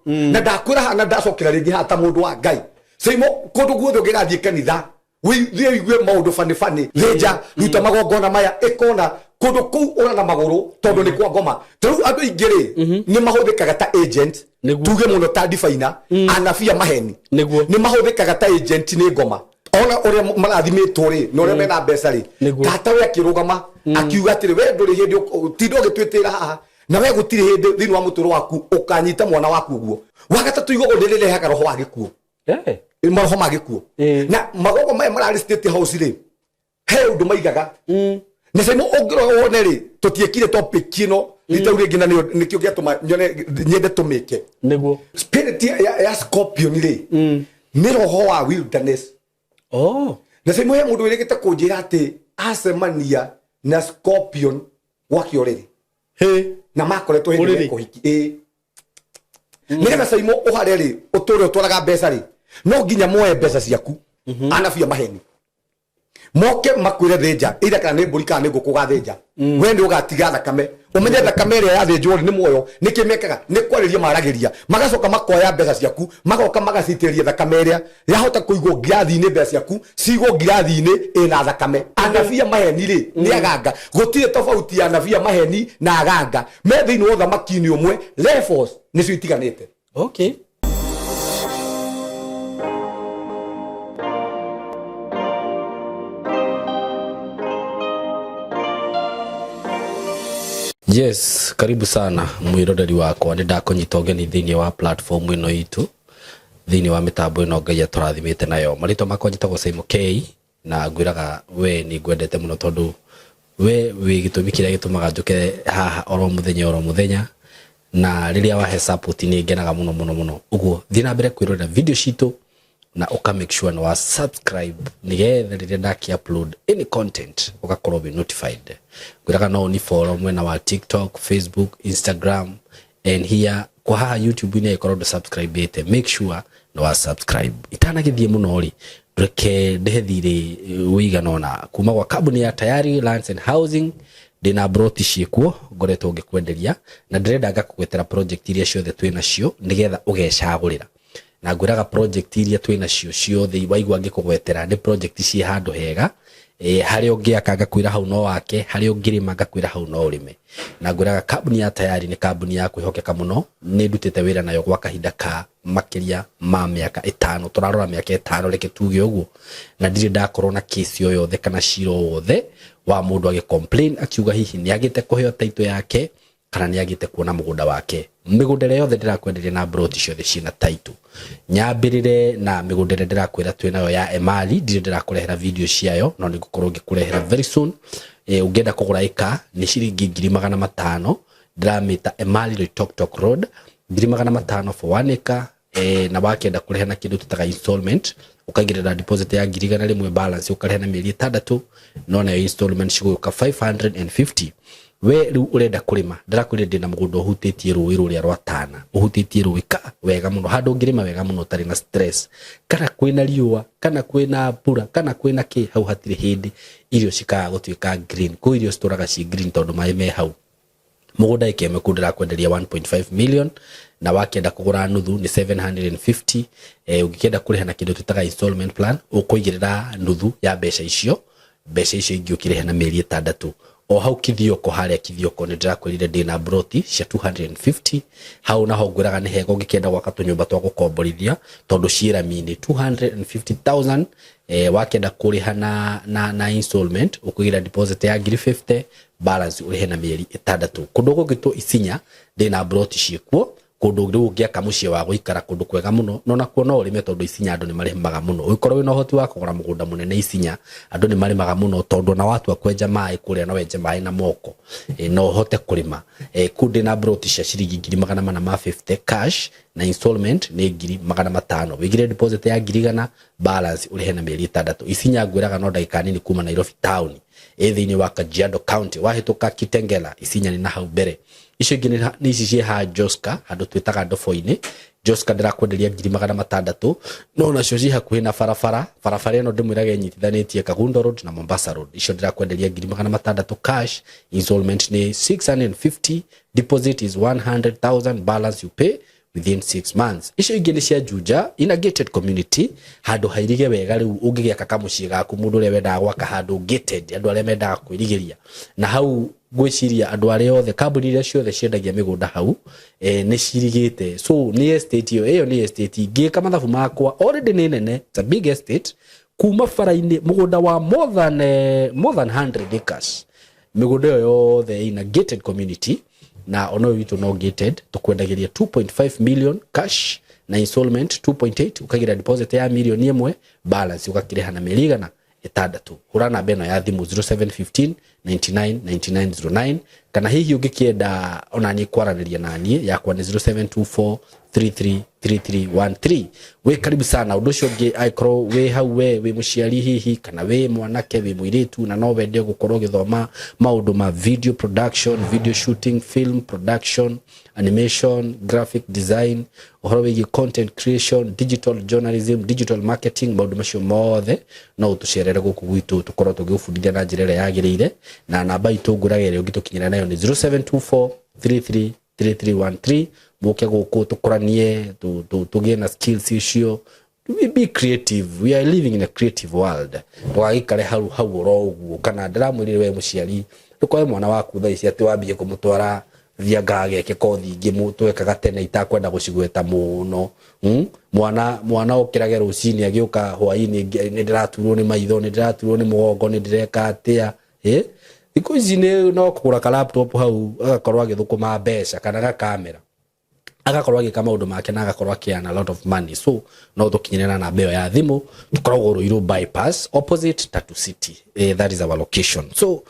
Na ndakwĩra haha na ndacokera rĩngĩ haha ta mũndũ wa Ngai, Caimo, kũndũ guothe ũngĩgathiĩ kanitha wĩthiĩ ũigue maũndũ bani bani, thĩnja, ruta magongona maya, ĩkona kũndũ kũu ũra na magũrũ tondũ nĩ kwa ngoma. Ta rĩu andũ aingĩ rĩ, nĩ mahũthĩkaga ta agent. Tuge mũno ta ndibaina, anabii a maheni nĩ mahũthĩkaga ta agent nĩ ngoma, ona ũrĩa marathimĩtwo rĩ na ũrĩa mena mbeca rĩ. Tata we akĩrũgama akiuga atĩrĩ, we ndũrĩ hĩndĩ tinda ũgĩtwĩtĩra haha, na we gũtirĩ hĩndĩ thĩinĩ wa mũtũrũ waku ũkanyita mwana waku ũguo. Wa gatatũ, igogo nĩ rĩrehaga roho wa gĩkuũ. Maroho ma gĩkuũ. Na magogo maya mararĩ State House rĩ, he ũndũ maigaga na caimo ũngĩrora wone rĩ, tũtiĩkire topic ĩno rita rĩu rĩngĩ, na nĩkĩo gĩatũma nyone nyende tũmĩke. Spirit ya scorpion rĩ, nĩ roho wa wilderness. Na caimo he mũndũ wĩrĩgĩte kũnjĩra atĩ acemania na scorpion gwake ũrĩrĩ. Na makoretwo hĩndĩ Ũrĩrĩ? ya kũhiki, ĩ nĩgetha caimo ũhare rĩ, ũtũre ũtwaraga mbeca rĩ, no nginya moe mbeca ciaku. Anabi a maheni moke makwĩre thĩnja ira kana nĩ mbũri kana nĩ ngũkũ ũgathĩnja, we nĩ ũgatiga thakame, ũmenye thakame ĩrĩa yathĩnjwo rĩ nĩ muoyo. Nĩkĩ mekaga? Nĩ kwarĩria maragĩria, magacoka makoya mbeca ciaku, magoka magacitĩrĩria thakame ĩrĩa yahota kũigwo ngirathi-inĩ, mbeca ciaku cigwo ngirathi-inĩ ĩna thakame. Anabi a maheni rĩ, nĩ aganga. Gũtirĩ tofauti ya anabi a maheni na aganga, me thĩinĩ wa ũthamaki-inĩ ũmwe, levels nĩcio itiganĩte. Yes, karibu sana mwiroreri wakwa, nĩ ndakũnyita ũgeni thĩinĩ wa platform ĩno itũ, thĩinĩ wa mĩtambo ĩno Ngai atũrathimĩte nayo. Marĩtwa makwa njĩtagwo Simon K, na ngwĩraga we nĩ ngwendete mũno tondũ we wĩ gĩtũmi kĩrĩa gĩtũmaga njũke haha oro mũthenya oro mũthenya, na rĩrĩa wahe support nĩ ngenaga mũno mũno mũno. Ũguo thiĩ na mbere kwĩrorera video citũ na ũka make sure nĩ wa subscribe, nĩgetha rĩrĩa ndaki upload any content ũgakorwo wĩ notified. Ngwĩraga no ũni follow mwena wa TikTok, Facebook, Instagram and here kwa haha YouTube-inĩ. Ĩkorwo ndũ subscribe ĩte, make sure nĩ wa subscribe. Itanagĩthiĩ mũno rĩ, reke ndĩhe thirĩ ũigana ũna kuma gwa kambuni ya Tayari Lands and Housing. Ndĩna broti ciĩkuo ngoretwo ngĩkwenderia, na ndĩrenda ngakũgwetera project iria ciothe twĩ nacio nĩgetha ũgecagũrĩra. Na ngwĩraga project iria twĩ nacio ciothe waigua ngĩkũgwetera nĩ project ciĩ handũ hega, harĩa ũngĩaka ngakwĩra hau no wake, harĩa ũngĩrĩma ngakwĩra hau no ũrĩme. Na ngwĩraga kambuni ya Tayari nĩ kambuni ya kwĩhokeka mũno, nĩ ndutĩte wĩra nayo gwa kahinda ka makĩria ma mĩaka 5, tũrarora mĩaka 5, reke tuge ũguo, na ndirĩ ndakorwo na kesi o yothe kana cira o wothe wa mũndũ agĩ complain akiuga hihi nĩ agĩte kũheo title yake kana nĩ agĩte kuona mũgũnda wake. Mĩgũnda ĩrĩa yothe ndĩrakwenderia na broti ciothe ciĩna title. Nyambĩrĩre na mĩgũnda ĩrĩa ndĩrakwĩra twĩ nayo ya Emali. Ndirĩ ndĩrakũrehera video ciayo, no nĩ ngũkorwo ngĩkũrehera very soon. Ũngĩenda kũgũra ĩka nĩ ciringi 500,000, ndĩramĩta Emali Loitoktok Road, 500,000 for 1 acre. Na wakĩenda kũrĩha na kĩndũ tũtaga installment, ũkaigĩrĩra deposit ya 100,000, balance ũkarĩha na mĩeri 6, no nayo installment cigũka 550. We rĩu ũrenda kũrĩma, ndĩrakwĩrire ndĩna mũgũnda ũhutĩtie rũĩ rũrĩa rwa Tana, ũhutĩtie rũĩ ka wega mũno, handũ ũngĩrĩma wega mũno ũtarĩ na stress, kana kwĩna riũa, kana kwĩna mbura, kana kwĩna kĩ, hau hatirĩ hĩndĩ irio cikaga gũtuĩka green. Kũu irio citũraga ci green tondũ maĩ me hau. Mũgũnda ĩka ĩmwe kũu ndĩrakwenderia 1.5 million, na wakĩenda kũgũra nuthu nĩ 750. Ũngĩkĩenda kũrĩha na kĩndũ twĩtaga installment plan, ũkũigĩrĩra nuthu ya mbeca icio, mbeca icio ingĩ ũkĩrĩha na mĩeri 6. O hau Kithioko, harĩa Kithioko nĩ ndĩrakwĩrire ndĩna broti cia 250 hau, naho ngwĩraga nĩ hega ũngĩkĩenda gwaka tũnyũmba twa gũkomborithia tondũ ciĩ rami-inĩ, 250,000. Wakĩenda kũrĩha na installment, ũkũigĩra deposit ya ngiri 50, balance ũrĩhe na mĩeri 6. Kũndũ gũgĩtwo Isinya ndĩna broti ciĩkuo, kũndũ rĩu ũngĩaka mũciĩ wa gũikara, kũndũ kwega mũno, no nakuo no ũrĩme tondũ Isinya andũ nĩ marĩmaga mũno. Ũngĩkorwo wĩna ũhoti wa kũgũra mũgũnda mũnene Isinya, andũ nĩ marĩmaga mũno tondũ ona watua kwenja maĩ kũrĩa no wenje maĩ na moko, no ũhote kũrĩma. Kũu ndĩna broti cia ciringi 450,000 cash, na installment nĩ 500,000. Wĩigĩre deposit ya 100,000, balance ũrĩhe na mĩeri 6. Isinya ngwĩraga no ndagĩka nini kuma Nairobi town, ĩ thĩinĩ wa Kajiado County, wahĩtũka Kitengela, Isinya nĩ na hau mbere. Icio ingĩ nĩ ici ciĩ ha Joska, handũ twĩtaga Ndobo-inĩ. Joska ndĩrakwenderia 600,000, no nacio ciĩ hakuhĩ na barabara. Barabara ĩno ndĩmwĩraga ĩnyitithanĩtie Kagundo Road na Mombasa Road. Icio ndĩrakwenderia 600,000 cash, installment nĩ 650, deposit is 100,000, balance you pay Within 6 months. Icio ingĩ nĩ cia Juja in a gated community, handũ hairige wega. Rĩu ũngĩgĩaka kamũciĩ gaku, mũndũ ũrĩa wendaga gwaka handũ gated, andũ arĩa mendaga kwĩrigĩria na hau, ngwĩciria andũ arĩa othe, kambuni iria ciothe ciendagia mĩgũnda hau nĩ cirigĩte. So nĩ estate ĩyo, ĩyo nĩ estate ngĩka mathabu makwa already nĩ nene. It's a big estate kuma bara-inĩ, mũgũnda wa more than 100 acres. Mĩgũnda ĩyo yothe ina gated community, na ona ũyũ witũ no gated. Tũkwendagĩria 2.5 million cash na installment 2.8, ũkagĩra deposit ya mirioni 1, balance ũgakĩrĩha na mĩeri 600. Hũra namba ĩno ya thimũ, 0715 99 9909, kana hihi ũngĩkĩenda ona niĩ kwaranĩria na niĩ, yakwa nĩ 0724 333313. Wĩ karibu sana. Ũndũ ũcio ũngĩ, angĩkorwo wĩ hau, we wĩ mũciari hihi, kana wĩ mwanake, wĩ mũirĩtu, na no wende gũkorwo ũgĩthoma maũndũ ma video production, video shooting, film production, animation, graphic design, ũhoro wĩgiĩ content creation, digital journalism, digital marketing, maũndũ macio mothe, no ũtũcerere gũkũ gwitũ, tũkorwo tũgĩgũbundithia na njĩra ĩrĩa yagĩrĩire. Na namba itũ ngũraga ĩrĩa ũngĩtũkinyĩra nayo nĩ 0724 33 3313. Mũke gũkũ tũkũranie, tũgĩe na skills icio. We be creative, we are living in a creative world. Ndũgagĩikare hau hau oro ũguo. Kana ndĩramwĩrire, we mũciari, ndũkoe mwana waku thaa ici atĩ wambie kũmũtwara thianga ageke kothi ingĩ twekaga tene itakwenda gũcigweta mũno. Mwana okĩrage rũcinĩ agĩũka hwainĩ, nĩ ndĩraturwo nĩ maitho, nĩ ndĩraturwo nĩ mũgongo, nĩ ndĩreka atĩa. Thikũ ici nĩ no kũgũra ka laptop hau, agakorwo agĩthũkũma mbeca, kana gakamera, agakorwo agĩka maũndũ make na agakorwo akĩearn a lot of money. So no tũkinyĩre na namba ĩyo ya thimũ. Tũkoragwo Ruiru Bypass, opposite Tatu City. That is our location. So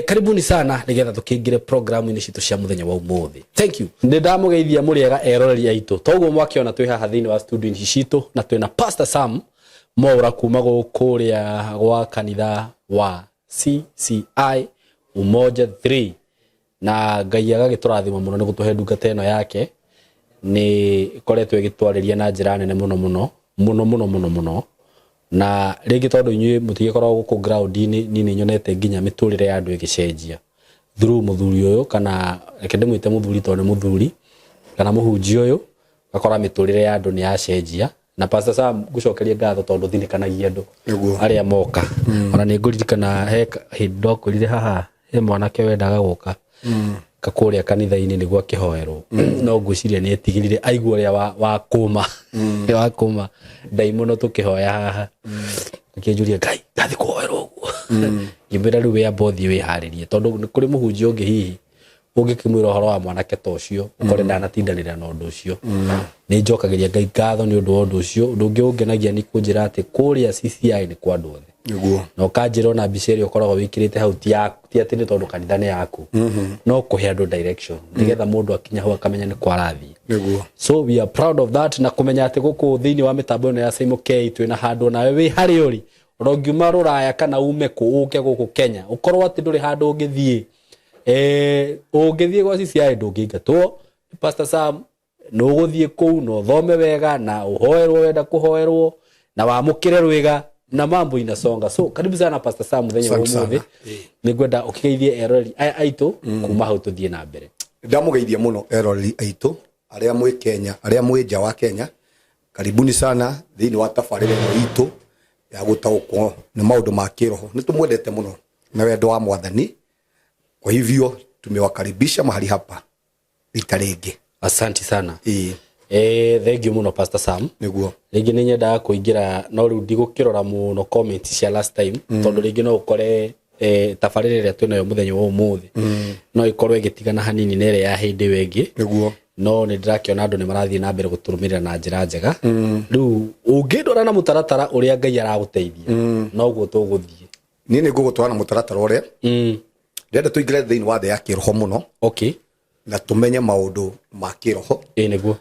karibuni sana, nĩgetha tũkĩingĩre programu-inĩ citũ cia mũthenya wa ũmũthĩ. Thank you. Nĩ ndamũgeithia mũrĩega eroreri aitũ. Toguo mwakĩona, twĩ haha thĩinĩ wa studio ici citũ na twĩna Pastor Sam Mwaura kuma gũkũrĩa gwa kanitha wa CCI Umoja 3, na Ngai agagĩtũrathima mũno nĩ gũtũhe ndungata ĩno yake. Nĩ ĩkoretwo ĩgĩtwarĩria na njĩra nene mũno mũno mũno mũno mũno mũno. Na rĩngĩ, tondũ inyuĩ mũtigĩkoragwo gũkũ ground-inĩ, niĩ nĩ nyonete nginya mĩtũrĩre ya andũ ĩgĩcenjia through mũthuri ũyũ, kana reke ndĩmwĩte mũthuri tondũ nĩ mũthuri, kana mũhunjia ũyũ. Gakora mĩtũrĩre ya andũ nĩ yacenjia. Na Pastor Sam, ngũcokerie ngatho tondũ thinĩkanagia andũ arĩa moka. Ona nĩ ngũririkana he hĩndĩ ndokwĩrire haha, he mwanake wendaga gũka kakũrĩa kanitha-inĩ nĩguo akĩhoerwo, no ngwĩciria nĩ etigĩrire aigua ũrĩa wa kũma wa kũma ndaimono tũkĩhoya haha, akĩnjũria, "Ngai, ndathi kũhoerwo ũguo?" Ngĩmwĩra, "Rĩu wĩamba ũthiĩ wĩharĩrie," tondũ nĩ kũrĩ mũhunjia ũngĩ hihi ũngĩkĩmwĩra ũhoro wa mwanake ta ũcio, ũkore ndanatindanĩra na ũndũ ũcio. Nĩ njokagĩria Ngai ngatho nĩ ũndũ wa ũndũ ũcio. Ũndũ ũngĩ ũngenagia nĩ kũnjĩra atĩ kũrĩa CCI nĩ kwa andũ othe. Na ũkanjĩra ona mbica ĩrĩa ũkoragwo wĩkĩrĩte hau ti atĩ nĩ tondũ kanitha nĩ yaku, no kũhe andũ direction nĩgetha mũndũ akinya hau akamenya nĩ kwarathiĩ. So we are proud of that, na kũmenya atĩ gũkũ thĩinĩ wa mĩtambo ĩno ya Simon K twĩna handũ nawe wĩ harĩa ũrĩ, ona ũngiuma rũraya kana ume kũ, ũke gũkũ Kenya, ũkorwo atĩ ndũrĩ handũ ũngĩthiĩ, ũngĩthiĩ gwa CCI ndũngĩingatwo. Pastor Sam, nĩ ũgũthiĩ kũu na ũthome wega na ũhoerwo wenda kũhoerwo na wamũkĩre rwĩga na mambo inasonga. So karibu sana, Pastor Sam. Mũthenya wa Asante sana. ũmũthĩ nĩ ngwenda ũkĩgeithie eroreri aya aitũ, kuma hau tũthiĩ na mbere. Ndamũgeithia mũno eroreri aitũ arĩa mwĩ Kenya, arĩa mwĩ nja wa Kenya. Karibuni sana thĩinĩ wa tabarĩra ĩno itũ ya gũtaũkwo nĩ maũndũ ma kĩroho. Nĩ tũmwendete mũno na wendo wa Mwathani. Kwa hivyo tumewakaribisha mahali hapa rita rĩngĩ. Asante sana. Ĩĩ. Thank you mũno, Pastor Sam. Nĩguo. Rĩngĩ nĩ nyendaga kũingĩra, no rĩu ndigũkĩrora mũno comment cia last time, tondũ rĩngĩ no ũkore tabarĩra ĩrĩa twĩnayo mũthenya wa ũmũthĩ no ĩkorwo ĩgĩtigana hanini na ĩrĩa ya hĩndĩ ĩyo ĩngĩ. No nĩ ndĩrakĩona andũ nĩ marathiĩ na mbere gũtũrũmĩrĩra na njĩra njega. Rĩu ũngĩndwara na mũtaratara ũrĩa Ngai aragũteithia, noguo tũgũthiĩ. Niĩ nĩ ngũgũtwara na mũtaratara ũrĩa ndĩrenda tũingĩre thĩinĩ wa thĩ ya kĩroho mũno na tũmenye maũndũ ma kĩroho Ĩ nĩguo.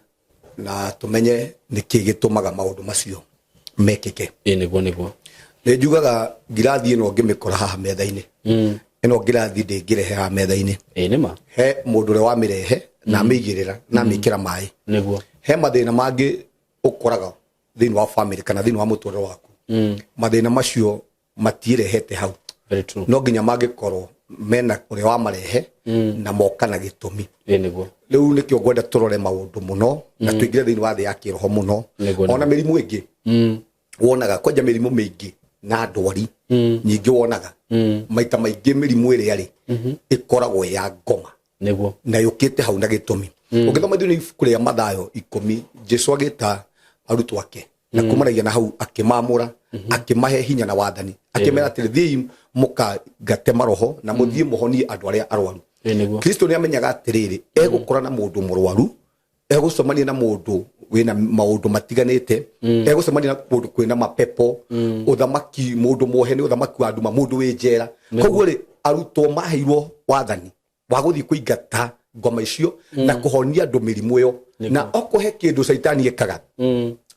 na tũmenye nĩkĩ gĩtũmaga maũndũ macio mekĩke. Ĩ nĩguo, nĩguo. Nĩ njugaga ngirathi ĩno ngĩmĩkora haha metha-inĩ, ĩno ngirathi ndĩngĩrehe haha metha-inĩ. Ĩ nĩma. He mũndũ ũrĩa wamĩrehe na amĩigĩrĩra na amĩkĩra maĩ. He mathĩna mangĩ ũkoraga thĩinĩ wa family kana thĩinĩ wa mũtũrĩre waku. Mathĩna macio matiĩrehete hau. Very true. No nginya mangĩkorwo mena ũrĩa wamarehe na moka na gĩtũmi. Ĩĩ nĩguo. Rĩu nĩkĩo ngwenda tũrore maũndũ mũno na tũingĩre thĩinĩ wa thĩ ya kĩroho mũno. Nĩguo. Ona mĩrimũ ĩngĩ wonaga kwanja mĩrimũ mĩingĩ na ndwari nyingĩ wonaga maita maingĩ, mĩrimũ ĩrĩa rĩ ĩkoragwo ya ngoma na yũkĩte hau na gĩtũmi. Ũngĩthoma thĩinĩ wa ibuku rĩa Mathayo 10, Jesu agĩta arutwo ake na kumanagia na hau akĩmamũra, akĩmahe hinya na wathani, akĩmera atĩrĩ, "Thiĩi mũkangate maroho na mũthiĩ mũhonie andũ arĩa arwaru." Ĩĩ nĩguo. Kristo nĩ amenyaga atĩrĩrĩ, egũkora na mũndũ mũrwaru, egũcemania na mũndũ wĩna maũndũ matiganĩte, egũcemania na kũndũ kwĩna mapepo, ũthamaki, mũndũ muohe nĩ ũthamaki wa nduma, mũndũ wĩ njera. Koguo rĩ, arutwo maheirwo wathani wa gũthiĩ kũingata ngoma icio na kũhonia andũ mĩrimũ ĩyo. Na okorwo he kĩndũ caitani ĩkaga,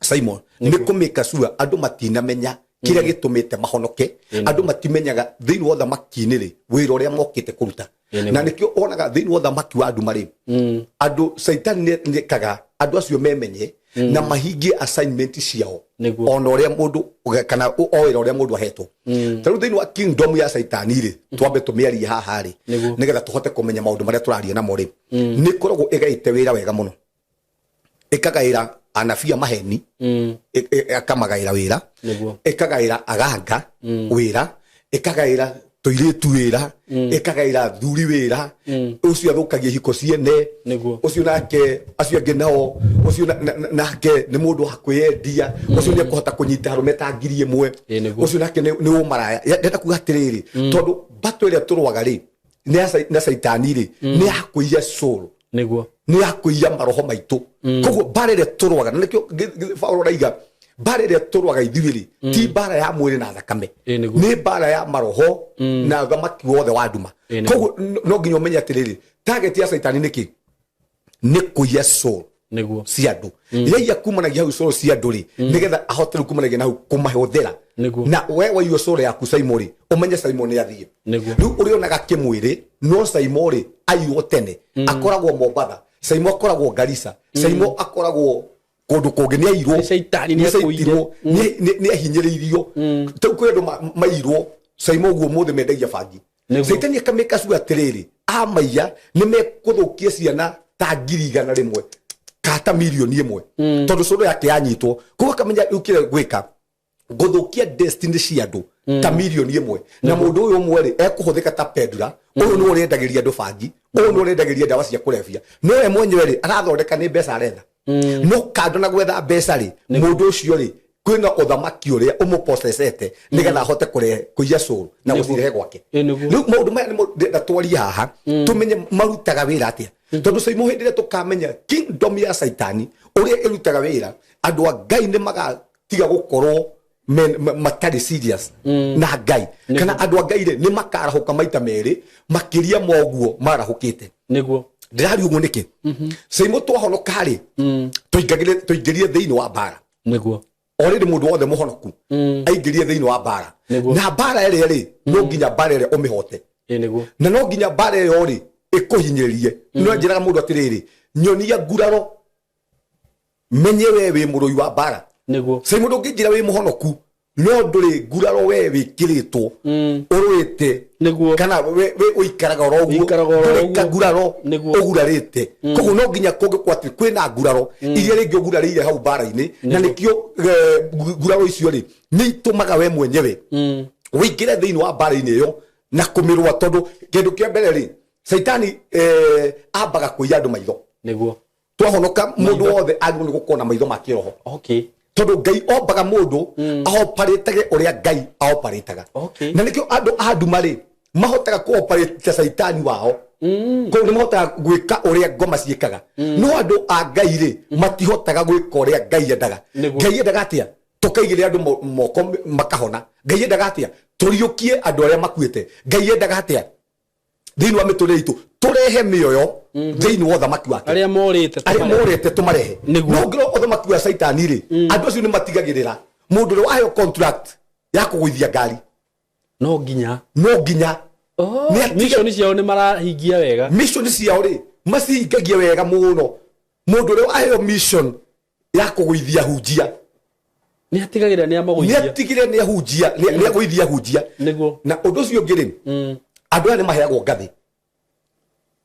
Simon, nĩ kũmĩka sure andũ matinamenya kĩrĩa gĩtũmĩte mahonoke. Andũ matimenyaga thĩinĩ wa ũthamaki-inĩ rĩ, wĩra ũrĩa mokĩte kũruta. Na nĩkĩo wonaga thĩinĩ wa ũthamaki wa nduma rĩ, andũ caitani nĩekaga andũ acio memenye na mahingie assignment ciao, ona ũrĩa mũndũ kana o wĩra ũrĩa mũndũ ahetwo. Ta rĩu thĩinĩ wa kingdom ya caitani rĩ, twambe tũmĩarie haha rĩ, nĩgetha tũhote kũmenya maũndũ marĩa tũraria namo rĩ, nĩ ĩkoragwo ĩgaĩte wĩra wega mũno, ĩkagaĩra anabii a maheni, akamagaĩra wĩra, ĩkagaĩra aganga wĩra, ĩkagaĩra tũirĩtu wĩra, ĩkagaĩra athuri wĩra. Ũcio athũkagia ihiko ciene. Ũcio nake, acio angĩ nao, ũcio nake nĩ mũndũ wa kwĩyendia, ũcio nĩ ekũhota kũnyita arũme ta 1000. Ĩĩ nĩguo. Ũcio nake nĩ ũmaraya. Ndĩrenda kuga atĩrĩrĩ, tondũ mbatũ ĩrĩa tũrũaga rĩ nĩ ya na caitani rĩ, nĩ ya kũiya soul, nĩ ya kũiya maroho maitũ. Koguo mbara ĩrĩa tũrũaga, na nĩkĩo Paulo araiga mbara ĩrĩa tũrũaga ithuĩ rĩ ti mbara ya mwĩrĩ na thakame, Ĩĩ nĩguo. nĩ mbara ya maroho na thamaki wothe wa nduma. Ĩĩ nĩguo. Koguo no nginya ũmenye atĩrĩrĩ, target ya caitani nĩ kĩ? Nĩ kũiya soul cia andũ. Yaiya kumanagia hau soul cia andũ rĩ, nĩgetha ahote rĩu kumanagia na hau kũmahũthĩra. Na we waiywo soul yaku, Simon rĩ, ũmenye Simon nĩ athiĩ. Rĩu ũrĩonaga kĩmwĩrĩ, no Simon rĩ, aiywo tene. Akoragwo Mombatha, Simon akoragwo Garissa, Simon akoragwo kũndũ kũngĩ, nĩ airwo. Nĩ caitani nĩ akũire. Nĩ nĩ ahinyĩrĩirio. Rĩu kwĩ andũ mairwo, Simon, ũguo mũthĩ mendagia bangi. Caitani akamĩka cua atĩrĩrĩ, amaiya nĩ mekũthũkia ciana ta 100,000 ka ta 1,000,000, tondũ cũrũ yake yanyitwo. Koguo akamenya rĩu kĩrĩa gwĩka, ngũthũkia destiny cia andũ ta 1,000,000, na mũndũ ũyũ ũmwe rĩ ekũhũthĩka ta pendula. Ũyũ nĩ ũrendagĩria andũ bangi, ũyũ nĩ ũrendagĩria ndawa cia kũrebia, no we mwenyewe rĩ arathondeka nĩ mbeca aretha. No kando na gwetha mbeca rĩ, mũndũ ũcio rĩ, kwĩna ũthamaki ũrĩa ũmũpocecete nĩgetha ahote kũrehe kũiya soul na gũcirehe gwake. Ĩĩ nĩguo. Rĩu maũndũ maya nĩmo ndĩrenda twarie haha, tũmenye marutaga wĩra atĩa, tondũ caimo hĩndĩ ĩrĩa tũkamenya kingdom ya caitani ũrĩa ĩrutaga wĩra, andũ a Ngai nĩ magatiga gũkorwo matarĩ serious na Ngai, kana andũ a Ngai rĩ nĩ makarahũka maita merĩ makĩria ma ũguo marahũkĩte. Ndĩraria ũguo nĩkĩ? Caimo twahonoka rĩ, tũingĩrie thĩinĩ wa mbara. Already mũndũ wothe mũhonoku aingĩrie thĩinĩ wa mbara. Na mbara ĩrĩa rĩ, no nginya mbara ĩrĩa ũmĩhote. Ĩĩ nĩguo. Na no nginya mbara ĩyo rĩ ĩkũhinyĩrĩrie. No njĩraga mũndũ atĩrĩrĩ, nyonia nguraro menye we wĩ mũrũi wa mbara. Cai mũndũ ũngĩnjĩra wĩ mũhonoku no ndũrĩ nguraro we wĩkĩrĩtwo ũrũĩte, kana we ũikaraga oro ũguo, Ũikaraga oro ndũrĩ ũguo. kanguraro ũgurarĩte. Koguo no nginya kũngĩkorwo atĩ kwĩna nguraro iria rĩngĩ ũgurarĩire hau mbara-inĩ, na nĩkĩo nguraro icio rĩ nĩ itũmaga we mwenyewe ũingĩre thĩinĩ wa mbara-inĩ ĩyo na kũmĩrũa, tondũ kĩndũ kĩa mbere rĩ, caitani ambaga kũiya andũ maitho. Twahonoka, mũndũ wothe agĩrĩirwo nĩ gũkorwo na maitho ma kĩroho, tondũ Ngai ombaga mũndũ aoparĩtage ũrĩa Ngai aoparĩtaga. Na nĩkĩo andũ a nduma rĩ mahotaga kũoparĩta caitani wao. Koguo nĩ mahotaga gwĩka ũrĩa ngoma ciĩkaga, no andũ a Ngai rĩ matihotaga gwĩka ũrĩa Ngai endaga. Ngai endaga atĩa? Tũkaigĩrĩra andũ moko makahona. Ngai endaga atĩa? Tũriũkie andũ arĩa makuĩte. Ngai endaga atĩa thĩinĩ wa mĩtũrĩre itũ? Tũrehe mĩoyo thĩinĩ wa ũthamaki wake. Arĩa morĩte arĩa tũmarehe. Morĩte tũmarehe. No ngĩrwo ũthamaki wa caitani rĩ, andũ acio nĩ matigagĩrĩra mũndũ ũrĩa waheo contract ya kũgũithia ngari no nginya no nginya Oh, Nĩ atige- mission ciao nĩ marahingia wega. Mission ciao rĩ macihingagia wega mũno. Mũndũ ũrĩa waheo mission ya kũgũithia hunjia Nĩ atigagĩrĩra nĩ nĩ amagũithia. atigire nĩ ahunjia nĩ agũithia ahunjia. Nĩguo. Na ũndũ ũcio ũngĩ rĩ, andũ aya nĩ maheagwo ngathĩ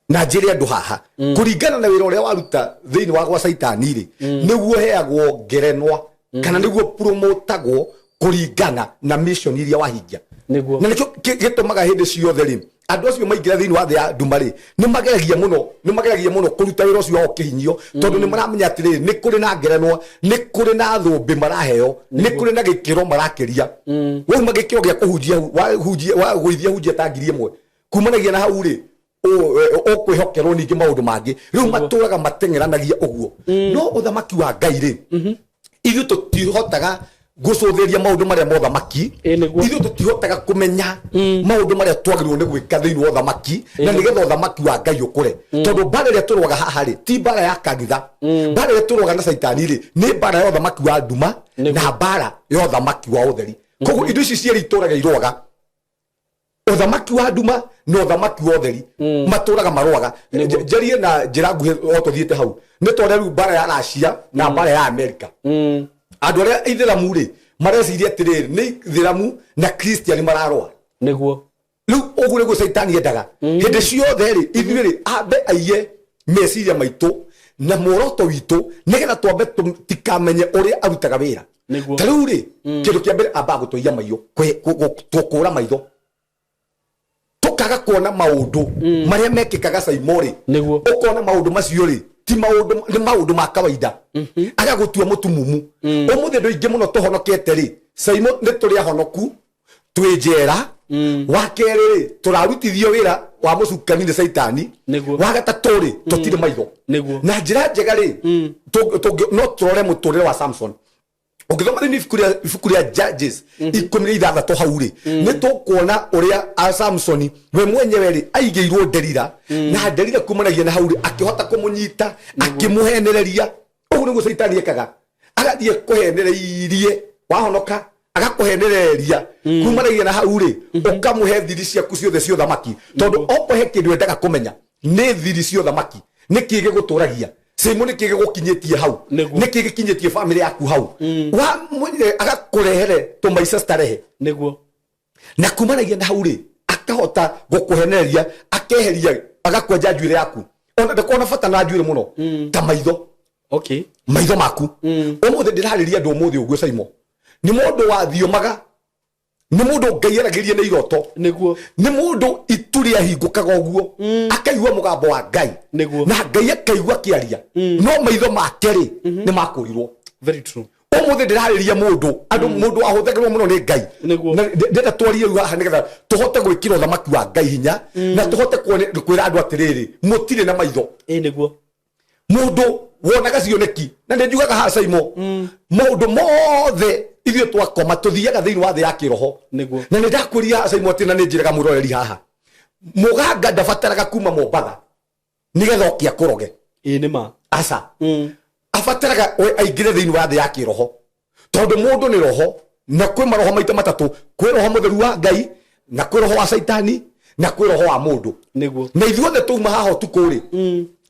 na njĩre andũ haha, kũringana na wĩra ũrĩa waruta thĩinĩ wa gwa caitani rĩ, nĩguo heagwo ngerenwa kana nĩguo promotagwo kũringana na mission iria wahingia. Nĩguo. Na nĩkĩo gĩtũmaga hĩndĩ ciothe rĩ, andũ acio maingĩra thĩinĩ wa thĩ ya nduma rĩ, nĩ mageragia mũno kũruta wĩra ũcio wao kĩhinyio, tondũ nĩ maramenya atĩrĩrĩ, nĩ kũrĩ na ngerenwa, nĩ kũrĩ na thũmbĩ maraheo, nĩ kũrĩ na gĩkĩro marakĩria. Wauma gĩkĩro gĩa kũhunjia, wahunjia, wagũithia hunjia ta 1000, kumanagia na hau rĩ, ũkwĩhokerwo ningĩ maũndũ mangĩ. Rĩu matũraga mateng'eranagia ũguo. No ũthamaki wa Ngai rĩ, ithuĩ tũtihotaga gũcũthĩria maũndũ marĩa ma ũthamaki. Ĩ, nĩguo. Ithuĩ tũtihotaga kũmenya maũndũ marĩa twagĩrĩirwo nĩ gwĩka thĩinĩ wa ũthamaki na nĩgetha ũthamaki wa Ngai ũkũre, tondũ mbara ĩrĩa tũrũaga haha rĩ, ti mbara ya kanitha. Mbara ĩrĩa tũrũaga na caitani rĩ, nĩ mbara ya ũthamaki wa nduma na mbara ya ũthamaki wa ũtheri. Koguo indo ici cierĩ itũraga irũaga, ũthamaki wa nduma na ũthamaki wa ũtheri, matũraga marũaga. Njarie na njĩra nguhĩ o tũthiĩte hau, nĩ tondũ rĩu mbara ya Russia na mbara ya Amerika, andũ arĩa ithĩramu rĩ, mareciria atĩrĩrĩ, nĩ ithĩramu na Christian mararũa. Rĩu ũguo nĩguo caitani endaga hĩndĩ ciothe rĩ, ithuĩ rĩ, ambe aiye meciria maitũ na muoroto witũ, nĩgetha twambe tikamenye ũrĩa arutaga wĩra. Ta rĩu rĩ, kĩndũ kĩa mbere ambaga gũtũiya maitho, tũkũra maitho, tũkaga kuona maũndũ marĩa mekĩkaga caimo rĩ. Ũkona maũndũ macio rĩ, ti maũndũ, nĩ maũndũ ma kawaida, agagũtua mũtumumu. Ũmũthĩ andũ aingĩ mũno tũhonokete rĩ, caimo, nĩ tũrĩ ahonoku twĩ njera. Wa kerĩ rĩ, tũrarutithio wĩra wa mũcukani nĩ caitani. Wa gatatũ rĩ, tũtirĩ maitho. Na njĩra njega rĩ, no tũrore mũtũrĩre wa Samson. Ũngĩthoma thĩinĩ ibuku rĩa Judges 16 hau rĩ, nĩ tũkuona ũrĩa a Samsoni we mwenyewe rĩ, aigĩirwo Nderira, na Nderira kumanagia na hau rĩ, akĩhota kũmũnyita, akĩmũhenereria. Ũguo nĩguo caitani ekaga, agathiĩ kũhenereirie wahonoka, agakũhenereria. Kumanagia na hau rĩ, ũkamũhe thiri ciaku ciothe cia ũthamaki, tondũ okohe kĩndũ endaga kũmenya nĩ thiri cia ũthamaki, nĩ kĩ gĩgũtũragia cimu, nĩ kĩ gĩgũkinyĩtie hau, nĩ kĩ gĩkinyĩtie famĩlĩ yaku hau. Agakũrehere tũmaica starehe. Na kumanagia na hau rĩ, akahota gũkũhenereria, akeheria, agakwenja njuĩrĩ yaku. Ona ndakona bata na njuĩrĩ mũno ta maitho. Maitho maku. Ũmũthĩ ndĩrarĩria andũ ũmũthĩ ũguo caimo, nĩ mũndũ wathiomaga, nĩ mũndũ Ngai aragĩrie na iroto, nĩ mũndũ itu rĩahingũkaga ũguo akaigua mũgambo wa Ngai, na Ngai akaigua akĩaria, no maitho make rĩ, nĩ makũrirwo. Very true. Ũmũthĩ ndĩrarĩria mũndũ, andũ, mũndũ wahũthagĩrwo mũno nĩ Ngai. Na ndĩrenda twarie rĩu haha nĩgetha tũhote gwĩkĩra ũthamaki wa Ngai hinya na tũhote kwĩra andũ atĩrĩrĩ, mũtirĩ na maitho. Ĩ, nĩguo. Mũndũ wonaga cioneki, na nĩ njugaga haha caimo, maũndũ mothe ithuĩ twakoma tũthiaga thĩinĩ wa thĩ ya kĩroho. Na nĩ ndakwĩria haha caimo atĩ, na nĩ njĩraga mwĩroreri haha, mũganga ndabataraga kuma Mombatha nĩgetha oke akũroge. Ĩ, nĩ ma. Aca, abataraga we aingĩre thĩinĩ wa thĩ ya kĩroho, tondũ mũndũ nĩ roho, na kwĩ maroho maita matatũ: kwĩ roho mũtheru wa Ngai, na kwĩ roho wa caitani, na kwĩ roho wa mũndũ. Na ithuothe twauma haha ũtukũ rĩ,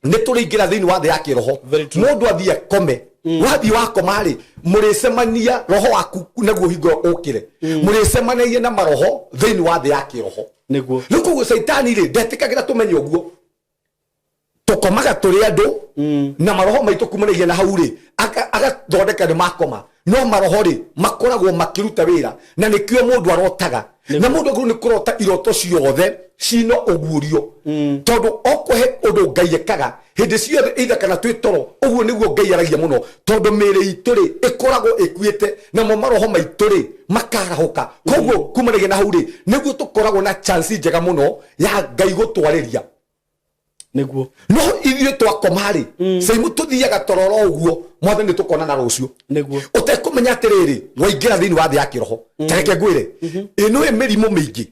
nĩ tũrĩingĩra thĩinĩ wa thĩ ya kĩroho. Very true. Mũndũ athiĩ akome, wathiĩ wakoma rĩ, mũrĩcemania roho waku naguo hingo ũkĩre, mũrĩcemanagia na maroho thĩinĩ wa thĩ ya kĩroho. Rĩu koguo caitani rĩ, ndetĩkagĩra tũmenye ũguo. Tũkomaga tũrĩ andũ na maroho maitũ kumanagia na hau rĩ, agathondeka nĩ makoma, no maroho rĩ, makoragwo makĩruta wĩra, na nĩkĩo mũndũ arotaga, na mũndũ agĩrĩirwo nĩ kũrota iroto ciothe cina ũguũrio, tondũ okũhe ũndũ Ngai ekaga hĩndĩ ciothe, either kana twĩ toro. Ũguo nĩguo Ngai aragia mũno, tondũ mĩĩrĩ itũ rĩ, ĩkoragwo ĩkuĩte, namo maroho maitũ rĩ, makarahũka. Koguo kumanagia na hau rĩ, nĩguo tũkoragwo na chance njega mũno ya Ngai gũtwarĩria. No ithuĩ twakoma rĩ, caimu, tũthiaga tororo ũguo, mwathani tũkonana rũciũ, ũtekũmenya atĩrĩrĩ, waingĩra thĩinĩ wa thĩ ya kĩroho. Ta reke ngwĩre, ĩno ĩ mĩrimũ mĩingĩ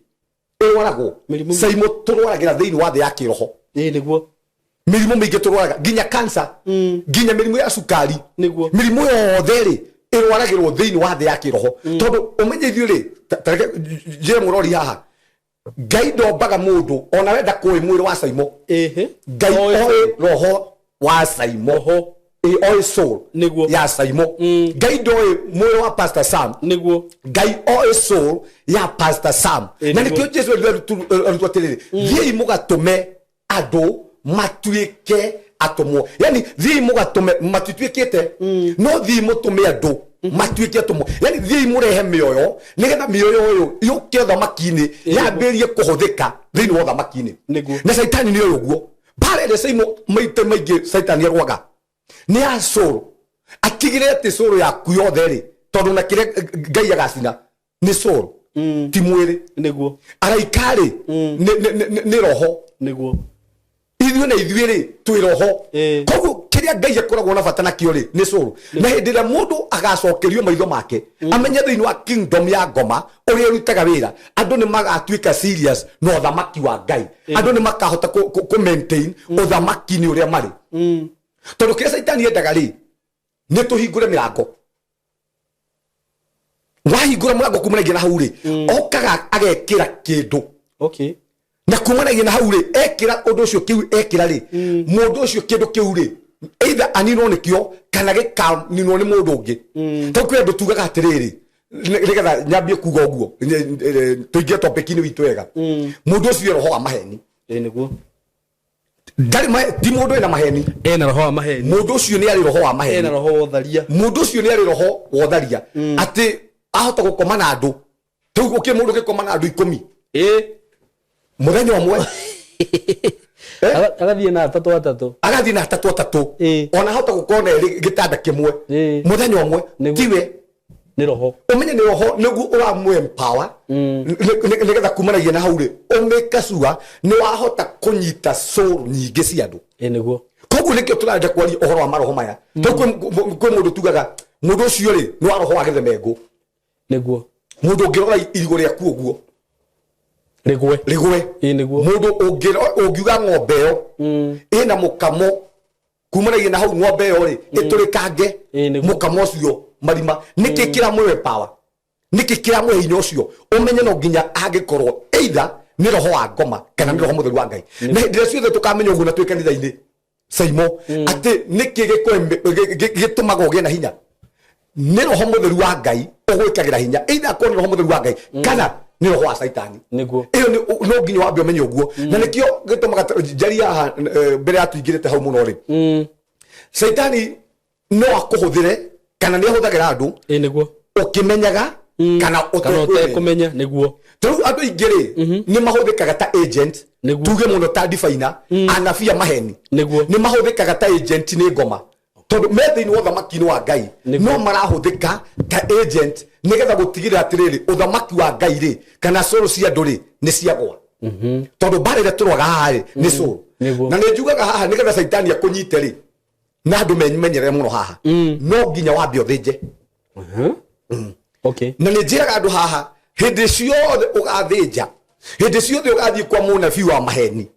ĩrwaragwo, Mĩrimũ caimu, tũrwaragĩra thĩinĩ wa thĩ ya kĩroho. Ĩ, nĩguo. Mĩrimũ mĩingĩ tũrwaraga, nginya cancer, nginya mĩrimũ ya cukari, mĩrimũ yothe rĩ, ĩrwaragĩrwo thĩinĩ wa thĩ ya kĩroho, tondũ ũmenye ithuĩ rĩ, ta reke njĩre mũrori haha, Ngai ndombaga mũndũ ona wenda kũĩ mwĩrĩ wa caimo. Ngai Oĩ oĩ roho wa caimo. Ĩ oĩ soul Nĩguo. ya Saimo. Ngai ndoĩ muoyo wa Pastor Sam. Ngai oĩ soul ya Pastor Sam. Ĩ, Na nĩguo. nĩkĩo Jesu erire arutwo atĩrĩrĩ, thiĩi mũgatũme andũ matuĩke atũmwo. Yani thiĩi mũgatũme, matituĩkĩte, no thiĩi mũtũme andũ matuĩke atũmwo. Yani thiĩi mũrehe mĩoyo nĩgetha mĩoyo ũyũ yũke ũthamaki-inĩ, yambĩrĩrie kũhũthĩka thĩinĩ wa ũthamaki-inĩ. Na Caitani nĩ oĩ ũguo. Mbara ĩrĩa Saimo maita maingĩ Caitani arwaga nĩ ya soul. Atigĩrĩre atĩ soul yaku yothe rĩ, tondũ na kĩrĩa Ngai agacina nĩ soul, ti mwĩrĩ. Araika rĩ, nĩ roho. Ithuĩ na ithuĩ rĩ, twĩ roho. Koguo kĩrĩa Ngai akoragwo na bata nakĩo rĩ, nĩ soul. Na hĩndĩ ĩrĩa mũndũ agacokerio maitho make, amenye thĩinĩ wa kingdom ya ngoma ũrĩa ĩrutaga wĩra, andũ nĩ magatuĩka serious na ũthamaki wa Ngai. Andũ nĩ makahota kũ maintain ũthamaki-inĩ ũrĩa marĩ. Tondũ kĩrĩa Caitani endaga rĩ, nĩ tũhingũre mĩrango. Wahingũra mũrango kumanagia na hau rĩ, okaga agekĩra kĩndũ. Na kumanagia na hau rĩ, ekĩra ũndũ ũcio kĩu ekĩra rĩ, mũndũ ũcio kĩndũ kĩu rĩ, either aninwo nĩkĩo kana gĩkaninwo nĩ mũndũ ũngĩ. Tondũ kwĩ andũ tugaga atĩrĩrĩ, nĩgetha nyambie kuga ũguo, tũingĩre topic-inĩ witũ wega. Mũndũ ũcio e roho wa maheni. Ĩ, nĩguo. Ndarĩ ti mũndũ wĩna maheni. Ena roho wa maheni. Mũndũ ũcio nĩ arĩ roho wa maheni. Ena roho wa ũtharia. Mũndũ ũcio nĩ arĩ roho wa ũtharia. Atĩ ahota gũkoma na andũ. Rĩu gũkĩrĩ mũndũ ũngĩkoma na andũ 10. Mũthenya ũmwe. Agathiĩ na atatũ atatũ. Agathiĩ na atatũ atatũ. Ona ahota gũkorwo na erĩ gĩtanda kĩmwe. Mũthenya ũmwe. Tiwe. Nĩ roho. Ũmenye nĩ roho nĩguo ũramũ empower. Nĩgetha kumanagia na hau rĩ, ũmĩke sure nĩ wahota kũnyita soul nyingĩ cia andũ. Ĩ, nĩguo. Koguo nĩkĩo tũrenda kwaria ũhoro wa maroho maya. Tondũ kwĩ mũndũ tugaga mũndũ ũcio rĩ nĩ wa roho wa gĩthemengũ. Nĩguo. Mũndũ ũngĩrora irigũ rĩaku ũguo Rĩgwe. Rĩgwe. Ĩ, nĩguo. Mũndũ ũngiuga ng'ombe ĩyo ĩna mũkamo kumanagia na hau ng'ombe ĩyo rĩ ĩtũrĩkange Ĩ, nĩguo. mũkamo ũcio marima. Nĩkĩ kĩramũhe power? Nĩkĩ kĩramũhe hinya ũcio? Ũmenye no nginya angĩkorwo either nĩ roho wa ngoma kana nĩ roho mũtheru wa Ngai. Na hĩndĩ ĩrĩa ciothe tũkamenya ũguo na twĩ kanitha-inĩ Saimo, atĩ nĩkĩ gĩtũmaga ũgĩe na hinya? Nĩ roho mũtheru wa Ngai ũgwĩkagĩra hinya, either akorwo nĩ roho mũtheru wa Ngai kana nĩ roho wa Caitani. Ĩyo nĩ no nginya wambe ũmenye ũguo. Na nĩkĩo gĩtũmaga njarie haha, mbere ya tũingĩrĩte hau mũno rĩ, Caitani no akũhũthĩre kana nĩ ahũthagĩra andũ. Ĩ, nĩguo. Ũkĩmenyaga kana Kana ũtekũmenya. ũtekũmenya, nĩguo. Tarĩu andũ aingĩ rĩ, nĩ mahũthĩkaga ta agent, tuge mũno ta diviner, anabii a maheni. Nĩ mahũthĩkaga ta agent nĩ ngoma. Tondũ me thĩinĩ wa ũthamaki-inĩ wa Ngai, no marahũthĩka ta agent nĩgetha gũtigĩrĩra atĩrĩrĩ, ũthamaki wa Ngai rĩ, kana soul cia andũ rĩ, nĩ ciagwa. Tondũ mbara ĩrĩa tũrwaga haha rĩ, nĩ soul. Na nĩ njugaga haha nĩgetha Caitani akũnyite rĩ, na andũ memenyerere mũno haha, no nginya wambe ũthĩnje. Na nĩ njĩraga andũ haha, hĩndĩ ciothe ũgathĩnja, hĩndĩ ciothe ũgathiĩ kwa mũnabii wa maheni,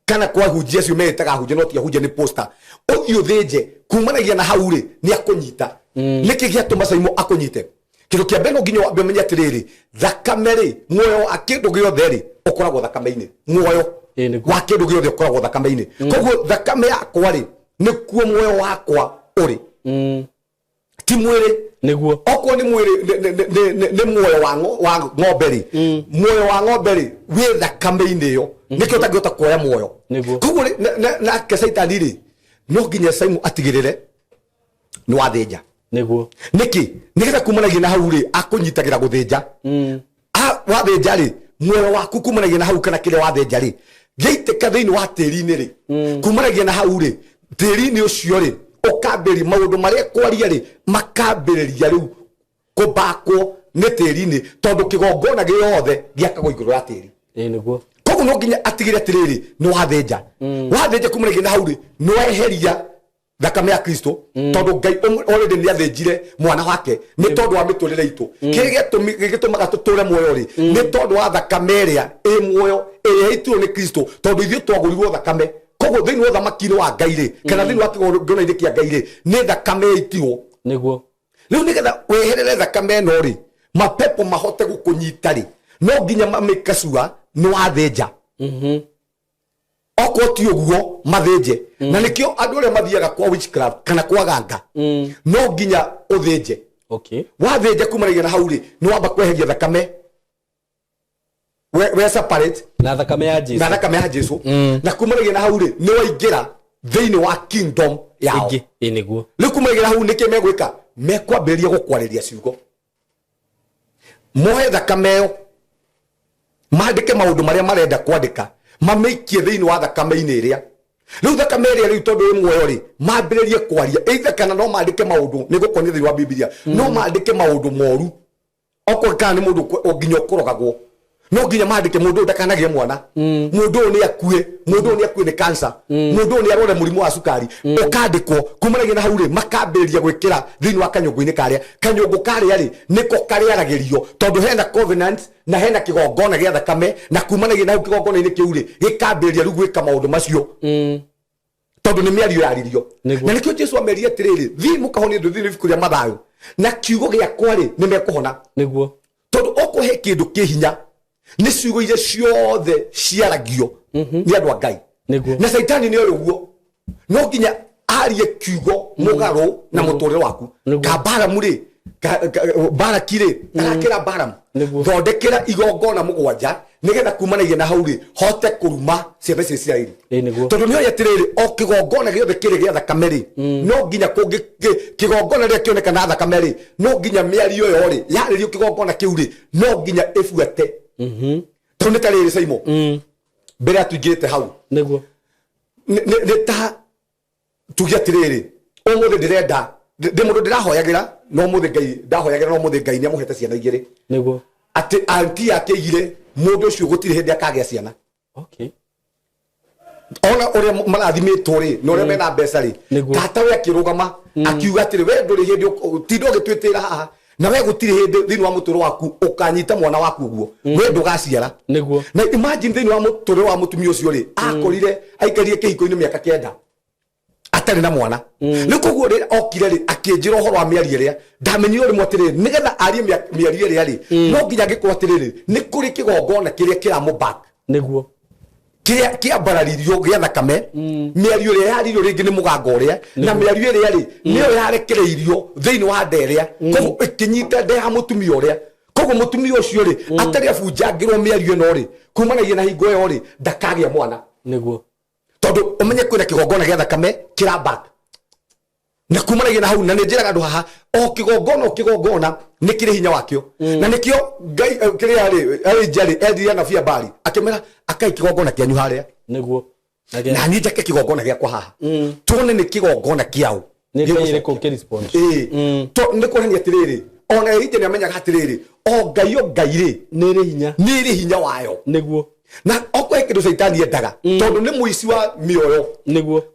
kana kwa hunjia acio meĩtaga hunjia no ti ahunjia nĩ poster, ũthiĩ ũthĩnje, kumanagia na hau rĩ, nĩ akũnyita. Nĩkĩ gĩatũma Saimo akũnyite? Kĩndũ kĩa mbere no nginya wambe ũmenye atĩrĩrĩ, thakame rĩ, muoyo wa kĩndũ gĩothe rĩ, ũkoragwo thakame-inĩ. Muoyo wa kĩndũ gĩothe ũkoragwo thakame-inĩ. Koguo thakame yakwa rĩ, nĩkuo muoyo wakwa ũrĩ. Ti mwĩrĩ. Okorwo nĩ mwĩrĩ, nĩ muoyo wa ng'ombe rĩ, muoyo wa ng'ombe rĩ, wĩ thakame-inĩ ĩyo. Nĩkĩo ũtangĩhota kuoya muoyo. Koguo rĩ, nake Caitani rĩ, no nginya Saimo atigĩrĩre nĩ wathĩnja. Nĩkĩ? Nĩgetha kumanagia na hau rĩ, akũnyitagĩra gũthĩnja. Wathĩnja rĩ, muoyo waku kumanagia na hau kana kĩrĩa wathĩnja rĩ, gĩaitĩka thĩinĩ wa tĩri-inĩ rĩ, kumanagia na hau rĩ, tĩri-inĩ ũcio rĩ, ũkambĩrĩria maũndũ marĩa kwaria rĩ, makambĩrĩria rĩu kũmbakwo nĩ tĩri-inĩ, tondũ kĩgongona gĩothe gĩakagwo igũrũ rĩa tĩri. Ĩ, nĩguo. Koguo no nginya atigĩre atĩrĩrĩ, nĩ wathĩnja. Wathĩnja kumanagia na hau rĩ, nĩ weheria thakame ya Kristo, tondũ Ngai already nĩ athĩnjire mwana wake nĩ tondũ wa mĩtũrĩre itũ. Kĩrĩa gĩtũmaga tũtũre muoyo rĩ, nĩ tondũ wa thakame ĩrĩa ĩ muoyo ĩrĩa yaitirwo nĩ Kristo, tondũ ithuĩ twagũrirwo thakame. Koguo thĩinĩ wa ũthamaki-inĩ wa Ngai rĩ, kana thĩinĩ wa kĩgongona-inĩ kĩa Ngai rĩ, nĩ thakame yaitirwo. Rĩu nĩgetha weherere thakame ĩno rĩ, mapepo mahote gũkũnyita rĩ, no nginya mamĩkacua nĩ wathĩnja. Okorwo ti ũguo mathĩnje. Na nĩkĩo andũ arĩa mathiaga kwa witchcraft kana kwa ganga no nginya ũthĩnje. Wathĩnja kumanagia na hau rĩ, nĩ wamba kweheria thakame, we separate na thakame ya Jesu. Na thakame ya Jesu. Na kumanagia na hau rĩ, nĩ waingĩra thĩinĩ wa kingdom yao. Ĩngĩ ĩ nĩguo. Rĩu kumanagia na hau nĩkĩ megwĩka? Mekwambĩrĩria gũkwarĩria ciugo, moe thakame ĩyo, mandĩke maũndũ marĩa marenda kwandĩka, mamĩikie thĩinĩ wa thakame-inĩ ĩrĩa. Rĩu thakame ĩrĩa rĩu tondũ ĩ muoyo rĩ, mambĩrĩrie kwaria either kana no mandĩke maũndũ nĩ gũkonia thĩinĩ wa Bibilia, no mandĩke maũndũ moru, okorwo kana nĩ mũndũ nginya ũkũrogagwo, no nginya mandĩke mũndũ ũyũ ndakanagĩe mwana, mũndũ ũyũ nĩ akue, mũndũ ũyũ nĩ akue nĩ cancer, mũndũ ũyũ nĩ arware mũrimũ wa cukari. Ũkandĩkwo kumanagia na hau rĩ, makambĩrĩria gwĩkĩra thĩinĩ wa kanyũngũ-inĩ karĩa. Kanyũngũ karĩa rĩ, nĩko karĩaragĩrio, tondũ hena covenant na hena kĩgongona gĩa thakame, na kumanagia na hau kĩgongona-inĩ kĩu rĩ, gĩkambĩrĩria rĩu gwĩka maũndũ macio, tondũ nĩ mĩario yaririo. Na nĩkĩo Jesu amerie atĩrĩrĩ, thiĩ mũkahonie andũ thĩinĩ ibuku rĩa Mathayo, na kiugo gĩakwa rĩ, nĩ mekũhona. Tondũ okorwo he kĩndũ kĩ hinya, nĩ ciugo iria ciothe ciaragio nĩ andũ a Ngai. Na Caitani nĩ oĩ ũguo, no nginya arie kiugo mũgarũ na mũtũrĩre waku. Ka Baramu rĩ, Baraki rĩ, arakĩra Baramu, thondekera igongona mũgwanja, nĩgetha kumanagia na hau rĩ, hote kũruma ciana cia Isiraeli. Ĩ nĩguo. Tondũ nĩ oĩ atĩrĩrĩ, o kĩgongona gĩothe kĩrĩ gĩa thakame rĩ, no nginya kũngĩ kĩgongona rĩrĩa kĩoneka na thakame rĩ, no nginya mĩario ĩyo rĩ, yarĩrio kĩgongona kĩu rĩ, no nginya ĩbuate. Tondũ nĩ ta rĩrĩ, Saimo, mbere ya tũingĩrĩte hau, nĩ ta tuge atĩrĩrĩ, ũmũthĩ ndĩrenda ndĩ mũndũ ndĩrahoyagĩra, no ũmũthĩ Ngai ndahoyagĩra, no ũmũthĩ Ngai nĩ amũhete ciana igĩrĩ. Atĩ anti yake aigire mũndũ ũcio gũtirĩ hĩndĩ akagĩa ciana. Ona ũrĩa marathimĩtwo rĩ, na ũrĩa mena mbeca rĩ, tata we akĩrũgama akiuga atĩrĩ, we ndũrĩ hĩndĩ tinda ũgĩtwĩtĩra haha, na we gũtirĩ hĩndĩ thĩinĩ wa mũtũrĩre waku ũkanyita mwana waku ũguo, we ndũgaciara. Na imagine thĩinĩ wa mũtũrĩre wa mũtumia ũcio rĩ, akorire aikarire kĩhiko-inĩ mĩaka 9 atarĩ na mwana. Rĩu koguo rĩ, okire rĩ, akĩnjĩra ũhoro wa mĩario ĩrĩa ndamenyire ũrĩmwe atĩrĩrĩ, nĩgetha arie mĩario ĩrĩa rĩ, no nginya angĩkorwo atĩrĩrĩ, nĩ kũrĩ kĩgongona kĩrĩa kĩramũ back, kĩrĩa kĩambararirio gĩa thakame, mĩario ĩrĩa yaririo rĩngĩ nĩ mũganga ũrĩa, na mĩario ĩrĩa rĩ, nĩyo yarekereirio thĩinĩ wa nda ĩrĩa, koguo ĩkĩnyita nda ya mũtumia ũrĩa. Koguo mũtumia ũcio rĩ, atarĩ abunjangĩrwo mĩario ĩno rĩ, kumanagia na hingo ĩyo rĩ, ndakagĩa mwana. Tondũ ũmenye kwĩna kĩgongona gĩa thakame kĩra back na kumanagia na hau. Na nĩ njĩraga andũ haha, o kĩgongona o kĩgongona nĩ kĩrĩ hinya wakĩo. Na nĩkĩo Ngai kĩrĩa rĩ, Elijah rĩ, erire anabii a Baali, akĩmera akai kĩgongona kĩanyu harĩa, na niĩ njake kĩgongona gĩakwa haha, tuone nĩ kĩgongona kĩao Nĩ Ngai ĩrĩkũ ũkĩrespond. Ĩĩ, nĩ kuonania atĩrĩrĩ, ona Elijah nĩ amenyaga atĩrĩrĩ, o Ngai o Ngai rĩ, nĩ ĩrĩ hinya. Nĩ ĩrĩ hinya wayo. Na okorwo he kĩndũ Caitani endaga, tondũ nĩ mũici wa mĩoyo.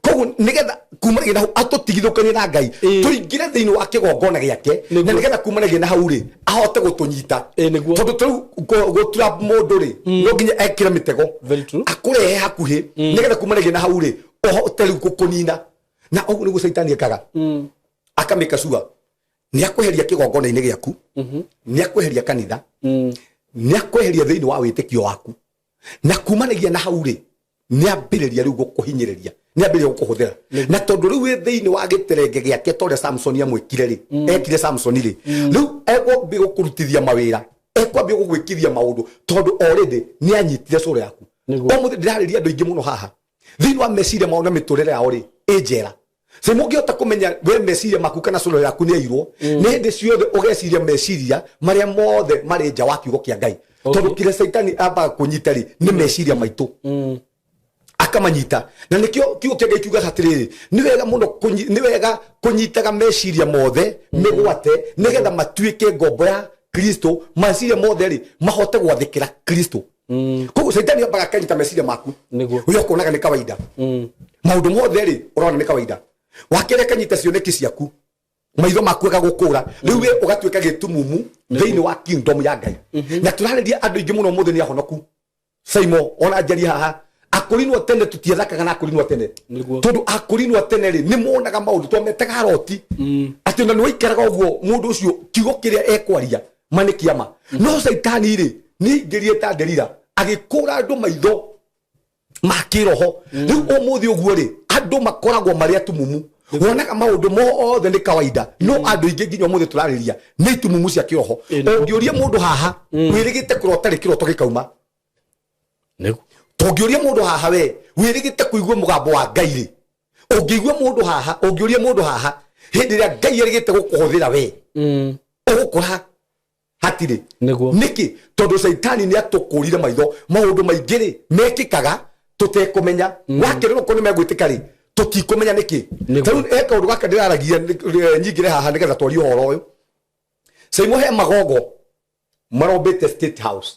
Koguo nĩgetha kumanagia na hau atũtigithũkanie na Ngai, tũingĩre thĩinĩ wa kĩgongona gĩake, na nĩgetha kumanagia na hau rĩ, ahote gũtũnyita. Tondũ tarĩu gũtura mũndũ rĩ, no nginya ekĩre mĩtego. Very true. Akũrehe hakuhĩ, nĩgetha kumanagia na hau rĩ, ũhote rĩu gũkũnina. Na ũguo nĩguo Caitani ekaga, akamĩka sure nĩ akweheria kĩgongona-inĩ gĩaku, nĩ akweheria kanitha, nĩ akweheria thĩinĩ wa wĩtĩkio waku, na kumanagia na hau rĩ, nĩ ambĩrĩria rĩu gũkũhinyĩrĩria, nĩ ambĩrĩria gũkũhũthĩra. Na tondũ rĩu wĩ thĩinĩ wa gĩterenge gĩake, ta ũrĩa Samsoni amwĩkire rĩ, ekire Samsoni rĩ, rĩu ekwambia gũkũrutithia mawĩra, ekwambia gũgwĩkithia maũndũ, tondũ already nĩ anyitire cũrũ yaku. Ũmũthĩ ndĩrarĩria andũ aingĩ mũno haha, thĩinĩ wa meciria mao na mĩtũrĩre yao rĩ, ĩ njera. So mũngĩhota kũmenya we meciria maku kana cũrũ yaku nĩ airwo, nĩ hĩndĩ ciothe ũgeciria meciria marĩa mothe marĩ nja wa kiugo kĩa Ngai. Tondũ kĩrĩa Caitani ambaga kũnyita rĩ, nĩ meciria maitũ akamanyita. Na nĩkĩo kiugo kĩa Ngai kiugaga atĩrĩrĩ, nĩ wega mũno nĩ wega kũnyitaga meciria mothe mĩgwate, nĩgetha matuĩke ngombo ya Kristo, meciria mothe rĩ, mahote gwathĩkĩra Kristo. Koguo Caitani ambaga akanyita meciria maku. Ũrĩa ũkuonaga nĩ kawaida, maũndũ mothe rĩ, ũrona nĩ kawaida. Wakerĩ akanyita cioneki ciaku, maitho maku agagũkũra, rĩu we ũgatuĩka gĩtumumu thĩinĩ wa kingdom ya Ngai. Na tũrarĩria andũ aingĩ mũno ũmũthĩ nĩ ahonoku, Saimo, ona njaria haha, akũrinwo tene tũtiethakaga na akũrinwo tene. Tondũ akũrinwo tene rĩ, nĩ monaga maũndũ, twametaga aroti, atĩ ona nĩ waikaraga ũguo, mũndũ ũcio kiugo kĩrĩa ekwaria ma nĩ kĩama. No Caitani rĩ, nĩ aingĩrie ta nderira, agĩkũra andũ maitho. Ma kĩroho. Rĩu ũmũthĩ ũguo rĩ, andũ makoragwo marĩ atumumu, wonaga maũndũ mothe nĩ kawaida, no andũ aingĩ nginya ũmũthĩ tũrarĩria nĩ itumumu cia kĩroho. Ũngĩũria mũndũ haha wĩrĩgĩte kũrota rĩ, kĩroto gĩkauma. Tũngĩũria mũndũ haha, we wĩrĩgĩte kũigua mũgambo wa Ngai rĩ, ũngĩigua mũndũ haha, ũngĩũria mũndũ haha hĩndĩ ĩrĩa Ngai erĩgĩte gũkũhũthĩra we, ũgũkora hatirĩ. Nĩkĩ? Tondũ caitani nĩ atũkũrire maitho. Maũndũ maingĩ rĩ mekĩkaga tũtekũmenya. Wakererwo korwo nĩ megwĩtĩka rĩ, tũtikũmenya nĩkĩ. Tarĩu he kaũndũ gaka ndĩraragia nyingĩre haha nĩgetha twarie ũhoro ũyũ. Caimo, he magogo marombĩte State House.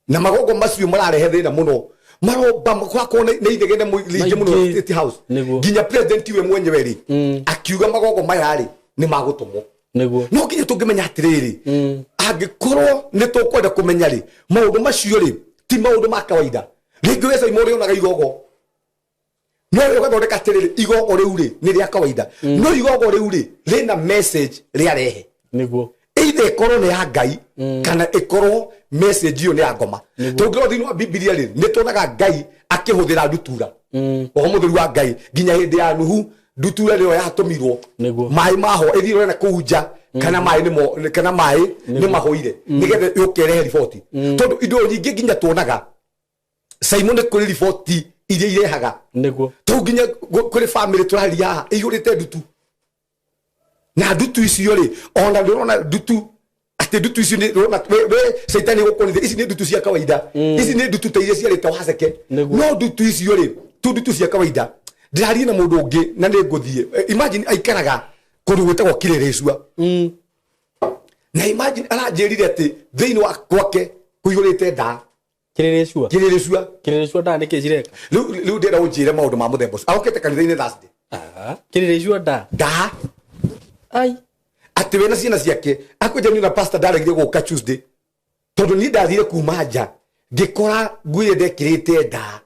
Na magogo macio mararehe thĩna mũno, maromba kũrakorwo nĩ inegene rĩingĩ mũno Maingĩ. State House. Nginya president we mwenyewe rĩ, akiuga magogo maya rĩ nĩ magũtũmwo. No nginya tũngĩmenya atĩrĩrĩ, angĩkorwo nĩ tũkwenda kũmenya rĩ, maũndũ macio rĩ ti maũndũ ma kawaida. Rĩngĩ we Caimo ũrĩonaga igogo, no we ũgathondeka atĩrĩrĩ, igogo rĩu rĩ nĩ rĩa kawaida, no igogo rĩu rĩ rĩna message rĩarehe. Either ĩkorwo nĩ ya Ngai kana ĩkorwo message ĩyo nĩ ya ngoma. Tũngĩrora thĩinĩ wa Bibilia rĩ, nĩ tuonaga Ngai akĩhũthĩra ndutura. Roho mũtheru wa Ngai, nginya hĩndĩ ya Nuhu, ndutura nĩyo yatũmirwo. Maĩ maho ĩthiĩ ĩrore na kũu nja kana maĩ nĩmo, kana maĩ nĩ mahũire, nĩgetha yũke ĩrehe riboti. Tondũ indo nyingĩ nginya tuonaga, Simon, nĩ kũrĩ riboti iria irehaga. Tau nginya kũrĩ famĩlĩ tũrarĩria haha ĩihũrĩte ndutu, na ndutu icio rĩ, ona ndũrona ndutu atĩ ndutu icio nĩ ndũrona we caitani gũkũnithia ici nĩ ndutu cia kawaida, ici nĩ ndutu ta iria ciarĩte waceke. No ndutu icio rĩ, tu ndutu cia kawaida. Ndĩraria na mũndũ ũngĩ na nĩ ngũthiĩ. Imagine aikaraga kũndũ gwĩtagwo Kirĩrĩcua, na imagine aranjĩrire atĩ thĩinĩ wa gwake kũihũrĩte ndaa. Kirĩrĩcua? Kirĩrĩcua. Kirĩrĩcua ndaa nĩkĩ cireka? Rĩu ndĩrenda ũnjĩre maũndũ ma mũthemba ũcio. Arokĩte kanitha-inĩ Thursday. Ah, kirĩrĩcua ndaa? Ndaa. Ai. Atĩ we na ciana ciake akwĩnja niĩ na pastor ndaregire gũka Tuesday tondũ niĩ ndathire kuma nja ngĩkora nguo ĩrĩa ndekĩrĩte ndaa,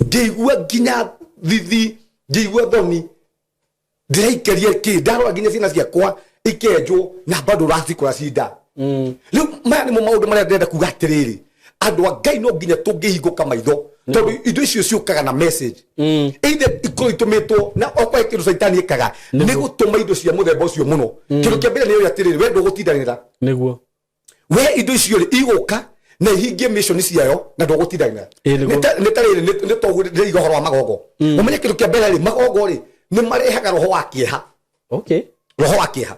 ngĩigua nginya thithi, ngĩigua thoni, ndĩraikaria kĩ, ndarora nginya ciana ciakwa ikenjwo na bado ũracikora cinda. Rĩu maya nĩmo maũndũ marĩa ndĩrenda kuga atĩrĩrĩ, andũ a Ngai, no nginya tũngĩhingũka maitho, tondũ indo icio ciũkaga na message, either ikorwo itũmĩtwo na okorwo he kĩndũ caitani ĩkaga nĩ gũtũma indo cia mũthemba ũcio mũno. Kĩndũ kĩa mbere nĩ ũrĩa atĩrĩrĩ, we ndũgũtindanĩra. We indo icio rĩ, igũka na ihingie mission ciayo na ndũgũtindanĩra. Nĩ ta rĩrĩ, nĩ toguo ndĩraiga ũhoro wa magongo. Ũmenye kĩndũ kĩa mbere rĩ, magongo rĩ nĩ marehaga roho wa kĩeha. Roho wa kĩeha.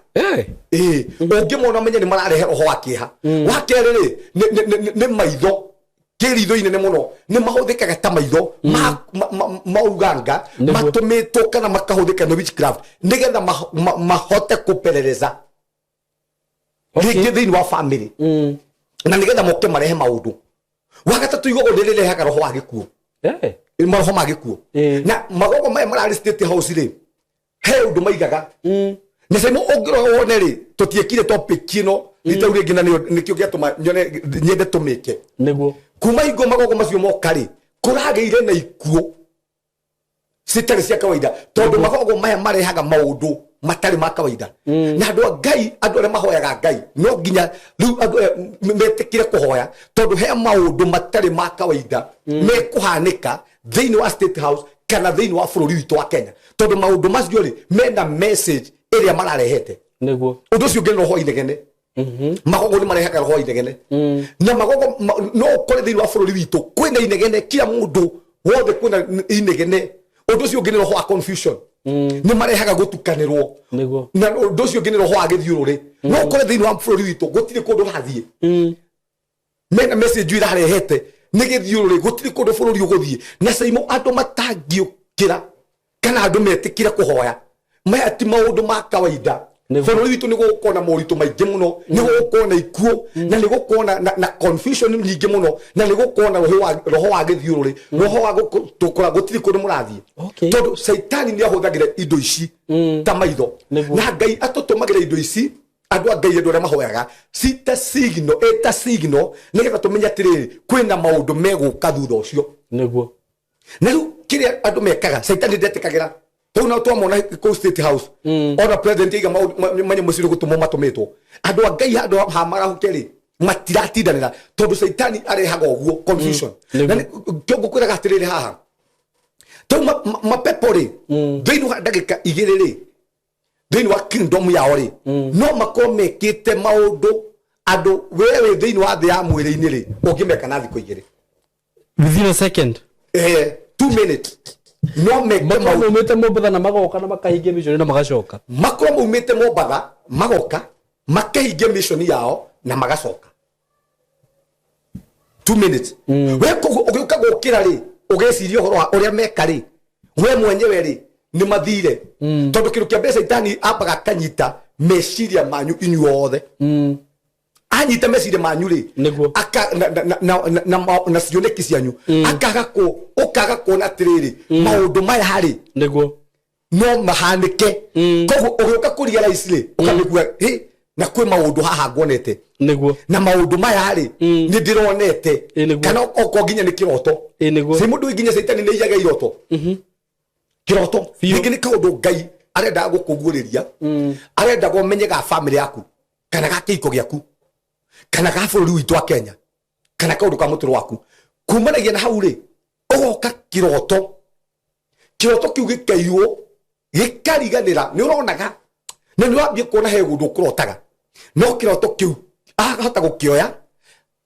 Ĩĩ, ũngĩmona ũmenye nĩ mararehe roho wa kĩeha. Wa kerĩ rĩ, nĩ maitho, kĩritho inene mũno, nĩ mahũthĩkaga ta maitho ma uganga matũmĩtwo kana makahũthĩka nĩ witchcraft nĩgetha mahote kũperereza rĩngĩ thĩinĩ wa family na nĩgetha moke marehe maũndũ. Wa gatatũ, igogo nĩ rĩrehaga roho wa gĩkuũ. Maroho ma gĩkuũ. Na magogo maya mararĩ State House rĩ, he ũndũ maigaga na caimo ũngĩrora wone rĩ, tũtiĩkire topic ĩno rita rĩu rĩngĩ, na nĩkĩo gĩatũma nyone nyende tũmĩke. Kuma hingo magogo macio moka rĩ, kũragĩire na ikuũ citarĩ cia kawaida, tondũ magogo maya marehaga maũndũ matarĩ ma kawaida. Na andũ a Ngai, andũ arĩa mahoyaga Ngai, no nginya rĩu andũ aya metĩkĩre kũhoya, tondũ he maũndũ matarĩ ma kawaida mekũhanĩka thĩinĩ wa State House kana thĩinĩ wa bũrũri witũ wa Kenya, tondũ maũndũ macio rĩ mena message ĩrĩa mararehete. Ũndũ ũcio ũngĩ nĩ roho inegene. Magogo nĩ marehaga roho inegene, na magogo no ũkore thĩinĩ wa bũrũri witũ kwĩna inegene, kila mũndũ wothe kwĩna inegene. Ũndũ ũcio ũngĩ nĩ roho wa confusion, nĩ marehaga gũtukanĩrwo. Na ũndũ ũcio ũngĩ nĩ roho wa gĩthiũrũrĩ. No ũkore thĩinĩ wa bũrũri witũ gũtirĩ kũndũ ũrathiĩ, mena message irarehete nĩ gĩthiũrũrĩ, gũtirĩ kũndũ bũrũri ũgũthiĩ. Na caimo andũ matangĩũkĩra kana andũ metĩkĩre kũhoya, maya ti maũndũ ma kawaida. Bũrũri witũ nĩ gũgũkorwo na moritũ maingĩ mũno, nĩ gũgũkorwo na ikuũ, na nĩ gũkorwo na confusion nyingĩ mũno, na nĩ gũkorwo na roho wa gĩthiũrũrĩ, roho wa gũtũkora gũtirĩ kũndũ mũrathiĩ. Tondũ caitani nĩ ahũthagĩra indo ici ta maitho. Na Ngai atũtũmagĩra indo ici, andũ a Ngai, andũ arĩa mahoyaga, cita signal, ĩta signal, nĩgetha tũmenye atĩrĩrĩ, kwĩna maũndũ megũka thutha ũcio. Na rĩu kĩrĩa andũ mekaga, caitani ndetĩkagĩra tau na twamona kũu State House, ona president aiga manyamũ macio nĩ gũtũmwo matũmĩtwo. Andũ a Ngai, handũ ha marahũke rĩ, Matiratindanĩra tondũ Caitani arehaga ũguo confusion. Na kĩo ngũkwĩraga atĩrĩrĩ haha, tau mapepo rĩ, thĩinĩ wa ndagĩka 2 rĩ, thĩinĩ wa kingdom yao rĩ, no makorwo mekĩte maũndũ andũ we wĩ thĩinĩ wa thĩ ya mwĩrĩ-inĩ rĩ, ũngĩmeka na thikũ 2. Within a second. 2 minutes no meke. Makorwo maũndũ maumĩte Mombatha na magoka na makahingia mission na magacoka. Makorwo maumĩte Mombatha, magoka makahingia mission yao na magacoka 2 minutes. We koguo ũgĩũka gũkĩra rĩ, ũgĩciria ũhoro wa ũrĩa meka rĩ, we mwenyewe rĩ, nĩ mathire, tondũ kĩndũ kĩa mbere Caitani ambaga akanyita meciria manyu inyuothe. Anyita meciria manyu rĩ, aka na cioneki cianyu, akaga ku ũkaga kuona atĩrĩrĩ, maũndũ maya rĩ, no mahanĩke. Koguo ũgĩũka kũria raici rĩ, ũkamĩkua hĩ na kwĩ maũndũ haha nguonete, na maũndũ maya rĩ, nĩ ndĩronete. Kana okorwo nginya nĩ kĩroto. Ci mũndũ nginya Caitani nĩ iyaga iroto. Kĩroto rĩngĩ nĩ kaũndũ Ngai arendaga gũkũguũrĩria, arendaga ũmenye ga family yaku kana ga kĩhiko gĩaku kana ga bũrũri witũ wa Kenya kana kaũndũ ka mũtũrũ waku. Kumanagia na hau rĩ, ũgoka kĩroto, kĩroto kĩu gĩkaiywo, gĩkariganĩra. Nĩ ũronaga na nĩ ũrambia kuona he ũndũ ũkũrotaga, no kĩroto kĩu ahota gũkĩoya,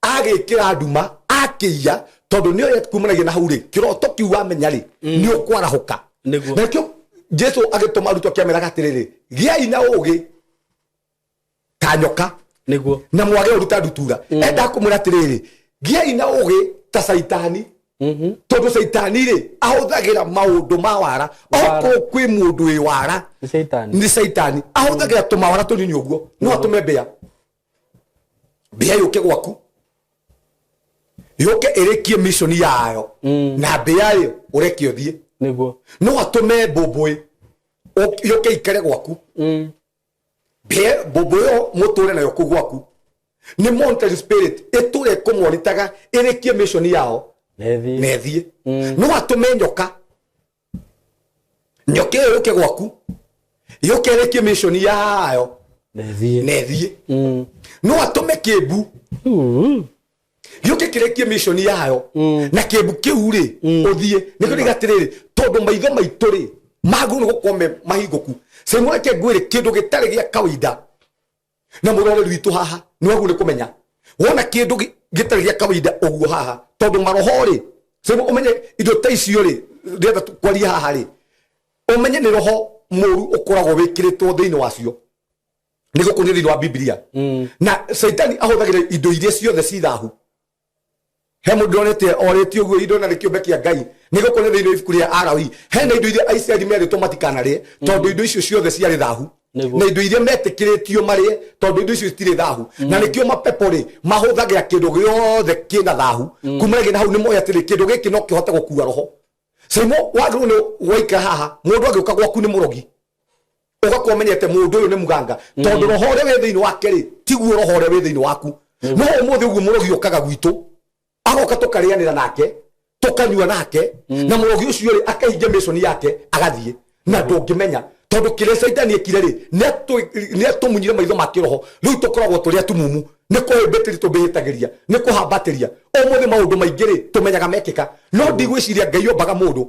agĩkĩra nduma, akĩiya, tondũ nĩ oĩ kumanagia na hau rĩ, kĩroto kĩu wamenya rĩ, nĩ ũkwarahũka. Na nĩkĩo Jesu agĩtũma arutwo akĩameraga atĩrĩrĩ, gĩai na ũgĩ ta nyoka na mwage ũru ta ndutura. Endaga kũmwĩra atĩrĩrĩ, gĩai na ũgĩ ta Caitani, tondũ Caitani rĩ, ahũthagĩra maũndũ ma wara. Wara. Okorwo kwĩ mũndũ wĩ wara, nĩ Caitani. Nĩ Caitani. Ahũthagĩra tũmawara tũnini ũguo, no atũme mbĩa, mbĩa yũke gwaku, yũke ĩrĩkie mission yayo, na mbĩa ĩyo ũreke ũthiĩ. No atũme mbũmbũĩ yũke ikare gwaku, mbĩa mbũmbũĩ ĩyo mũtũre nayo kũu gwaku. Nĩ monitoring spirit ĩtũre kũmonitaga ĩrĩkie mission yao na ĩthiĩ. Na ĩthiĩ. No atũme nyoka, nyoka ĩyo yũke gwaku, yũke ĩrĩkie mission yayo na ĩthiĩ. Na ĩthiĩ. No atũme kĩmbu, gĩũke kĩrĩkie mission yayo, na kĩmbu kĩu rĩ, ũthiĩ. Nĩkĩo ndiga atĩrĩrĩ, tondũ maitho maitũ rĩ, magĩrĩirwo nĩ gũkorwo me mahingũku. Caimũreke ngwĩre kĩndũ gĩtarĩ gĩa kawaida, na mũroreri witũ haha nĩ wagĩrĩirwo nĩ kũmenya wona kĩndũ gĩtarĩ gĩa kawaida ũguo haha, tondũ maroho rĩ, Caimũ, ũmenye indo ta icio rĩ, ndĩrenda kwaria haha rĩ, ũmenye nĩ roho mũru ũkoragwo wĩkĩrĩtwo thĩinĩ wacio nĩ gũkũ, nĩ thĩinĩ wa Biblia. Na Caitani ahũthagĩra indo iria ciothe ci thahu. He mũndũ ndonete orĩtie ũguo, indo na nĩ kĩũmbe kĩa Ngai. Nĩ gũkũ nĩ thĩinĩ wa ibuku rĩa Arawi, hena indo iria Aisiraeli merĩtwo matikanarĩe, tondũ indo icio ciothe ciarĩ thahu, na indo iria metĩkĩrĩtio marĩe, tondũ indo icio citirĩ thahu. Na nĩkĩo mapepo rĩ, mahũthagĩra kĩndũ gĩothe kĩna thahu. Kumanagia na hau nĩ moĩ atĩrĩ, kĩndũ gĩkĩ no kĩhote gũkua roho. Caimo wagĩrĩirwo nĩ waikara haha, mũndũ agĩũka gwaku nĩ mũrogi, ũgakorwo ũmenyete mũndũ ũyũ nĩ muganga, tondũ roho ũrĩa wĩ thĩinĩ wake rĩ, tiguo roho ũrĩa wĩ thĩinĩ waku. No ũmũthĩ ũguo mũrogi ũkaga gwitũ, agoka tũkarĩanĩra nake, tũkanyua nake, na mũrogi ũcio rĩ, akahingia mission yake, agathiĩ na ndũngĩmenya, tondũ kĩrĩa Caitani ekire rĩ, nĩ atũmunyire maitho ma kĩroho. Rĩu tũkoragwo tũrĩ atumumu, nĩ kũhĩmbĩtĩria tũmbĩhĩtagĩria, nĩ kũhambatĩria. Ũmũthĩ maũndũ maingĩ rĩ, tũmenyaga mekĩka, no ndigwĩciria Ngai ombaga mũndũ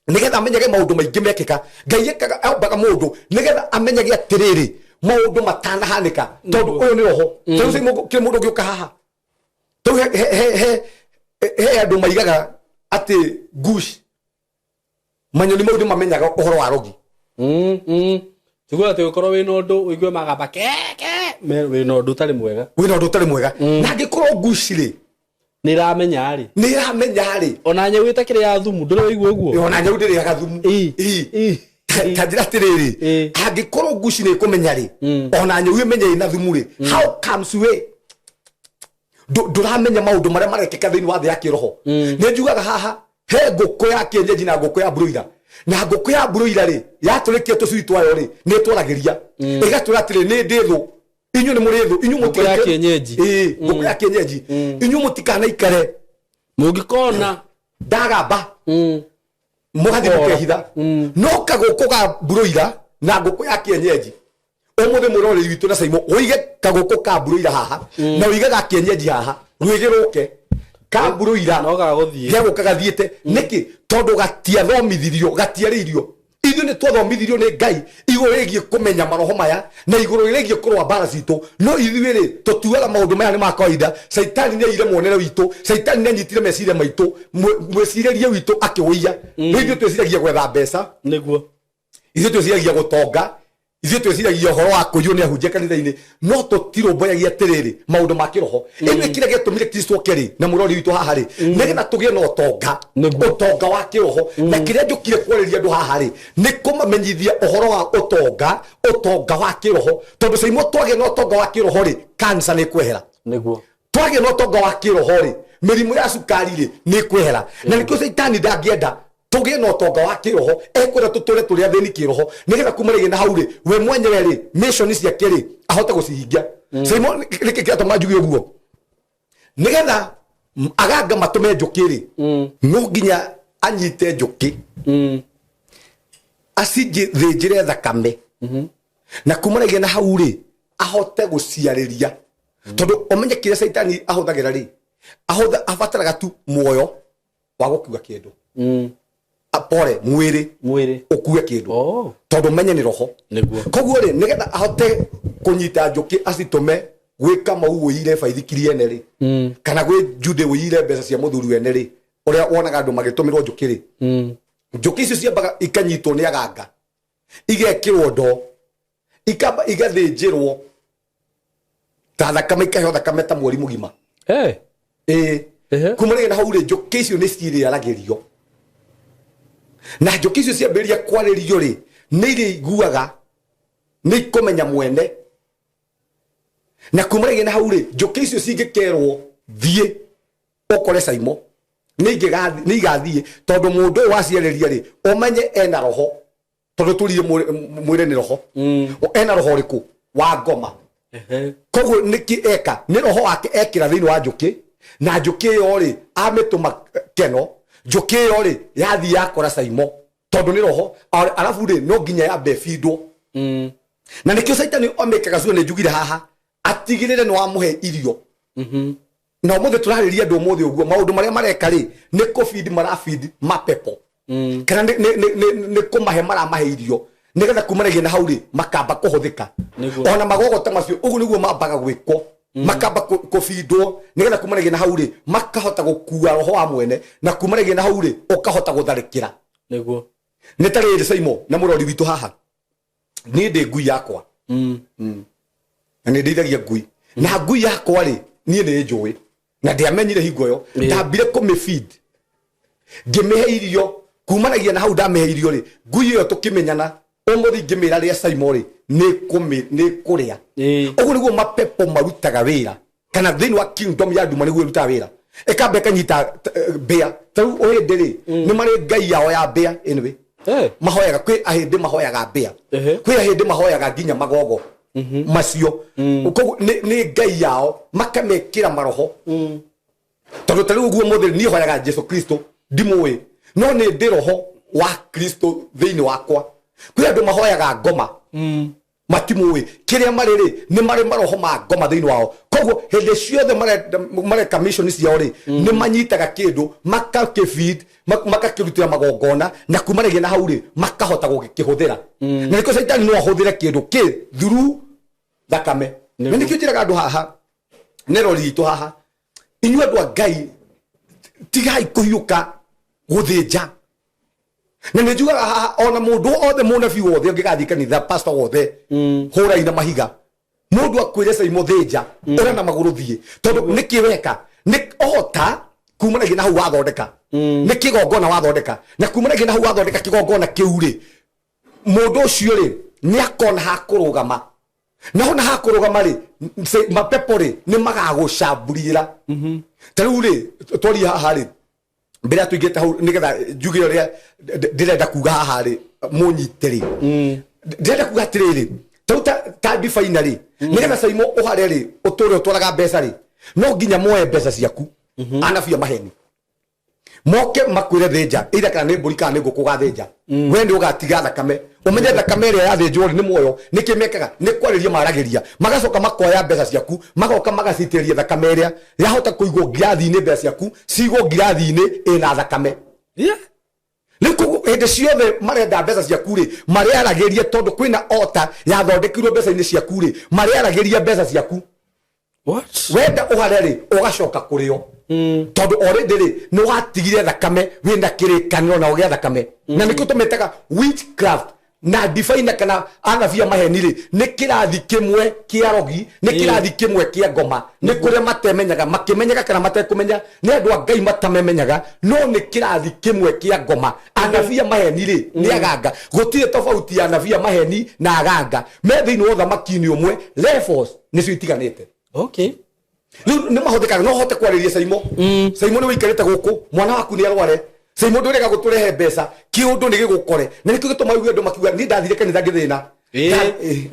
nigetha amenyage maũndũ maingĩ mekĩka. Ngai ekaga, ombaga mũndũ nigetha amenyage atĩrĩrĩ, maũndũ matanahanĩka, tondũ ũyũ nĩ roho. Tondũ kĩrĩ mũndũ ũngĩũka haha tau, he andũ maigaga atĩ gush manyoni mau nĩ mamenyaga ũhoro wa rogi. Tiguo atĩ ũkorwo wĩna ũndũ ũigue magamba keke, wĩna ũndũ ũtarĩ mwega. Wĩna ũndũ ũtarĩ mwega, na angĩkorwo gush rĩ, nĩ ĩramenya rĩ, nĩ ĩramenya rĩ, ona nyau ĩtakĩrĩ ya thumu, ndũrĩ waigua ũguo? Ona nyau ndĩrĩaga thumu. Ii. Ta njĩra atĩrĩrĩ, angĩkorwo nguci nĩ ĩkũmenya rĩ, ona nyau ĩmenye ĩna thumu rĩ, how comes we ndũramenya maũndũ marĩa marekĩka thĩinĩ wa thĩ ya kĩroho? Nĩ njugaga haha he ngũkũ ya kĩenyenji na ngũkũ ya broiler, na ngũkũ ya broiler rĩ, yatũrĩkia tũcui twayo rĩ, nĩ ĩtwaragĩria, ĩgatwĩra atĩrĩ, nĩ ndĩ thũ, inyuĩ nĩ mũrĩ thũ, inyuĩ. Ngũkũ ya kĩenyenji. Ĩĩ, ngũkũ ya kĩenyenji, inyuĩ mũtikanaikare. Mũngĩkona ndagamba, mũgathiĩ Kora. mũkehitha. No kagũkũ ga broiler na ngũkũ ya kĩenyenji, Ũmũthĩ mwĩroreri witũ na Caimo, ũige kagũkũ ka mburũira haha na ũige ga kienyeji haha, rwĩgĩ rũke ka mburũira. No gagũthiĩ. Gegũka gathiĩte nĩkĩ? Tondũ gatiathomithirio, gatiarĩirio. Ithuĩ nĩ twathomithirio nĩ Ngai igũrũ rĩgiĩ kũmenya maroho maya na igũrũ rĩgiĩ kũrũa mbara citũ. No ithuĩ rĩ, tũtuaga maũndũ maya nĩ ma kawaida. Caitani nĩ aire muonere witũ, Caitani nĩ anyitire meciria maitũ, mwĩcirĩrie witũ akĩũiya. Rĩu ithuĩ twĩciragia gwetha mbeca. Ithuĩ twĩciragia gũtonga, ithuĩ twĩciragia ũhoro wa kũiywo nĩ ahunjia kanitha-inĩ, no tũtirũmbũyagia atĩrĩrĩ maũndũ ma kĩroho. Ĩno kĩrĩa gĩatũmire Kristo oke rĩ, na mũrori witũ haha rĩ, nĩgetha tũgĩe na ũtonga, ũtonga wa kĩroho. Na kĩrĩa njũkire kwarĩria andũ haha rĩ, nĩ kũmamenyithia ũhoro wa ũtonga, ũtonga wa kĩroho, tondũ caimwo twagĩa na ũtonga wa kĩroho rĩ, kansa nĩ ĩkwehera. Twagĩa na ũtonga wa kĩroho rĩ, mĩrimũ ya cukari rĩ, nĩ ĩkwehera. Na nĩkĩo caitani ndangĩenda tũgĩe na ũtonga wa kĩroho, ekwenda tũtũre tũrĩ athĩni kĩroho, nĩgetha kuma rĩgĩ na hau rĩ, we mwenyewe rĩ, mission ciake rĩ, ahote gũcihingia. Simon, nĩkĩ kĩratũma njuge ũguo? Nĩgetha aganga matũme njũkĩ rĩ, no nginya anyite njũkĩ, acithĩnjĩre thakame, na kuma rĩgĩ na hau rĩ, ahote gũciarĩria. Tondũ ũmenye kĩrĩa caitani ahũthagĩra rĩ, abataraga tu muoyo wa gũkua kĩndũ. Pore mwĩrĩ. Mwĩrĩ. Ũkue kĩndũ. Tondũ menye nĩ roho. Koguo rĩ, nĩgetha ahote kũnyita njũkĩ acitũme gwĩka mau ũire baithikiri ene rĩ, kana gwĩ Jude ũire mbeca cia mũthuri wene rĩ, ũrĩa wonaga andũ magĩtũmĩrwo njũkĩ rĩ, njũkĩ icio ciambaga ikanyitwo nĩ aganga, igekĩrwo ndoo, ikamba igathĩnjĩrwo ta thakame, ikaheo thakame ta mweri mũgima. Ĩĩ. Kuma rĩrĩa na hau rĩ, njũkĩ icio nĩ cirĩaragĩrio, na njũkĩ icio ciambĩrĩria kwarĩrio rĩ, nĩ irĩiguaga, nĩ ikũmenya mwene. Na kuma rĩrĩa na hau rĩ, njũkĩ icio cingĩkerwo thiĩ ũkore Caimo, nĩ igathiĩ, tondũ mũndũ ũyũ waciarĩria rĩ, ũmenye ena roho, tondũ tũrire mwĩrĩ nĩ roho. Ena roho ũrĩkũ? Wa ngoma. Koguo nĩkĩ eka? Nĩ roho wake ekĩra thĩinĩ wa njũkĩ, na njũkĩ ĩyo rĩ, amĩtũma keno, njũkĩ ĩyo rĩ, yathiĩ yakora Caimo, tondũ nĩ roho. Arabu rĩ, no nginya yambe ĩbindwo. Na nĩkĩo caitani amĩkaga cua. Nĩ njugire haha atigĩrĩre nĩ wamũhe irio. Na ũmũthĩ tũrarĩria andũ ũmũthĩ ũguo, maũndũ marĩa mareka rĩ, nĩ kũbindi marabindi mapepo, kana nĩ kũmahe maramahe irio, nĩgetha kumanagia na hau rĩ, makamba kũhũthĩka. Ona magogota macio ũguo nĩguo mambaga gwĩkwo, makamba kũbindwo, nĩgetha kumanagia na hau rĩ, makahota gũkua roho wa mwene, na kumanagia na hau rĩ, ũkahota gũtharĩkĩra. Nĩ ta rĩrĩ, Saimo na mũrori witũ haha, niĩ ndĩ ngui yakwa na nĩ ndĩithagia ngui, na ngui yakwa rĩ, niĩ nĩ njũĩ na ndiamenyire hingo ĩyo. Ndambire kũmĩfeed, ngĩmĩhe irio. Kumanagia na hau ndamĩhe irio rĩ, ngui ĩyo tũkĩmenyana. Ũmũthĩ ingĩmĩra rĩa Saimo rĩ, nĩ kũrĩa. Ũguo nĩguo mapepo marutaga wĩra, kana thĩinĩ wa kingdom ya nduma nĩguo ĩrutaga wĩra. Ĩkamba ĩkanyita mbĩa. Ta rĩu ũhĩndĩ rĩ, nĩ marĩ ngai yao ya mbĩa. Anyway, mahoyaga, kwĩ ahĩndĩ mahoyaga mbĩa, kwĩ ahĩndĩ mahoyaga nginya magogo macio. Koguo nĩ ngai yao, makamekĩra maroho. Tondũ ta rĩu ũguo mũthĩ niĩ hoyaga Jesu Kristo, ndimũĩ, no nĩ ndĩ roho wa Kristo thĩinĩ wakwa. Kwĩ andũ mahoyaga ngoma, matimũĩ kĩrĩa marĩ rĩ, nĩ marĩ maroho ma ngoma thĩinĩ wao. Koguo hĩndĩ ciothe mareka mission ciao rĩ, nĩ manyitaga kĩndũ, makakĩfeed, makakĩrutĩra magongona, na kumanagia na hau rĩ, makahota gũgĩkĩhũthĩra. Na nĩkĩo caitani no ahũthĩre kĩndũ kĩ through thakame. Na nĩkĩo njĩraga andũ haha, nĩ rori itũ haha, inyuĩ andũ a Ngai, tigai kũhiũka gũthĩnja. Na nĩ njugaga haha, ona mũndũ othe, mũnabii wothe ũngĩgathiĩ kanitha, pastor wothe, hũrai na mahiga mũndũ akwĩre Caimo thĩnja, ũra na magũrũ thiĩ, tondũ nĩkĩ weka? Nĩ ohota kumanagia na hau wathondeka nĩ kĩgongona wathondeka, na kumanagia na hau wathondeka kĩgongona kĩu rĩ, mũndũ ũcio rĩ, nĩ akona ha kũrũgama. Na hona ha kũrũgama rĩ, mapepo rĩ, nĩ magagũcamburiĩra. Ta rĩu rĩ, twarie haha rĩ, mbere ya tũingĩte hau, nĩgetha njuge ũrĩa ndĩrenda kuga haha rĩ, mũnyite rĩ, ndĩrenda kuga atĩrĩrĩ, tarĩu ta ndibaina rĩ, nĩgetha Caimo ũhare rĩ, ũtũre ũtwaraga mbeca rĩ, no nginya moe mbeca ciaku anabi a maheni. Moke makwĩre thĩnja, either kana nĩ mbũri kana nĩ ngũkũ ũgathĩnja. We nĩ ũgatiga thakame. Ũmenye thakame ĩrĩa yathĩnjwo rĩ nĩ muoyo. Nĩkĩ mekaga? Nĩ kwarĩria maragĩria. Magacoka makoya mbeca ciaku, magoka magacitĩrĩria thakame ĩrĩa. Yahota kũigwo ngirathi-inĩ mbeca ciaku, cigwo ngirathi-inĩ ĩna thakame. Rĩu koguo hĩndĩ ciothe marenda mbeca ciaku rĩ, marĩaragĩria tondũ kwĩna ota yathondekirwo mbeca-inĩ ciaku rĩ, marĩaragĩria mbeca ciaku. What? Wenda ũhare rĩ, ũgacoka kũrĩo. Tondũ already rĩ, nĩ watigire thakame, wĩna kĩrĩkanĩro nao gĩa thakame. Na nĩkĩo tũmĩtaga witchcraft na diviner kana anabii a maheni rĩ, nĩ kĩrathi kĩmwe kĩa rogi, nĩ kĩrathi kĩmwe kĩa ngoma. Nĩ kũrĩa matemenyaga, makĩmenyaga kana matekũmenya, nĩ andũ a Ngai matamemenyaga, no nĩ kĩrathi kĩmwe kĩa ngoma. Anabii a maheni rĩ, nĩ aganga. Gũtirĩ tofauti ya anabii a maheni na aganga. Me thĩinĩ wa ũthamaki-inĩ ũmwe, levels nĩcio itiganĩte. Rĩu nĩ mahũthĩkaga, no ũhote kwarĩria Saimo. Saimo nĩ ũikarĩte gũkũ, mwana waku nĩ arware. Saimo ndũrega gũtũrehe mbeca, kĩũndũ nĩ gĩgũkore. Na nĩkĩo gĩtũmaga ũigue andũ makiuga, niĩ ndathire kanitha ngĩthĩna.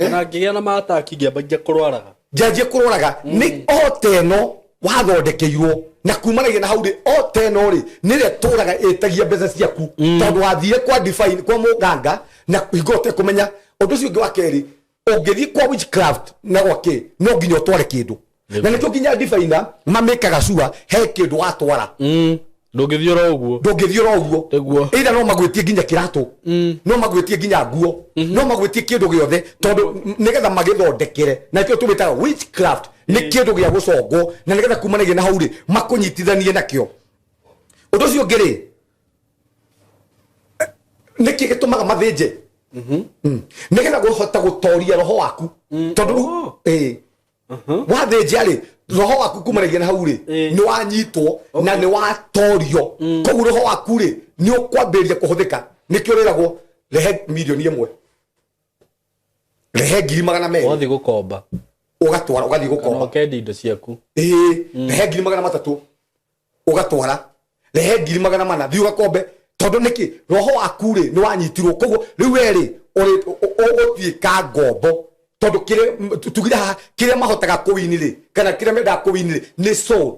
Ona ngĩgĩa na mataki ngĩambagia kũrwaraga. Njanjie kũrwaraga. Nĩ o ta ĩno wathondekeirwo na kumanagia na hau rĩ, o ta ĩno rĩ, nĩrĩa ĩtũraga ĩtagia mbeca ciaku. Tondũ wathire kwa divine, kwa mũganga, na hingo ũtekũmenya. Ũndũ ũcio ũngĩ wa kerĩ, ũngĩthiĩ kwa witchcraft na gwa kĩ, no nginya ũtware kĩndũ. Na nĩkĩo nginya diviner mamĩkaga sure he kĩndũ watwara. Ndũngĩthiĩ oro ũguo. Ndũngĩthiĩ oro ũguo. Nĩguo. Either no magwĩtie nginya kĩratũ, no magwĩtie nginya nguo, no magwĩtie kĩndũ gĩothe, tondũ nĩgetha magĩthondekere. Na nĩkĩo tũmĩtaga witchcraft, nĩ kĩndũ gĩa gũcongwo, na nĩgetha kumanagia na hau rĩ, makũnyitithanie nakĩo. Ũndũ ũcio ũngĩ rĩ, nĩkĩ gĩtũmaga mathĩnje? Nĩgetha kũhota gũtoria roho waku. Tondũ rĩu, wathĩnja rĩ, roho waku kumanagia na hau rĩ, nĩ wanyitwo na nĩ watorio. Koguo roho waku rĩ, nĩ ũkwambĩrĩria kũhũthĩka. Nĩkĩo ũrĩragwo, rehe mirioni ĩmwe, rehe ngiri magana merĩ. Ũgathiĩ gũkomba. Ũgatwara, ũgathiĩ Kana gũkomba. ũkendia indo ciaku. Rehe ngiri magana matatũ, ũgatwara. Rehe ngiri magana mana, thiĩ ũgakombe. Tondũ nĩkĩ? Roho waku rĩ, nĩ wanyitirwo. Koguo rĩu we rĩ, ũgũtuĩka ngombo. Tondũ kĩrĩa, tugire haha, kĩrĩa mahotaga kũwini rĩ, kana kĩrĩa mendaga kũwini rĩ, nĩ soul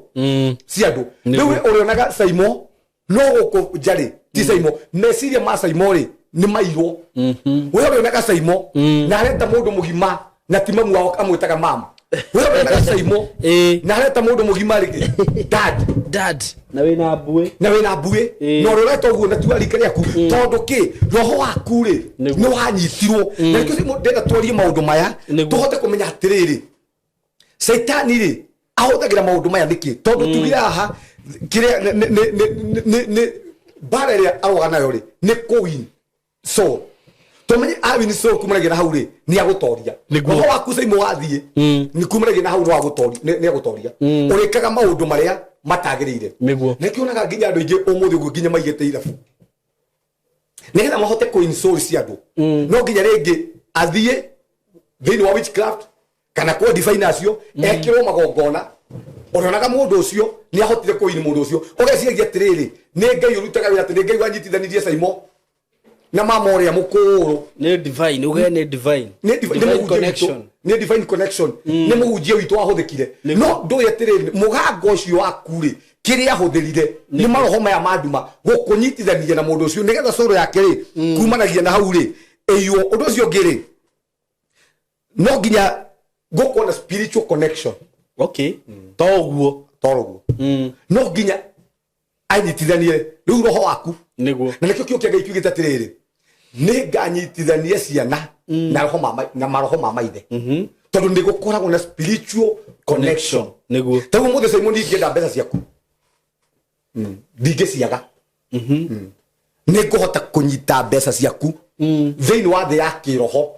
cia andũ. Rĩu ũrĩonaga Saimo, no gũkũ nja rĩ, ti Saimo. Meciria ma Saimo rĩ, nĩ mairwo. We ũrĩonaga Saimo, na areta mũndũ mũgima, na ti mamu wao amwĩtaga mama. We ũrĩonaga Saimo, na areta mũndũ mũgima rĩ, dad. Dad. Na wĩna mbuĩ. Na wĩna mbuĩ. Na ũrĩa ũreta ũguo na tiwa rika rĩaku. Tondũ kĩ, roho waku rĩ, nĩ wanyitirwo. Na nĩkĩo Saimo ndĩrenda twarie maũndũ maya, tũhote kũmenya atĩrĩrĩ, Caitani rĩ, ahũthagĩra maũndũ maya nĩkĩ? Tondũ tugire haha, kĩrĩa nĩ mbara ĩrĩa aroga nayo rĩ, nĩ kũwin soul. Tũmenye awin soul kumanagia na hau rĩ, nĩ agũtoria. Roho waku Saimo wathiĩ, nĩ kumanagia na hau no agũtoria, nĩ agũtoria. Ũrĩkaga maũndũ marĩa matagĩrĩire. Nĩkĩo onaga nginya andũ aingĩ ũmũthĩ ũguo nginya maigĩte irabu. Nĩgetha mahote kũ win soul cia andũ. No nginya rĩngĩ athiĩ thĩinĩ wa witchcraft kana kwa divine acio, ekĩrwo magongona. Ũrĩonaga mũndũ ũcio nĩ ahotire kũwin mũndũ ũcio. Ũgeciragia atĩrĩrĩ, nĩ Ngai ũrutaga wĩra, atĩ nĩ Ngai wanyitithanirie Saimo na mama ũrĩa mũkũrũ. Nĩ divine, uge nĩ divine. Nĩ nĩ Divine mũhunjia witũ. connection. Nĩ divine connection. Nĩ mũhunjia witũ wahũthĩkire. No ndũĩ atĩrĩrĩ, mũgango ũcio waku rĩ, kĩrĩa ahũthĩrire nĩ maroho maya ma nduma gũkũnyitithania na mũndũ ũcio, nĩgetha cũrũ yake rĩ, kumanagia na hau rĩ, ĩiywo. Ũndũ ũcio ũngĩ rĩ, no nginya gũkorwo na spiritual connection. To ũguo. To ũguo. No nginya anyitithanie rĩu roho waku. Na nĩkĩo kĩo kĩa Ngai kiugĩte atĩrĩrĩ, nĩ nganyitithania ciana na roho ma na maroho ma maithe. Tondũ nĩ gũkoragwo na spiritual connection. Ta rĩu ũmũthĩ Simon ingĩenda mbeca ciaku, ndingĩciaga. Nĩ ngũhota kũnyita mbeca ciaku thĩinĩ wa thĩ ya kĩroho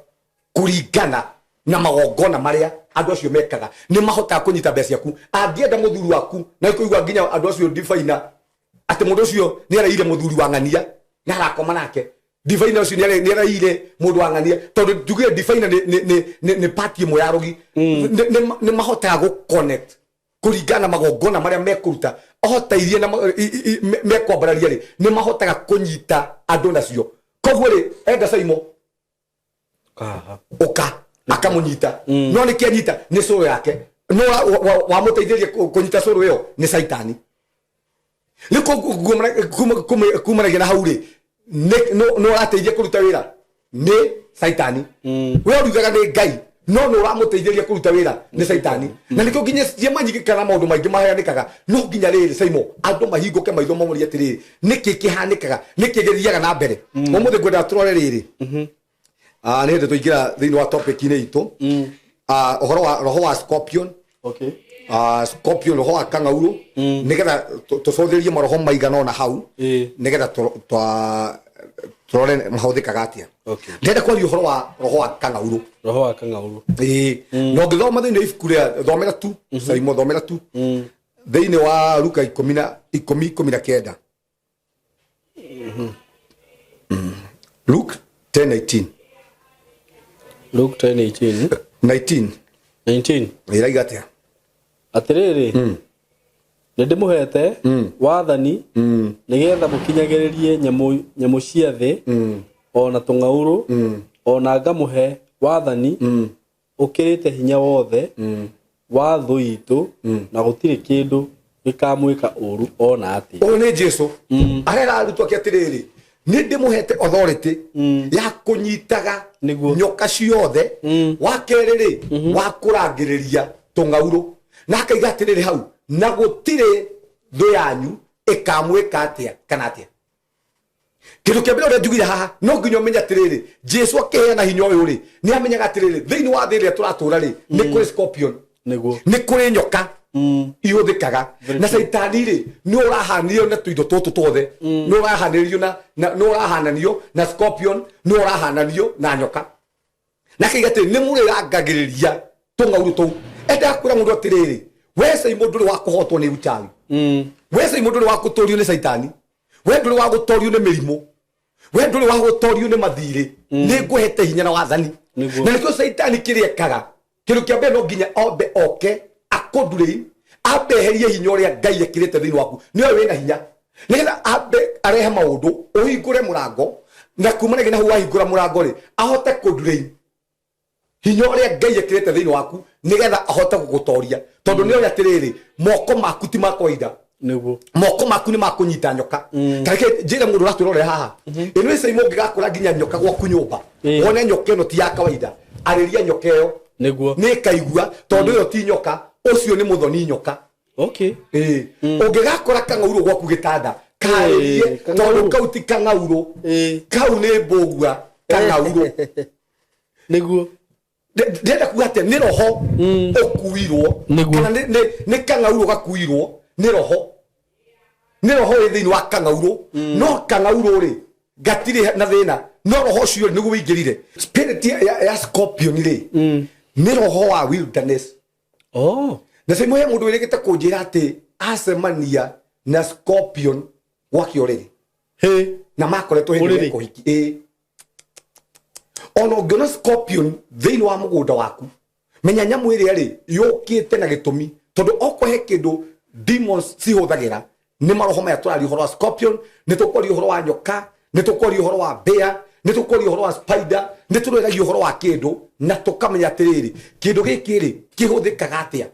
kũringana na magongona marĩa andũ acio mekaga. Nĩ mahotaga kũnyita mbeca ciaku. Angĩenda mũthuri waku, na kũigua nginya andũ acio diviner, atĩ mũndũ ũcio nĩ araire mũthuri wa ng'ania na arakoma nake. Diviner ũcio nĩ araire mũndũ wa ng'ania, tondũ tugire diviner nĩ part ĩmwe ya rũgi. Nĩ mahotaga gũ connect kũringana na magongona marĩa mekũruta, ohota iria na mekwambararia rĩ, nĩ mahotaga kũnyita andũ nacio. Koguo rĩ, enda Saimo ũka akamũnyita, no nĩ kĩanyita nĩ cũrũ yake, no wamũteithĩria kũnyita cũrũ ĩyo nĩ Caitani. Rĩu kumanagia na hau rĩ, nĩ ũrateithia kũruta wĩra nĩ Caitani. We ũriugaga nĩ Ngai, no nĩ ũramũteithĩria kũruta wĩra nĩ Caitani. Na nĩkĩo nginya ciama nyingĩ kana maũndũ maingĩ maheanĩkaga, no nginya rĩrĩ, Saimo, andũ mahingũke maitho morie atĩrĩrĩ, nĩkĩ kĩhanĩkaga, nĩkĩ gĩthiaga na mbere? Ũmũthĩ ngwendaga tũrore rĩrĩ. Nĩ hĩndĩ tũingĩra thĩinĩ wa topic-inĩ itũ. Ũhoro wa roho wa scorpion. Scorpion, roho wa kang'aurũ, nĩgetha tũcũthĩrĩrie maroho maigana ona hau, nĩgetha tũrore mahũthĩkaga atĩa. Ndĩrenda kwaria ũhoro wa roho wa kang'aurũ. Roho wa kang'aurũ. Ĩĩ, na ũngĩthoma thĩinĩ wa ibuku rĩa, thomera tu, Saimo, thomera tu thĩinĩ wa Luka ikũmi na ikũmi 19. Luke 10:19. Luke 10:18. 19. 19. Ĩraiga atĩa? Atĩrĩrĩ, nĩ ndĩmũhete wathani nĩgetha mũkinyagĩrĩrie nyamũ cia thĩ o na tũng'aurũ, o na ngamũhe wathani ũkĩrĩte hinya wothe wa thũ itũ, na gũtirĩ kĩndũ gĩkamwĩka ũru ona atĩa. Ũyũ nĩ Jesu arera arutwo ake atĩrĩrĩ, nĩ ndĩmũhete authority ya kũnyitaga nyoka ciothe, wa kerĩ rĩ, wa kũrangĩrĩria tũng'aurũ, na akaiga atĩrĩrĩ hau, na gũtirĩ thũ yanyu ĩkamwĩka atĩa kana atĩa. Kĩndũ kĩa mbere ũrĩa njugire haha, no nginya ũmenye atĩrĩrĩ, Jesu akĩheana hinya ũyũ rĩ, nĩ amenyaga atĩrĩrĩ, thĩinĩ wa thĩ ĩrĩa tũratũra rĩ, nĩ kũrĩ scorpion, nĩ kũrĩ nyoka ihũthĩkaga na Caitani rĩ, nĩ ũrahanio na tũindo tũtũ tuothe, nĩ ũrahanĩrĩrio na nĩ ũrahananio na scorpion, nĩ ũrahananio na nyoka. Na akaiga atĩrĩ, nĩ mũrĩrangagĩrĩria tũng'aurũ tũu. Endaga kwĩra mũndũ atĩrĩrĩ, we Caimo ndũrĩ wa kũhotwo nĩ uchawi, we Caimo ndũrĩ wa gũtũrio nĩ Caitani, we ndũrĩ wa gũtorio nĩ mĩrimũ, we ndũrĩ wa gũtorio nĩ mathirĩ, nĩ ngũhete hinya na wathani. Na nĩkĩo Caitani kĩrĩa ekaga, kĩndũ kĩa mbere no nginya ombe oke akũndurĩi, ambe eherie hinya ũrĩa Ngai ekĩrĩte thĩinĩ waku, nĩwe wĩna hinya, nĩgetha ambe arehe maũndũ ũhingũre mũrango, na kumanagia na hau wahingũra mũrango rĩ, ahote kũndurĩi hinya ũrĩa Ngai ekĩrĩte thĩinĩ waku, nĩgetha ahote gũgũtoria, tondũ nĩ oĩ atĩrĩrĩ, moko maku ti ma kawaida. Moko maku nĩ makũnyita nyoka. Tareke njĩre mũndũ ũratwĩrorera haha, ĩno ĩcai, mũngĩgakũra nginya nyoka gwaku nyũmba, wone nyoka ĩno ti ya kawaida, arĩria nyoka ĩyo. Nĩ ĩkaigua, tondũ ĩyo ti nyoka, ũcio nĩ mũthoni nyoka. Ĩĩ, ũngĩgakora kang'aurũ gwaku gĩtanda, karĩrie, kang'aurũ. Tondũ kau ti kang'aurũ, kau nĩ mbũgua kang'aurũ. Ndĩrenda kuga atĩa? Nĩ roho ũkuirwo. Kana nĩ kang'aurũ gakuirwo nĩ roho, nĩ roho wĩ thĩinĩ wa kang'aurũ. No kang'aurũ rĩ, gatirĩ na thĩna, no roho ũcio nĩguo wĩingĩrire. Spirit ya scorpion rĩ, nĩ roho wa wilderness. Na same he mũndũ wĩrĩgĩte kũnjĩra atĩ acemania na scorpion gwake ũrĩrĩ. Na makoretwo hĩndĩ Ũrĩrĩ? ya kũhiki. Ĩĩ, ona ũngĩona scorpion thĩinĩ wa mũgũnda waku, menya nyamũ ĩrĩa rĩ yũkĩte na gĩtũmi, tondũ okorwo he kĩndũ demons cihũthagĩra nĩ maroho maya. Tũraria ũhoro wa scorpion, nĩ tũkwaria ũhoro wa nyoka, nĩ tũkwaria ũhoro wa bear, nĩ tũkwaria ũhoro wa spider. Nĩ tũreragia ũhoro wa kĩndũ na tũkamenya atĩrĩrĩ, kĩndũ gĩkĩ rĩ kĩhũthĩkaga atĩa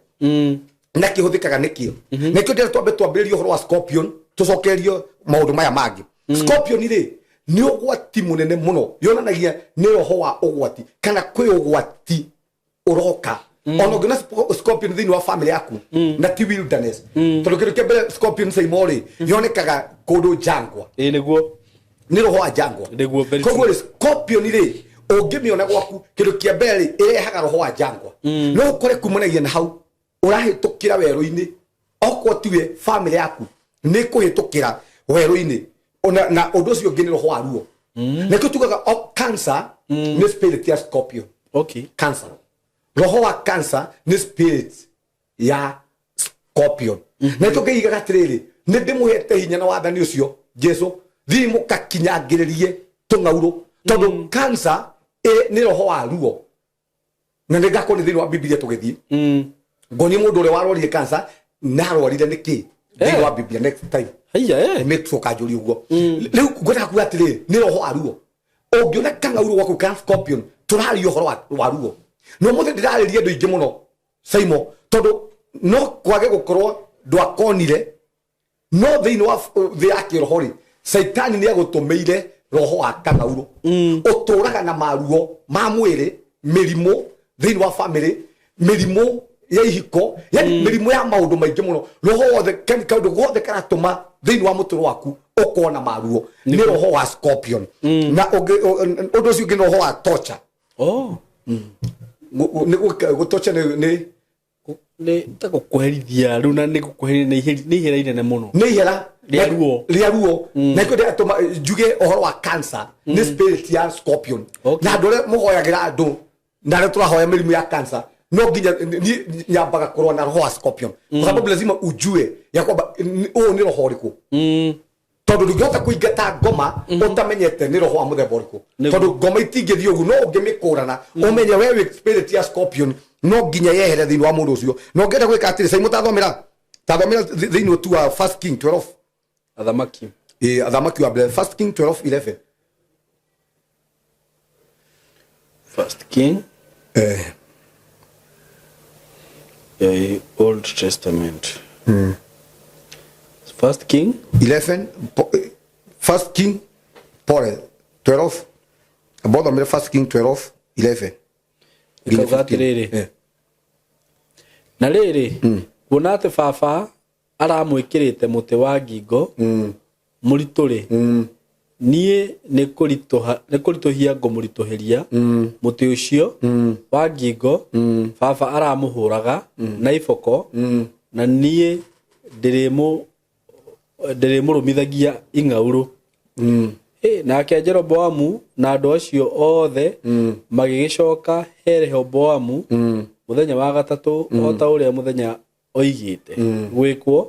na kĩhũthĩkaga nĩkĩ. Nĩkĩo ndĩrenda twambe twambĩrĩrie ũhoro wa scorpion, tũcokerio maũndũ maya mangĩ. Scorpion rĩ, nĩ ũgwati mũnene mũno, yonanagia nĩ roho wa ũgwati kana kwĩ ũgwati ũroka. Ona ũngĩona scorpion thĩinĩ wa family yaku na ti wilderness, tondũ kĩndũ kĩa mbere scorpion saimo rĩ, yonekaga kũndũ jangwa. Ĩĩ nĩguo. Nĩ roho wa jangwa. Nĩguo, very. Koguo rĩ, scorpion rĩ, ũngĩmĩona gwaku, kĩndũ kĩa mbere rĩ, ĩrehaga roho wa jangwa. No ũkore kumanagia na hau ũrahĩtũkĩra werũ-inĩ, okorwo tiwe, family yaku nĩ kũhĩtũkĩra werũ-inĩ. Ona na ũndũ ũcio ũngĩ nĩ roho wa ruo. Nĩkĩo tugaga o cancer nĩ spirit ya scorpion. Cancer, roho wa cancer nĩ spirit ya scorpion. Na nĩkĩo ngĩigaga atĩrĩrĩ, nĩ ndĩmũhete hinya na wathani ũcio, Jesu, thiĩ mũkakinyangĩrĩrie tũng'aurũ, tondũ cancer nĩ roho wa ruo. Na nĩ ngakorwo nĩ thĩinĩ wa Biblia tũgĩthiĩ ngonie mũndũ ũrĩa warwarire cancer na arwarire nĩkĩ thĩinĩ wa Biblia next time. Haiya eh. Nĩ tũkanjũria ũguo. Rĩu ngwendaga kuga atĩrĩrĩ, nĩ roho wa ruo. Ũngĩona kang'aurũ gwaku ka scorpion, tũraria ũhoro wa ruo. Na ũmũthĩ ndĩrarĩria andũ aingĩ mũno, Saimo, tondũ no kwage gũkorwo ndwakonire. No thĩinĩ wa thĩ ya kĩroho rĩ, Caitani nĩ agũtũmĩire roho wa kang'aurũ. Ũtũraga na maruo ma mwĩrĩ, mĩrimũ thĩinĩ wa famĩlĩ, mĩrimũ ya ihiko, yani mĩrimũ ya maũndũ maingĩ mũno. Roho wothe, yani kaũndũ gothe karatũma thĩinĩ wa mũtũrĩre waku ũkorwo na maruo nĩ roho wa scorpion. Na ũndũ ũcio ũngĩ nĩ roho wa torture. Oh. Nĩ gũtocha nĩ Nĩ ta gũkũherithia rĩu, na nĩ gũkũherithia nĩ ihera inene mũno. Nĩ ihera Rĩa ruo. Rĩa ruo. Na ikĩo ndĩratũma njuge ũhoro wa cancer nĩ spirit ya scorpion. Na andũ arĩa mũhoyagĩra andũ na arĩa tũrahoya mĩrimũ ya cancer, no nginya niĩ nyambaga kũrũa na roho wa scorpion, kwa sababu lazima ujue ya kwamba ũyũ nĩ roho ũrĩkũ, tondũ ndũngĩhota kũingata ngoma ũtamenyete nĩ roho wa mũthemba ũrĩkũ. Tondũ ngoma itingĩthiĩ ũguo, no ũngĩmĩkũrana ũmenye we wĩ spirit ya scorpion, no nginya yehere thĩinĩ wa mũndũ ũcio. Na ũngĩenda gwĩka atĩrĩ, Simon, tathomera tathomera thĩinĩ tu wa First King 12. Athamaki. Ĩ, Athamaki wa Mbere, First King 12:11. First King. Old Testament. First King. 11, First King, pole, 12, bothomere First King 12:11. Ĩkauga atĩrĩrĩ. Na rĩrĩ, kuona atĩ baba aramwĩkĩrĩte mũtĩ wa ngingo mũritũ-rĩ, niĩ nĩ kũritũhia ngũmũritũhĩria mũtĩ ũcio wa ngingo baba aramũhũraga na iboko, na niĩ ndĩrĩmũrũmithagia ing'aurũ. Nake Jeroboamu na andũ acio othe magĩgĩcoka he Rehoboamu mũthenya wa gatatũ, o ta ũrĩa mũthenya oigĩte gwĩkwo,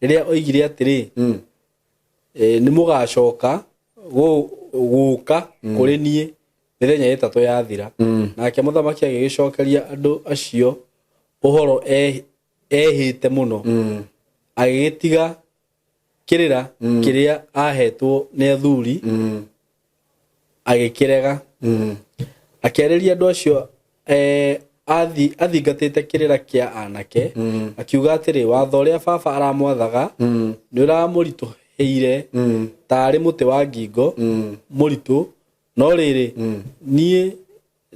rĩrĩa oigire atĩrĩ, nĩ mũgacoka gũka kũrĩ niĩ mĩthenya 3 yathira. Nake mũthamaki agĩgĩcokeria andũ acio ũhoro ehĩte mũno, agĩgĩtiga kĩrĩra kĩrĩa ahetwo nĩ athuri, agĩkĩrega. Akĩarĩria andũ acio, athingatĩte kĩrĩra kĩa anake, akiuga atĩrĩ, watho ũrĩa baba aramwathaga nĩ ũramũritũhĩire tarĩ mũtĩ wa ngingo mũritũ, no rĩrĩ, niĩ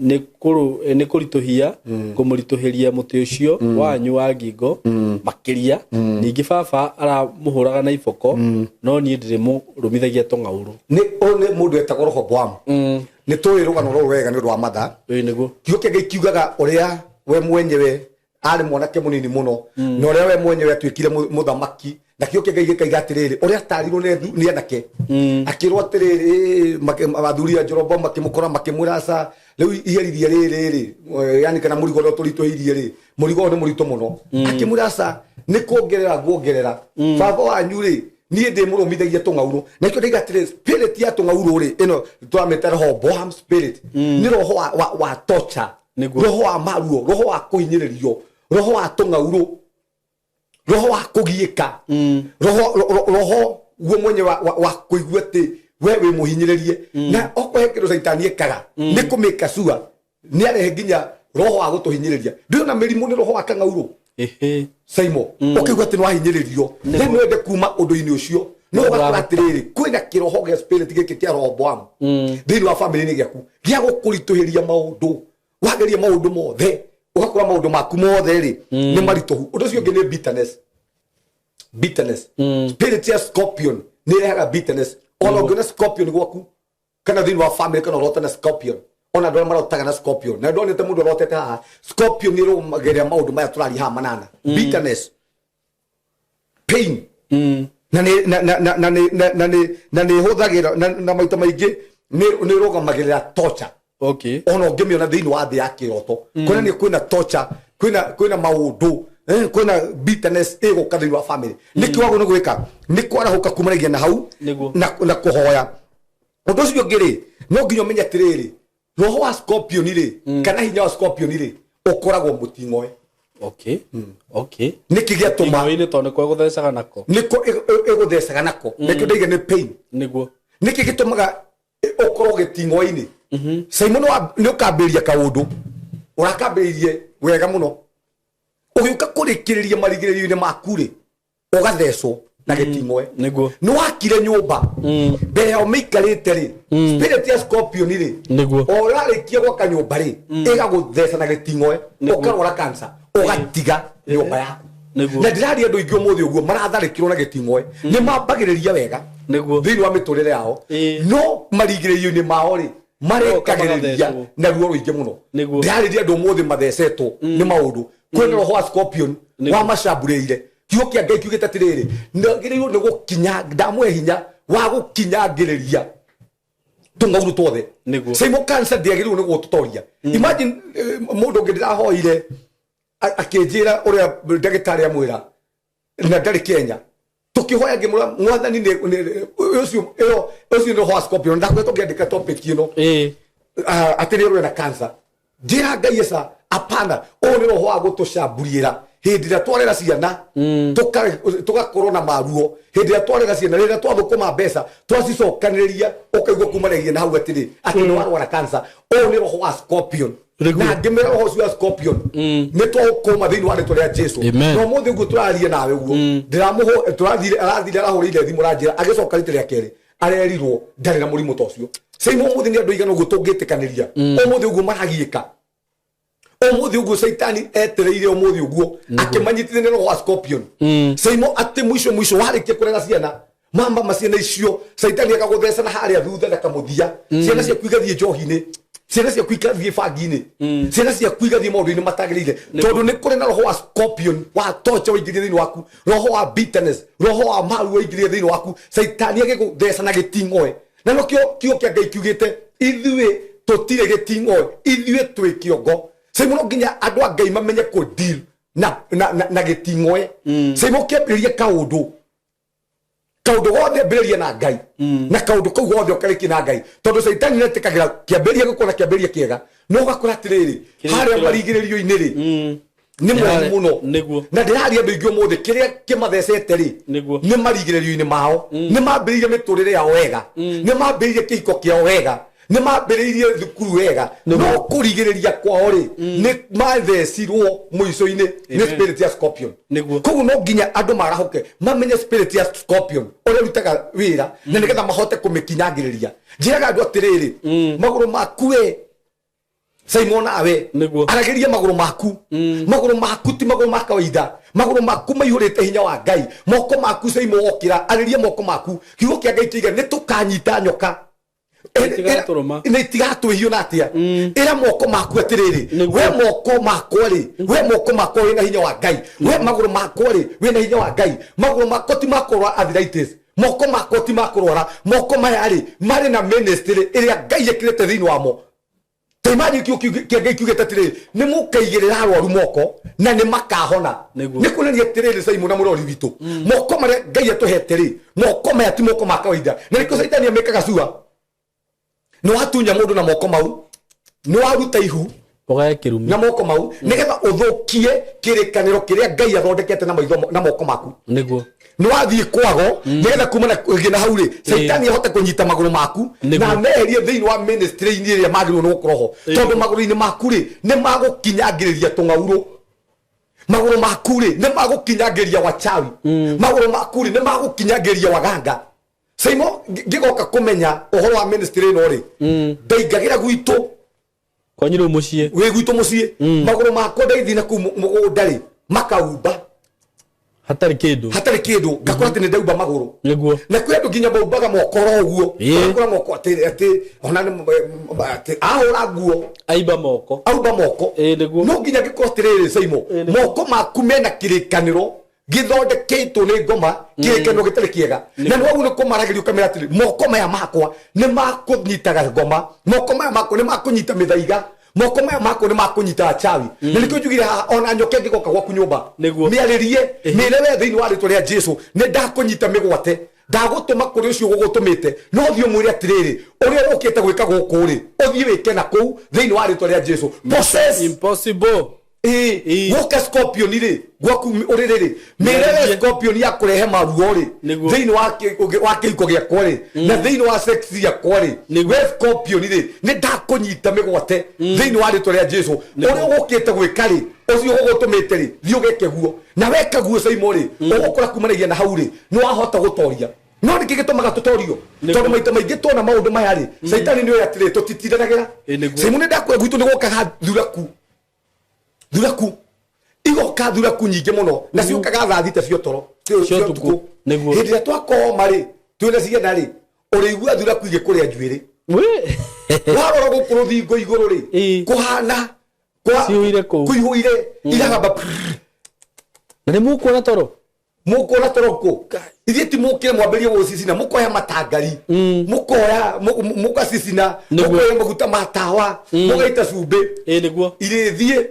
nĩ kũritũhia ngũmũritũhĩria mũtĩ ũcio wanyu wa ngingo makĩria. Ningĩ baba aramũhũraga na iboko, no niĩ ndĩrĩmũrũmithagia tũng'aurũ. Nĩ ũyũ nĩ mũndũ wetagwo Rehoboamu. Nĩ tũĩ rũgano rũrũ wega nĩ ũndũ wa mathaa. Ĩĩ, nĩguo. Kiugo kĩa Ngai kiugaga ũrĩa we mwenyewe arĩ mwanake mũnini mũno, na ũrĩa we mwenyewe atuĩkire mũthamaki, na kiugo kĩa Ngai gĩkaiga atĩrĩrĩ, ũrĩa atarirwo nĩ anake, akĩrwo atĩrĩrĩ, athuri a Jeroboamu makĩmũkora makĩmwĩra, aca, rĩu iherithia rĩrĩ rĩ, yani kana mũrigo ũrĩa ũtũritũhĩirie rĩ, mũrigo ũyũ nĩ mũritũ mũno. Akĩmwĩra, aca, nĩ kuongerera nguongerera. Baba wanyu rĩ, niĩ ndĩmũrũmithagia tũng'aurũ. Na ikĩo ndaiga atĩrĩ, spirit ya tũng'aurũ rĩ, ĩno tũramĩta Rehoboam spirit, nĩ roho wa torture, roho wa maruo, roho wa kũhinyĩrĩrio, roho wa tũng'aurũ, roho wa kũgiĩka, roho guo mwenye wa kũigua atĩ we wĩ mũhinyĩrĩrie. Na okorwo he kĩndũ Caitani ekaga nĩ kũmĩka sure nĩ arehe nginya roho wa gũtũhinyĩrĩria. Ndĩrona mĩrimũ nĩ roho wa kang'aurũ. Saimo, ũkĩigua atĩ nĩwahinyĩrĩrio, rĩu nĩ wende kuma ũndũ-inĩ ũcio, no ũgakora atĩrĩrĩ, kwĩna kĩroho gĩa spirit gĩkĩ kĩa Rehoboamu thĩinĩ wa famĩlĩ-inĩ gĩaku gĩa gũkũritũhĩria maũndũ. Wageria maũndũ mothe, ũgakora maũndũ maku mothe rĩ nĩ maritũhu. Ũndũ ũcio ũngĩ nĩ bitterness. Bitterness, spirit ya scorpion nĩ ĩrehaga bitterness. Ona ũngĩona scorpion gwaku kana thĩinĩ wa family, kana ũrote na scorpion, ona andũ arĩa marotaga na scorpion, na ndonete mũndũ arotete haha, scorpion nĩ ĩrũmagĩrĩra maũndũ maya tũraria haha manana: bitterness, pain, na nĩ na na na na nĩ na na nĩ na nĩ ĩhũthagĩra na maita maingĩ nĩ ĩrũgamagĩrĩra torture. Ona ũngĩmĩona thĩinĩ wa thĩ ya kĩroto, kuonania kwĩna torture, kwĩna maũndũ, kwĩna bitterness ĩgũka thĩinĩ wa family. Nĩkĩo wagĩrĩirwo nĩ gwĩka nĩ kwarahũka kumanagia na hau na kũhoya. Ũndũ ũcio ũngĩ rĩ, no nginya ũmenye atĩrĩrĩ, roho wa scorpion rĩ, kana hinya wa scorpion rĩ, ũkoragwo mũting'oe. Nĩkĩ gĩatũma? Ing'oe-inĩ, tondũ nĩko ĩgũthecaga nako. Nĩko ĩgũthecaga nako. Nĩkĩo ndaiga nĩ pain. Nĩkĩ gĩtũmaga ũkorwo gĩting'oe-inĩ? Simon, nĩ ũkambĩrĩria kaũndũ, ũrakambĩrĩirie wega mũno, ũgĩũka kũrĩkĩrĩria marigĩrĩrio-inĩ maku rĩ, ũgathecwo. Na gĩting'oe. Nĩ wakire nyũmba mbere yao mĩikarĩte rĩ, spirit ya scorpion rĩ, o ũrarĩkia gwaka nyũmba rĩ, ĩgagũtheca na gĩting'oe, ũkarwara cancer, ũgatiga nyũmba yaku. Na ndĩraria andũ aingĩ ũmũthĩ ũguo maratharĩkĩrwo na gĩting'oe nĩ mambagĩrĩria wega thĩinĩ wa mĩtũrĩre yao, no marigĩrĩrio-inĩ mao rĩ, marĩkagĩrĩria Magathecwo. Na ruo rũingĩ mũno. Ndĩrarĩria andũ ũmũthĩ mathecetwo nĩ maũndũ, kwĩna roho wa scorpion wamacamburĩire. Kiugo kĩa Ngai kiugĩte atĩrĩrĩ, nagĩrĩirwo nĩ gũkinya, ndamũhe hinya wa gũkinyangĩrĩria tũng'aurũ twothe. Same cancer ndĩagĩrĩirwo nĩ gũtũtoria. Imagine, mũndũ ũngĩ ndĩrahoire akĩnjĩra ũrĩa ndagĩtarĩ amwĩra na ndarĩ Kenya. Tũkĩhoya, ngĩmwĩra Mwathani ũcio ĩyo ũcio nĩ roho wa scorpion. Ndakoretwo ngĩandĩka topic ĩno. Atĩ nĩ ũrĩ na cancer, njĩra Ngai eca apana, ũyũ nĩ roho wa gũtũcamburiĩra hĩndĩ ĩrĩa twarera ciana, tũgakorwo na maruo hĩndĩ ĩrĩa twarera ciana, rĩrĩa twathũkũma mbeca twacicokanĩrĩria, ũkaigua kuma regie na hau atĩrĩ atĩ nĩ warwara cancer. Ũyũ nĩ roho wa scorpion. Na ngĩmĩra roho ũcio wa scorpion nĩ twaũkũma thĩinĩ wa rĩtwa rĩa Jesu. Amen. Na ũmũthĩ ũguo tũraria nawe ũguo ndĩramũhũ tũrathire, arathire, arahũrĩire thimũ, ranjĩra agĩcoka rita rĩa kerĩ arerirwo ndarĩ na mũrimũ ta ũcio. Same ũmũthĩ nĩ andũ aigana ũguo tũngĩtĩkanĩria ũmũthĩ ũguo maragiĩka ũmũthĩ ũguo, Caitani etereire ũmũthĩ ũguo akĩmanyitithania roho wa scorpion. Saimo atĩ mũico mũico warĩkia kũrera ciana, mama ma ciana icio, Caitani agagũtheca na harĩa thutha na kamũthia, ciana ciaku igathiĩ njohi-inĩ, ciana ciaku igathiĩ bangi-inĩ, ciana ciaku igathiĩ maũndũ-inĩ matagĩrĩire, tondũ nĩ kũrĩ na roho wa scorpion wa torture waingĩrie thĩinĩ waku, roho wa bitterness, roho wa maru waingĩrie thĩinĩ waku, Caitani agĩgũtheca na gĩting'oe. Na nokĩo kiugo kĩa Ngai kiugĩte ithuĩ tũtirĩ gĩting'oe, ithuĩ twĩ kĩongo. Saimo, no nginya andũ a Ngai mamenye kũ deal na gĩting'oe. Saimo, ũkĩambĩrĩria kaũndũ, kaũndũ gothe ambĩrĩria na Ngai, na kaũndũ kau gothe ũkarĩkie na Ngai, tondũ Caitani nĩetĩkagĩra kĩambĩrĩria gĩkorwo na kĩambĩrĩria kĩega, no ũgakora atĩrĩrĩ, harĩa marigĩrĩrio-inĩ rĩ, nĩ moru mũno. Na ndĩraria andũ aingĩ ũmũthĩ kĩrĩa kĩmathecete rĩ, nĩ marigĩrĩrio-inĩ mao. Nĩ mambĩrĩirie mĩtũrĩre yao wega, nĩ mambĩrĩirie kĩhiko kĩao wega, nĩ mambĩrĩirie thukuru wega, no kũrigĩrĩria kwao rĩ, nĩ mathecirwo mũico-inĩ nĩ spirit ya scorpion. Koguo no nginya andũ marahũke, mamenye spirit ya scorpion ũrĩa ĩrutaga wĩra, na nĩgetha mahote kũmĩkinyangĩrĩria. Njĩraga andũ atĩrĩrĩ, magũrũ maku we Simon nawe, aragĩria magũrũ maku. Magũrũ maku ti magũrũ ma kawaida, magũrũ maku maihũrĩte hinya wa Ngai. Moko maku, Simon, wokĩra arĩria moko maku. Kiugo kĩa Ngai kĩiga nĩ tũkanyita nyoka. Itigatũrũma. Nĩ itigatwĩhio na atĩa. Ĩra moko maku atĩrĩrĩ, we moko makwa rĩ, we moko makwa wĩna hinya wa Ngai, we magũrũ makwa rĩ, wĩna hinya wa Ngai. Magũrũ makwa ti makũrwara arthritis, moko makwa ti makũrwara, moko maya rĩ, marĩ na ministry ĩrĩa Ngai ĩkĩrĩte thĩinĩ wamo. Ta imagine, kiugo kĩa Ngai kiugĩte atĩrĩrĩ, nĩ mũkaigĩrĩra arwaru moko na nĩ makahona. Nĩ kuonania atĩrĩrĩ, Simon na mũrori witũ, moko marĩa Ngai atũhete rĩ, moko maya ti moko ma kawaida. Na nĩkĩo Caitani amĩkaga cua nĩ watunya mũndũ na moko mau, nĩ waruta ihu ũgae kĩrumi na moko mau, nĩgetha ũthũkie kĩrĩkanĩro kĩrĩa Ngai athondekete na maitho na moko maku. Nĩ wathiĩ kwago nĩgetha kuma na kũgĩ na hau rĩ, Caitani ahote kũnyita magũrũ maku na ameherie thĩinĩ wa ministry-inĩ ĩrĩa magĩrĩirwo nĩ gũkorwo ho, tondũ magũrũ-inĩ maku rĩ, nĩ magũkinyangĩrĩria tũng'aurũ. Magũrũ maku rĩ, nĩ magũkinyangĩrĩria wachawi. Magũrũ maku rĩ, nĩ magũkinyangĩrĩria waganga. Saimo, ngĩgoka kũmenya ũhoro wa ministry ĩno rĩ, ndaingagĩra gwitũ. Kwanyu rĩu mũciĩ. Wĩ gwitũ mũciĩ, magũrũ makwa ndaithiĩ na kũu mũgũnda rĩ, makaumba. Hatarĩ kĩndũ. Hatarĩ kĩndũ, ngakora atĩ nĩ ndaumba magũrũ. Na kwĩ andũ nginya maumbaga moko oro ũguo. Ũgakora moko atĩ ona atĩ ahũra nguo. Aimba moko. Aumba moko. No nginya ngĩkorwo atĩrĩrĩ, Saimo, moko maku mena kĩrĩkanĩro gĩthondeketwo nĩ ngoma, kĩrĩkanĩro gĩtarĩ kĩega, na nĩ waguo nĩ kũmaragĩria ũkamera atĩrĩ, moko maya makwa nĩ makũnyitaga ngoma, moko maya makwa nĩ makũnyita mĩthaiga, moko maya makwa nĩ makũnyita achawi. Na nĩkĩo njugire haha, ona nyoka ĩngĩgoka gwaku nyũmba, mĩarĩrie, mĩre we thĩinĩ wa rĩtwa rĩa Jesu nĩ ndakũnyita mĩgwate, ndagũtũma kũrĩ ũcio gũgũtũmĩte. No thiĩ ũmwĩre atĩrĩrĩ, ũrĩa ũkĩte gwĩka gũkũ rĩ, ũthiĩ wĩke na kũu thĩinĩ wa rĩtwa rĩa Jesu. Possess Impossible. Ĩĩ, Ĩĩ. gwoka scorpion rĩ, gwaku ũrĩrĩ rĩ, mĩrĩre Mĩarĩrie. scorpion ya kũrehe maruo rĩ, Nĩguo. thĩinĩ wa wa kĩhiko gĩakwa rĩ, na thĩinĩ wa sex yakwa rĩ, Nĩguo. we scorpion rĩ, nĩ ndakũnyita mĩgwate thĩinĩ wa rĩtwa rĩa Jesu. Ũrĩa ũgũkĩte gwĩka rĩ, ũcio ũgũtũmĩte rĩ, thiĩ ũgeke guo. Na weka guo Saimo rĩ, ũgũkora kumanagia na hau rĩ, nĩ wahota gũtoria. No nĩkĩ gĩtũmaga tũtorio? Nĩguo. Tondũ maita maingĩ tuona maũndũ maya rĩ, Caitani nĩ oĩ atĩrĩ, tũtitindanagĩra. Ĩ, nĩguo. Saimo nĩ ndakwĩra gwitũ nĩ gwokaga thuraku. Thuraku igoka thuraku nyingĩ mũno, na ciũkaga thaa 6 cia toro Cia ũtukũ, nĩguo. Hĩndĩ ĩrĩa twakoma rĩ, twĩna ciana rĩ, ũrĩigua thuraku igĩkũrĩa njuĩrĩ. We. Warora gũkũ rũthingo igũrũ rĩ, kũhana Cihũire kũu. Kũihũire iragamba. Na nĩ mũkuona toro. Mũkuona toro kũ? Ithuĩ ti mũkĩre mwambĩrie gũcicina, mũkoya matangari, mũkoya mũgacicina, mũkoya maguta ma tawa, mũgaita cumbĩ. Ĩ, nĩguo. Irĩthiĩ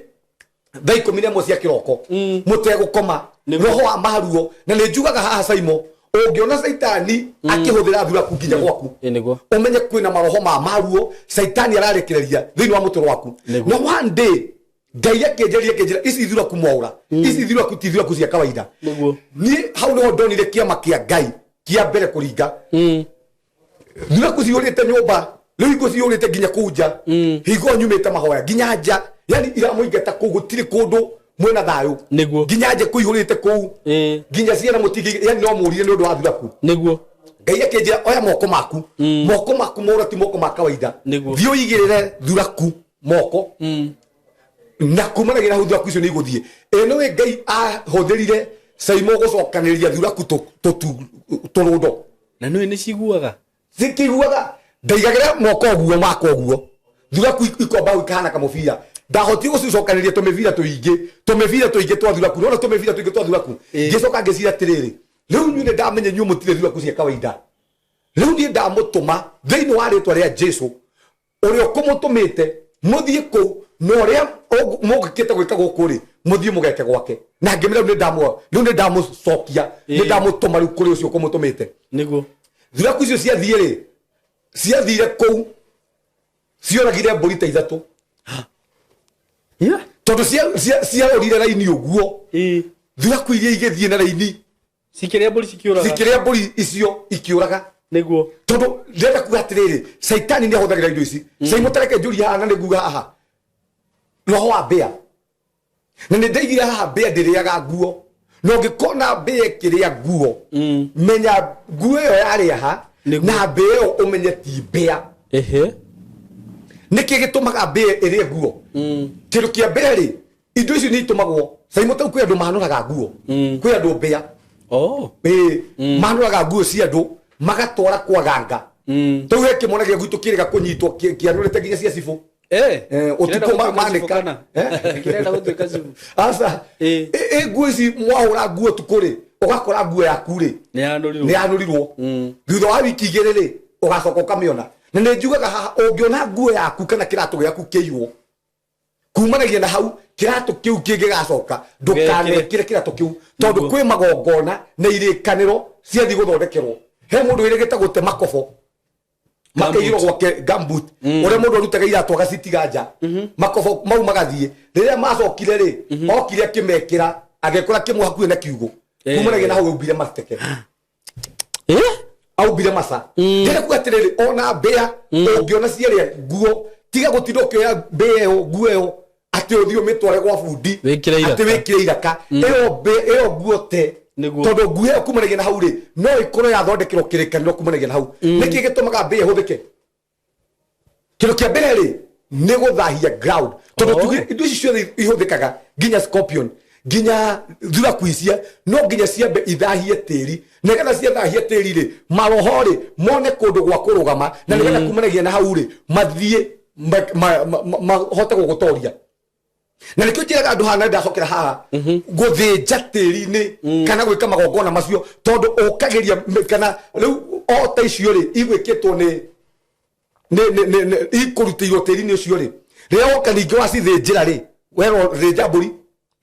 thaa 11 cia kĩroko mũtegũkoma. Roho wa maruo. Na nĩ njugaga haha Saimo, ũngĩona caitani akĩhũthĩra thuraku nginya gwaku, Ĩ, nĩguo. ũmenye kwĩna maroho ma maruo caitani ararekereria thĩinĩ wa mũtũrũ waku. Na one day Ngai akĩnjaria, akĩnjĩra, ici thuraku mwaũra, ici thuraku ti thuraku cia kawaida. Niĩ hau nĩho ndonire kĩama kĩa Ngai kĩa mbere kũringa. Thuraku cihũrĩte nyũmba, rĩu hingo cihũrĩte nginya kũu nja, hingo nyumĩte mahoya nginya nja, yani iramũingata kũu, gũtirĩ kũndũ mwĩna thayũ. Nginya nja kũihũrĩte kũu. Nginya ciana mũtingĩ, yani no mũrire nĩ ũndũ wa thuraku. Ngai akĩnjĩra, oya moko maku, moko maku mora ti moko ma kawaida. Thiĩ ũigĩrĩre thuraku moko, na kumanagia na thuraku icio nĩ igũthiĩ. Ĩ nĩwe Ngai ahũthĩrire Saimo gũcokanĩrĩria thuraku tũrũndo. Na nĩwe nĩ ciguaga. Cikĩiguaga ndaigagĩra moko ũguo makwa ũguo, thuraku ikomba hau ikahana kamũbira. Ndahotire gũcicokanĩria tũmĩbira tũingĩ, tũmĩbira tũingĩ twa thuraku. Nona tũmĩbira tũingĩ twa thuraku. Ngĩcoka ngĩciria atĩrĩrĩ, rĩu inyuĩ nĩ ndamenya inyuĩ mũtirĩ thuraku cia kawaida. Rĩu niĩ ndamũtũma thĩinĩ wa rĩtwa rĩa Jesu, ũrĩa ũkũmũtũmĩte mũthiĩ kũu, na ũrĩa mũgĩkĩte gwĩka gũkũ rĩ, mũthiĩ mũgeke gwake. Na ngĩmĩra, rĩu rĩu nĩ ndamũcokia, nĩ ndamũtũma rĩu kũrĩ ũcio ũkũmũtũmĩte. Thuraku icio ciathiĩ rĩ, ciathire kũu cioragire mbũri ta 3. Tondũ ciarorire raini ũguo. Thuraku iria igĩthiĩ na raini. Cikĩrĩa mbũri cikĩũraga. Cikĩrĩa mbũri icio ikĩũraga. Tondũ ndĩrenda kuga atĩrĩrĩ, caitani nĩ ahũthagĩra indo ici. Cai mũtareke njũrie haha, na nĩ nguga haha roho wa mbĩa, na nĩ ndaigire haha mbĩa ndĩrĩaga nguo, na ũngĩkona mbĩa ĩkĩrĩa nguo, menya nguo ĩyo yarĩa ha. Na mbĩa ĩyo ũmenye ti mbĩa. Nĩkĩ gĩtũmaga mbĩa ĩrĩe nguo? Kĩndũ kĩa mbere rĩ, indo icio nĩ itũmagwo Saimo. Tau kwĩ andũ manũraga nguo, kwĩ andũ mbĩa. Ĩĩ, manũraga nguo cia andũ magatwara kwa ganga. Tau he kĩmwana gĩa gwitũ kĩrĩga kũnyitwo kĩanũrĩte nginya cia cibũ. Kĩrenda Ũtukũ gũtuĩka cibũ manĩka. kana? Kĩrenda gũtuĩka cibũ. Aca. Ĩ nguo ici mwahũra nguo ũtukũ rĩ, ũgakora nguo yaku rĩ Nĩ yanũrirwo. Nĩ yanũrirwo. Thutha wa wiki 2 rĩ, ũgacoka ũkamĩona. Na nĩ njugaga haha, ũngĩona nguo yaku kana kĩratũ gĩaku kĩiywo, kumanagia na hau kĩratũ kĩu kĩngĩgacoka ndũkanekĩre kĩratũ kĩu, tondũ kwĩ magongona na irĩkanĩro ciathiĩ gũthondekerwo. He mũndũ wĩrĩgĩte gũte makobo makaigĩrwo gwake, gumboot, ũrĩa mũndũ arutaga iratũ agacitiga nja, makobo mau magathiĩ. Rĩrĩa macokire rĩ, okire akĩmekĩra, agĩkora kĩmwe hakuhĩ na kiugũ. Kumanagia na hau aumbire mateke. Aumbire maca. Ndĩrenda kuga atĩrĩrĩ, ona mbĩa ũngĩona ciarĩa nguo, tiga gũtinda ũkĩoya mbĩa ĩyo, nguo ĩyo, atĩ ũthiĩ ũmĩtware gwa bundi. Wĩkĩre iraka. Atĩ wĩkĩre iraka ĩyo mbĩa ĩyo nguo te. Tondũ nguo ĩyo kumanagia na hau rĩ, no ĩkorwo yathondekerwo kĩrĩkanĩro kumanagia na hau. Nĩkĩ gĩtũmaga mbĩa ĩhũthĩke? Kĩndũ kĩa mbere rĩ, nĩ gũthahia ground, tondũ tuge indo ici ciothe ihũthĩkaga, nginya scorpion, nginya thuraku icia, no nginya ciambe ithahie tĩri. Nĩgetha ciathahia tĩri rĩ, maroho rĩ mone kũndũ gwa kũrũgama, na nĩgetha kumanagia na hau rĩ, mathiĩ mahote gũgũtoria. Na nĩkĩo njĩraga andũ haha, na ndacokera haha gũthĩnja tĩri-inĩ kana gwĩka magongona macio, tondũ ũkagĩria kana rĩu o ta icio rĩ, igwĩkĩtwo nĩ nĩ ikũrutĩirwo tĩri-inĩ ũcio rĩ, rĩrĩa woka ningĩ wacithĩnjĩra rĩ, werwo thĩnja mbũri,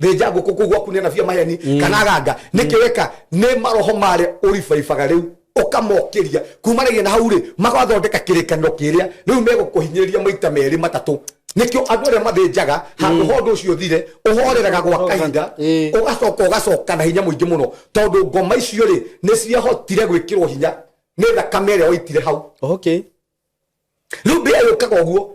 thĩnja ngũkũ kũu gwaku nĩ anabi a maheni kana aganga, nĩkĩ weka? Nĩ maroho marĩa ũribaibaga rĩu ũkamokĩria. Kumanagia na hau rĩ, magathondeka kĩrĩkanĩro kĩrĩa rĩu megũkũhinyĩrĩria maita merĩ matatũ. Nĩkĩo andũ arĩa mathĩnjaga handũ ha ũndũ ũcio ũthire, ũhoreraga gwa kahinda, ũgacoka ũgacoka na hinya mũingĩ mũno, tondũ ngoma icio rĩ nĩ ciahotire gwĩkĩrwo hinya nĩ thakame ĩrĩa waitire hau. Rĩu mbĩa yũkaga ũguo,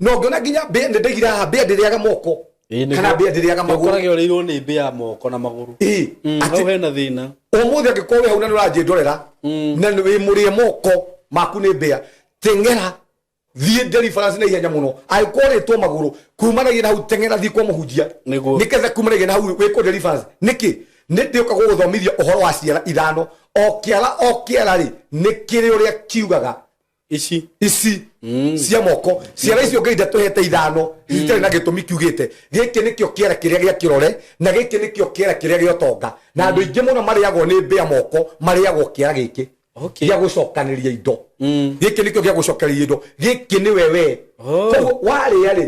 na ũngĩona nginya mbĩa, nĩ ndaigire haha, mbĩa ndĩrĩaga moko kana mbĩa ndĩrĩaga magũrũ. Ũkorage ũrĩirwo nĩ mbĩa moko na magũrũ. Ĩĩ, atĩ Hau hena thĩna. Ũmũthĩ angĩkorwo wĩ hau na nĩ ũranjĩndorera na nĩ wĩ mũrĩe moko maku nĩ mbĩa, teng'era thiĩ deliverance na ihenya mũno. Angĩkorwo ũrĩtwo magũrũ, kumanagia na hau teng'era thiĩ kwa mũhunjia, nĩgetha kumanagia na hau wĩkwo deliverance. Nĩkĩ nĩ ndĩũka gũgũthomithia ũhoro wa ciara ithano, o kĩara o kĩara rĩ nĩ kĩrĩ ũrĩa kiugaga. Ici. Ici cia moko, ciara icio Ngai ndatũhete ithano itarĩ na gĩtũmi kiugĩte gĩkĩ nĩkĩo kĩara kĩrĩa gĩa kĩrore na gĩkĩ nĩkĩo kĩara kĩrĩa gĩa ũtonga, na andũ aingĩ mũno marĩagwo nĩ mbĩa moko, marĩagwo kĩara gĩkĩ gĩa gũcokanĩria indo. Gĩkĩ nĩkĩo gĩa gũcokanĩria indo, gĩkĩ nĩ wewe. Koguo warĩa rĩ,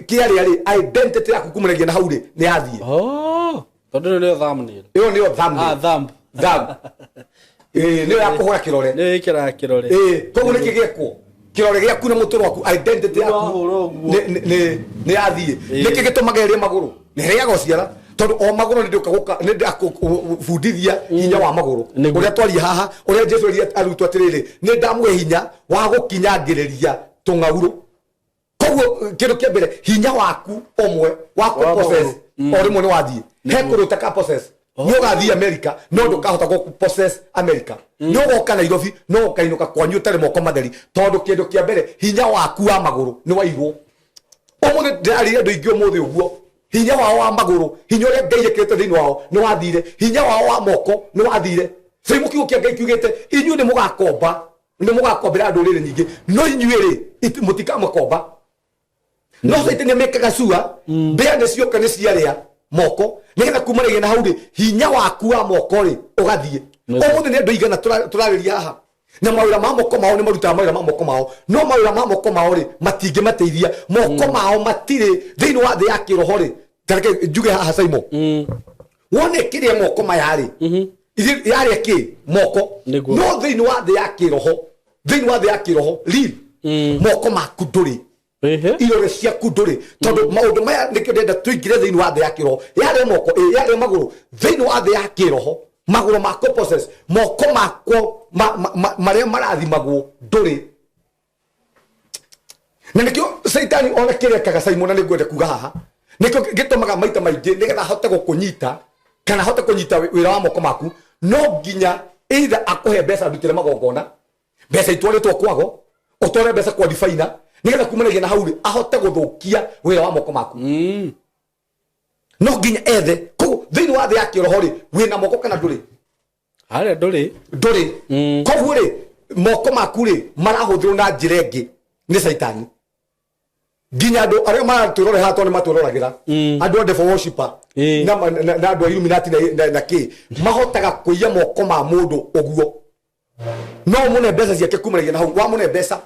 kĩarĩa rĩ, identity yaku kumanagia na hau rĩ nĩ yathiĩ. Oh, tondũ ĩno nĩyo thumbnail. Ĩyo nĩyo thumbnail. Ah, thumb. Thumb. Ĩĩ, nĩyo ya kũhũra kĩrore. Nĩyo ĩkĩraga kĩrore. Ĩĩ, koguo nĩkĩ gĩekwo kĩrore gĩaku na mũtũrũ waku, identity yaku Wahũra ũguo. Nĩ yathiĩ. Nĩkĩ gĩtũmaga ĩrĩe magũrũ? Nĩ ĩrĩaga ciara tondũ o magũrũ nĩ ndĩũka gũka nĩ ndakũbundithia hinya wa magũrũ, ũrĩa twaria haha, ũrĩa Jesu erire arutwo atĩrĩrĩ, nĩ ndamũhe hinya wa gũkinyangĩrĩria tũng'aurũ. Koguo kĩndũ kĩa mbere, hinya waku ũmwe wa Wa kũ-possess magũrũ. O rĩmwe nĩ wathiĩ he kũndũ ũtaka possess. Nĩ ũgathiĩ America no ndũkahota gũ possess America. Nĩ ũgoka Nairobi no ũkainũka kwanyu ũtarĩ moko matheri, tondũ kĩndũ kĩa mbere, hinya waku wa magũrũ nĩ wairwo. Ũmũthĩ ndĩrarĩria andũ aingĩ ũmũthĩ ũguo, hinya wao wa magũrũ, hinya ũrĩa Ngai ekĩrĩte thĩinĩ wao nĩ wathire, hinya wao wa moko nĩ wathire. Saimu kiugo kĩa Ngai kiugĩte, inyuĩ nĩ mũgakomba, nĩ mũgakombera ndũrĩrĩ nyingĩ, no inyuĩ rĩ mũtikamakomba. No caitani nĩmekaga cua mbĩa nĩ cioka nĩ ciarĩa moko, nĩgetha kumanagia na hau rĩ hinya waku wa moko rĩ ũgathiĩ. Ũmũthĩ nĩ andũ aigana tũrarĩria haha na mawĩra ma moko mao nĩ marutaga mawĩra ma moko mao, no mawĩra ma moko mao rĩ matingĩmateithia, moko mao matirĩ thĩinĩ wa thĩ ya kĩroho rĩ. Tareke njuge haha, Saimo, wone kĩrĩa moko maya rĩ, yarĩa kĩ moko, no thĩinĩ wa thĩ ya kĩroho, thĩinĩ wa thĩ ya kĩroho real, moko maku ndũrĩ, irore ciaku ndũrĩ, tondũ maũndũ maya nĩkĩo ndĩrenda tũingĩre thĩinĩ wa thĩ ya kĩroho. Yarĩa moko, ĩ yarĩa magũrũ, thĩinĩ wa thĩ ya kĩroho magũrũ makwo possess moko makwo marĩa marathimagwo ndũrĩ. Na nĩkĩo caitani ona kĩrĩa ekaga, Simon, na nĩngwenda kuga haha nĩkĩo gĩtũmaga maita maingĩ nĩgetha ahote gũkũnyita kana ahote kũnyita wĩra wa moko maku, no nginya either akũhe mbeca ndutĩre magongona, mbeca itwarĩtwo kwago, ũtware mbeca kwa difaina, nĩgetha kumanagia na hau rĩ ahote gũthũkia wĩra wa moko maku. No nginya ethe. Koguo thĩinĩ wa thĩ ya kĩroho rĩ, wĩna moko kana ndũrĩ? Harĩa ndũrĩ. Ndũrĩ. Koguo rĩ, moko maku rĩ marahũthĩrwo na njĩra ĩngĩ nĩ caitani. Nginya andũ arĩa maratwĩrore haha, tondũ nĩ matwĩroragĩra, andũ a devil worshiper na andũ a Illuminati na kĩ mahotaga kũiya moko ma mũndũ ũguo, no mũne mbeca ciake. Kumanagia na hau wamũne mbeca,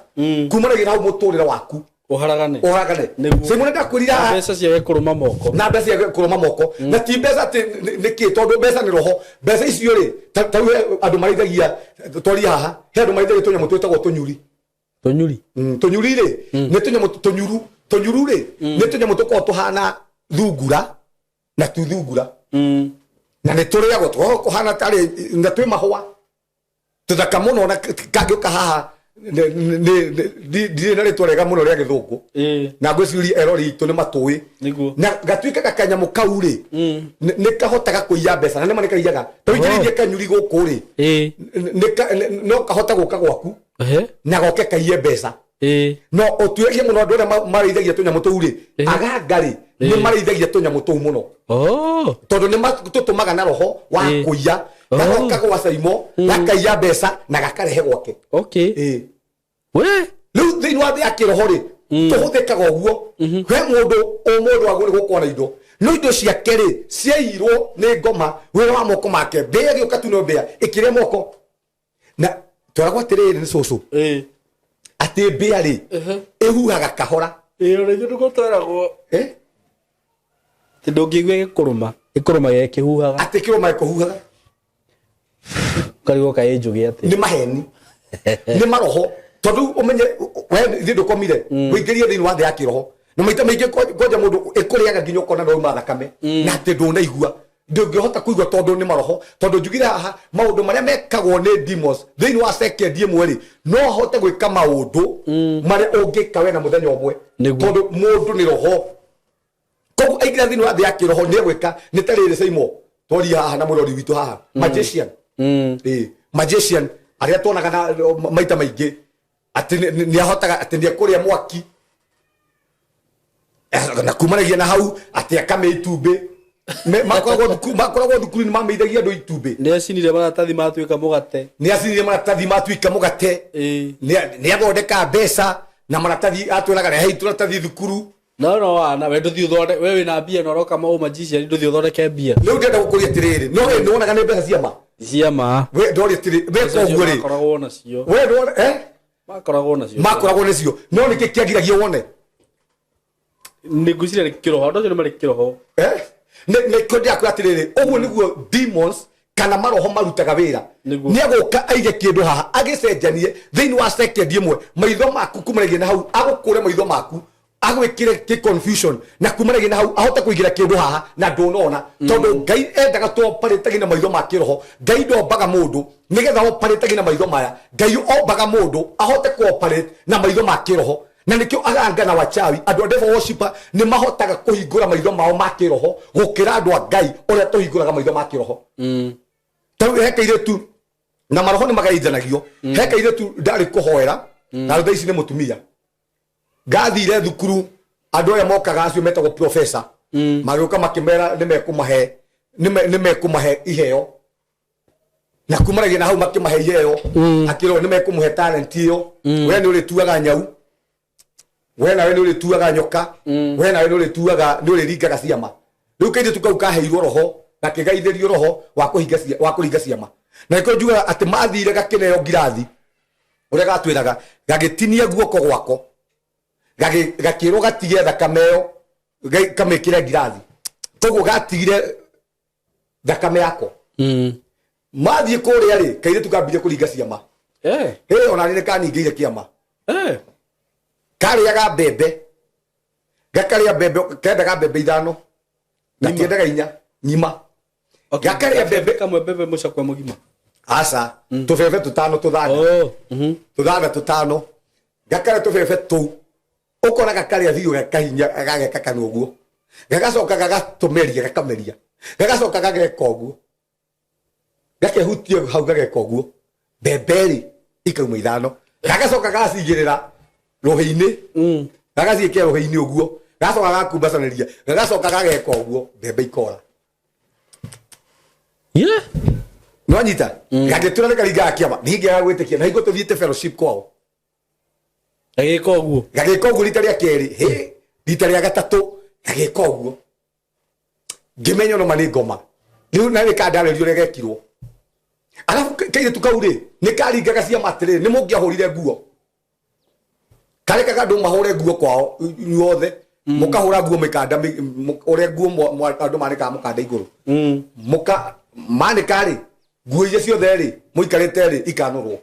kumanagia na hau mũtũrĩre waku ũharagane. Ũharagane. Nĩguo. Simon, ndakwĩrira. Na mbeca ciake kũrũma moko. Na mbeca ciake kũrũma moko, na ti mbeca atĩ nĩ kĩ, tondũ mbeca nĩ roho. Mbeca icio rĩ, ta rĩu he andũ marĩithagia, twarie haha, he andũ marĩithagia tũnyamũ twĩtagwo tũnyuri. Tũnyuri. Tũnyuri rĩ nĩ tũnyamũ tũnyuru. Tũnyuru rĩ nĩ tũnyamũ tũkoragwo tũhana thungura na tu thungura, na nĩ tũrĩagwo, tũkoragwo kũhana tarĩ na twĩ mahũa tũthaka mũno, na kangĩũka haha ndirĩ na rĩtwa rĩega mũno rĩa gĩthũngũ, na ngwĩciria erori itũ nĩ matũĩ. Na gatuĩkaga kanyamũ kau rĩ nĩ kahotaga kũiya mbeca, na nĩma nĩ kaiyaga. Ta ũingĩrĩirie kanyuri gũkũ rĩ, no kahota gũka gwaku na goke kaiye mbeca. No ũtuĩrie mũno andũ arĩa marĩithagia tũnyamũ tũu rĩ, aganga rĩ, nĩ marĩithagia tũnyamũ tũu mũno, tondũ nĩ matũtũmaga na roho wa kũiya. Gagoka gwa Caimo, gakaiya mbeca na gakarehe gwake. We. Rĩu thĩinĩ wa thĩ ya kĩroho rĩ, tũhũthĩkaga ũguo. He mũndũ ũmũndũ wagwo nĩ gũkorwo na indo, no indo ciake rĩ ciairwo nĩ ngoma, wĩra wa moko make. Mbĩa ĩgĩũka tu, no mbĩa ĩkĩrĩa moko, na tweragwo atĩrĩrĩ nĩ cũcũ atĩ mbĩa rĩ ĩhuhaga kahora. Ĩĩ, ona ithuĩ nĩguo tweragwo. Eh? Atĩ ndũngĩigua ĩgĩkũrũma, ĩkũrũma gĩkĩhuhaga. Atĩ kĩrũma gĩkũhuhaga. Ũkarigwo kaĩ njũgĩ atĩ. Nĩ maheni, nĩ maroho, tondũ ũmenye we ithuĩ ndũkomire, ũingĩrie thĩinĩ wa thĩ ya kĩroho. Na maita maingĩ kwanja mũndũ ĩkũrĩaga nginya ũkona no uma thakame na atĩ ndũnaigua, ndũngĩhota kũigua tondũ nĩ maroho. Tondũ njugire haha maũndũ marĩa mekagwo nĩ demons thĩinĩ wa second ĩmwe rĩ, no ahote gwĩka maũndũ marĩa ũngĩka we na mũthenya ũmwe. Nĩguo. Tondũ mũndũ nĩ roho, koguo aingĩra thĩinĩ wa thĩ ya kĩroho nĩ egwĩka. Nĩ ta rĩrĩ Saimo twaria haha na mũrori witũ haha, magician. Ĩĩ, magician arĩa tuonaga na maita maingĩ atĩ nĩ ahotaga atĩ nĩ ekũrĩa mwaki. Na kumanagia na hau atĩ akamĩa itumbĩ. Makoragwo thukuru-inĩ mamĩithagia andũ itumbĩ. Nĩ acinire maratathi matuĩka mũgate. Nĩ acinire maratathi matuĩka mũgate. Nĩ athondeka mbeca na maratathi, atwĩraga rehei tũratathi thukuru. No wana we ndũthiĩ ũthonde we wĩna mbia na ũroka ma magician, ndũthiĩ ũthondeke mbia. Rĩu ndĩrenda gũkũria atĩrĩrĩ, no we nĩwonaga nĩ mbeca cia ma? Cia ma. We ndoria atĩrĩ, weka ũguo rĩ, Makoragwo nacio. We ndwona Makoragwo nacio. Makoragwo nĩcio, no nĩkĩ kĩagiragia wone? Nĩ ngwĩciria nĩ kĩroho, andũ acio nĩ marĩ kĩroho. Nĩ kĩo ndĩrakwĩra atĩrĩrĩ, ũguo nĩguo demons kana maroho marutaga wĩra. Nĩguo. Nĩ agũka aige kĩndũ haha agĩcenjanie thĩinĩ wa second ĩmwe maitho maku, kumanagia na hau agũkũre maitho maku, agwĩkĩre kĩ confusion, na kumanagia na hau ahote kũigĩra kĩndũ haha na ndũnona, tondũ Ngai endaga tũoparĩtage na maitho ma kĩroho. Ngai ndombaga mũndũ nĩgetha oparĩtage na maitho maya. Ngai ombaga mũndũ ahote kũoparate na maitho ma kĩroho, na nĩkĩo aganga na wachawi, andũ a devil worshiper, nĩ mahotaga kũhingũra maitho mao ma kĩroho gũkĩra andũ a Ngai ũrĩa tũhingũraga maitho ma kĩroho. Tarĩu he kairĩtu, na maroho nĩ magaithanagio, he kairĩtu ndarĩ kũhoera na rĩu thaa ici nĩ mũtumia. Ngathire thukuru, andũ aya mokaga acio metagwo professor magĩũka makĩmera nĩ mekũmahe iheo, na kumanagia na hau makĩmahe iheo, akĩrwo nĩ mekũmũhe talent ĩyo. We nĩ ũrĩtuaga nyau, we nawe nĩ ũrĩtuaga nyoka, we nawe nĩ ũrĩtuaga, nĩ ũrĩringaga ciama. Rĩu kairĩtu kau kaheirwo roho, gakĩgaithĩrio roho wa kũhinga wa kũringa ciama, na nĩkĩo njugaga atĩ mathire gakĩneo ngirathi ũrĩa gatwĩraga, gagĩtinia guoko gwako, gakĩrwo gatige thakame ĩyo, kamĩkĩre ngirathi, koguo gatigire thakame yako. Mathiĩ kũrĩa rĩ, kairĩtu kambirie kũringa ciama. Ĩ ona nĩ kaningĩire kĩama. Karĩaga mbembe, gakarĩa mbembe, kendaga mbembe ithano, gatiendaga inya nyima. Gakarĩa mbembe. Kamwe mbembe mũcakwe mũgima? Aca, tũbebe tũtano, tũthanda. Oh. Tũthanda tũtano, gakarĩa tũbebe tũu, ũkona gakarĩa biũ, gakahinya, gageka kanua ũguo, gagacoka gagatũmeria, gakameria, gagacoka gageka ũguo, gakehutia hau, gageka ũguo, mbembe rĩ ikauma ithano, gagacoka gagacigĩrĩra rũhĩ-inĩ, gagaciĩkĩra rũhĩ-inĩ ũguo, gagacoka gakumbacanĩria, gagacoka gageka ũguo, mbembe ikora. Nwanyita gagĩtura nĩ karingaga kĩama, ningĩaga gwĩtĩkia na hingo tũthiĩte fellowship kwao. Gagĩka ũguo. Gagĩka ũguo rita rĩa kerĩ, hĩ, rita rĩa gatatũ gagĩka ũguo, ngĩmenya no ma nĩ ngoma rĩu, na nĩ kandarĩrio ũrĩa gekirwo. Arabu kairĩtu kau rĩ, nĩ karingaga ciama atĩrĩrĩ, nĩ mũngĩahũrire nguo, karekaga andũ mahũre nguo kwao inyuothe, mũkahũra nguo mĩkanda ũrĩa nguo andũ manĩkaga mũkanda igũrũ, mũka manĩka rĩ, nguo iria ciothe rĩ mũikarĩte rĩ ikanũrwo.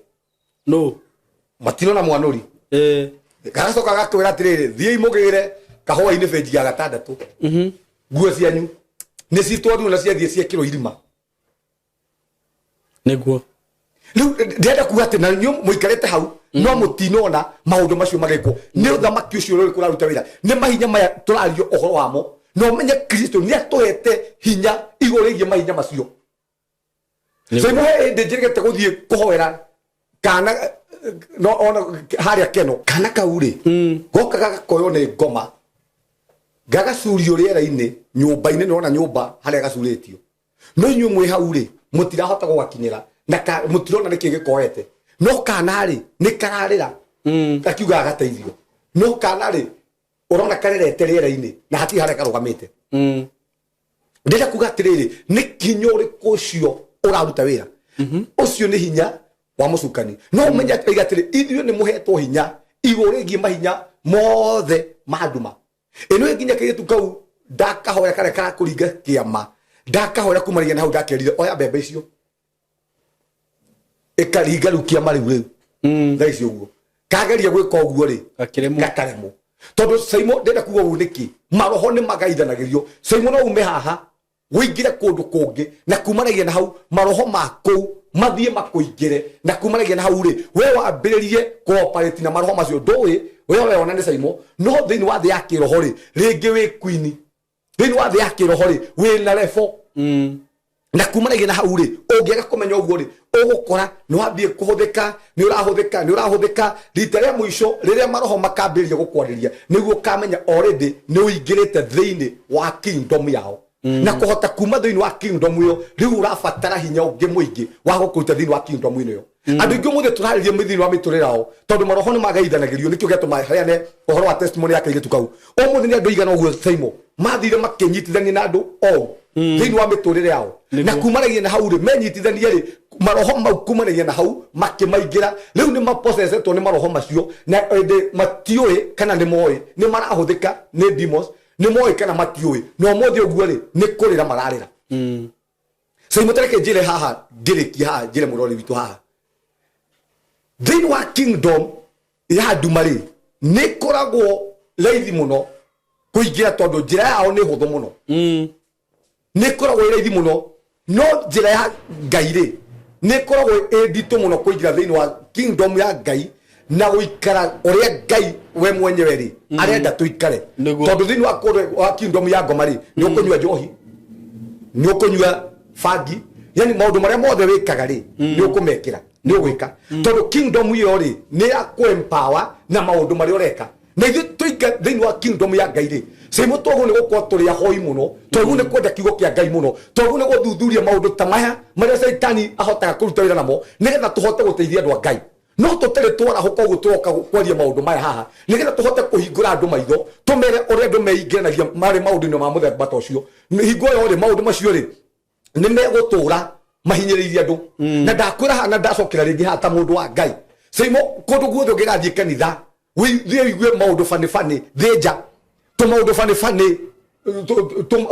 No. Matirona mwanũri. Gagacoka gakwĩra atĩrĩrĩ, thiĩi mũgĩre kahũa-inĩ benji ya gatandatũ, nguo cianyu nĩ citwarirwo na ciathiĩ ciekĩrwo irima. Nĩguo. Rĩu ndĩrenda kuga atĩ na inyuĩ mũikarĩte hau no mũtinona maũndũ macio magĩkwo nĩ ũthamaki ũcio ũrĩkũ ũraruta wĩra, nĩ mahinya maya tũrario ũhoro wamo, na ũmenye Kristo nĩ atũhete hinya igũrũ rĩgiĩ mahinya macio. So imwe hĩndĩ njĩrĩgĩte gũthiĩ kũhoera kana no ona harĩa keno kana kau rĩ, goka gagakoywo nĩ ngoma, gagacurio rĩera-inĩ nyũmba-inĩ, nĩwona nyũmba harĩa gacurĩtio, no inyuĩ mwĩ hau rĩ, mũtirahota gũgakinyĩra na mũtirona nĩkĩ gĩkoete, no kana rĩ nĩ kararĩra gakiugaga gateithio, no kana rĩ ũrona karerete rĩera-inĩ na hatirĩ harĩa karũgamĩte. Ndĩrenda kuga atĩrĩrĩ, nĩ kinya ũrĩkũ ũcio ũraruta wĩra? Ũcio nĩ hinya wa mũcukani. No ũmenye atĩ oiga atĩrĩ, ithuĩ nĩ mũhetwo hinya igũrũ rĩgiĩ mahinya mothe ma nduma ĩno. Ĩ nginya kairĩtu kau ndakahoya karĩa karakũringa kĩama, ndakahoya kumanagia na hau, ndakerire oya mbembe icio ĩkaringa rĩu kĩama rĩu thaa ici ũguo kageria gwĩka ũguo rĩ, Gakĩremwo. Gakaremwo. Tondũ Saimo, ndĩrenda kuga ũguo nĩkĩ? Maroho nĩ magaithanagĩrio. Saimo, no ume haha wĩingĩre kũndũ kũngĩ, na kumanagia na hau maroho ma kũu mathiĩ makũingĩre, na kumanagia na hau rĩ, we wambĩrĩrie cooperate na maroho macio. Ndũĩ we ũreyona nĩ Saimo, no thĩinĩ wa thĩ ya kĩroho rĩ, rĩngĩ wĩ queen. Thĩinĩ wa thĩ ya kĩroho rĩ, wĩ na level. Na kumanagia na hau rĩ, ũngĩaga kũmenya ũguo rĩ, ũgũkora nĩ wambie kũhũthĩka, nĩ ũrahũthĩka, nĩ ũrahũthĩka. Rita rĩa mũico rĩrĩa maroho makambĩrĩria gũkwarĩria, nĩguo ũkamenya already nĩ ũingĩrĩte thĩinĩ wa kingdom yao. Na kũhota kuma thĩinĩ wa kingdom ĩyo, rĩu ũrabatara hinya ũngĩ mũingĩ wa gũkũruta thĩinĩ wa kingdom ĩno ĩyo. Andũ aingĩ ũmũthĩ tũrarĩria thĩinĩ wa mĩtũrĩre yao, tondũ maroho nĩ magaithanagĩrio. Nĩkĩo gĩatũma heane ũhoro wa testimony ya kairĩtu kau. Ũmũthĩ nĩ andũ aigana ũguo, Saimo, mathire makĩnyitithania na andũ oru thĩinĩ wa mĩtũrĩre yao, na kumanagia na hau rĩ, menyitithania rĩ, maroho mau kumanagia na hau makĩmaingĩra. Rĩu nĩ maposesetwo nĩ maroho macio, na ĩndĩ matiũĩ kana nĩ moĩ nĩ marahũthĩka nĩ demons. Nĩ moĩ kana matiũĩ, na ũmũthĩ ũguo rĩ, nĩ kũrĩra mararĩra. Saimo, tareke njĩre haha, ngĩrĩkie haha, njĩre mũrori witũ haha, thĩinĩ wa kingdom ya nduma rĩ, nĩ ĩkoragwo raithi mũno kũingĩra, tondũ njĩra yao nĩ hũthũ mũno. Nĩ ĩkoragwo ĩ raithi mũno, no njĩra ya Ngai rĩ, nĩ ĩkoragwo ĩ nditũ mũno kũingĩra thĩinĩ wa kingdom ya Ngai na gũikara ũrĩa Ngai we mwenyewe rĩ arenda tũikare. Tondũ thĩinĩ wa kũrĩa wa kingdom ya ngoma rĩ, nĩ ũkũnyua njohi, nĩ ũkũnyua bangi, yani maũndũ marĩa mothe wĩkaga rĩ, nĩ ũkũmekĩra, nĩ ũgwĩka, tondũ kingdom ĩyo rĩ, nĩ ya kũ-empower na maũndũ marĩa ũreka. Na ithuĩ tũinga thĩinĩ wa kingdom ya Ngai rĩ, Saimo, twagwo nĩ gũkorwo tũrĩ ahoi mũno, twagwo nĩ kwenda kiugo kĩa Ngai mũno, twagwo nĩ gũthuthuria maũndũ ta maya marĩa Caitani ahotaga kũruta wĩra namo, nĩgetha tũhote gũteithia andũ a Ngai. No tũtarĩ twarahũka ũguo tũroka kwaria maũndũ maya haha, nĩgetha tũhote kũhingũra andũ maitho, tũmere ũrĩa andũ meingĩranagia marĩ maũndũ-inĩ ma mũthemba ta ũcio. Hingo ĩyo rĩ, maũndũ macio rĩ, nĩ megũtũra mahinyĩrĩirie andũ. Na ndakwĩra haha, na ndacokera rĩngĩ haha ta mũndũ wa Ngai, Saimo, kũndũ guothe ũngĩgathiĩ kanitha, wĩthiĩ ũigue maũndũ bani bani, thĩnja tũmaũndũ bani bani,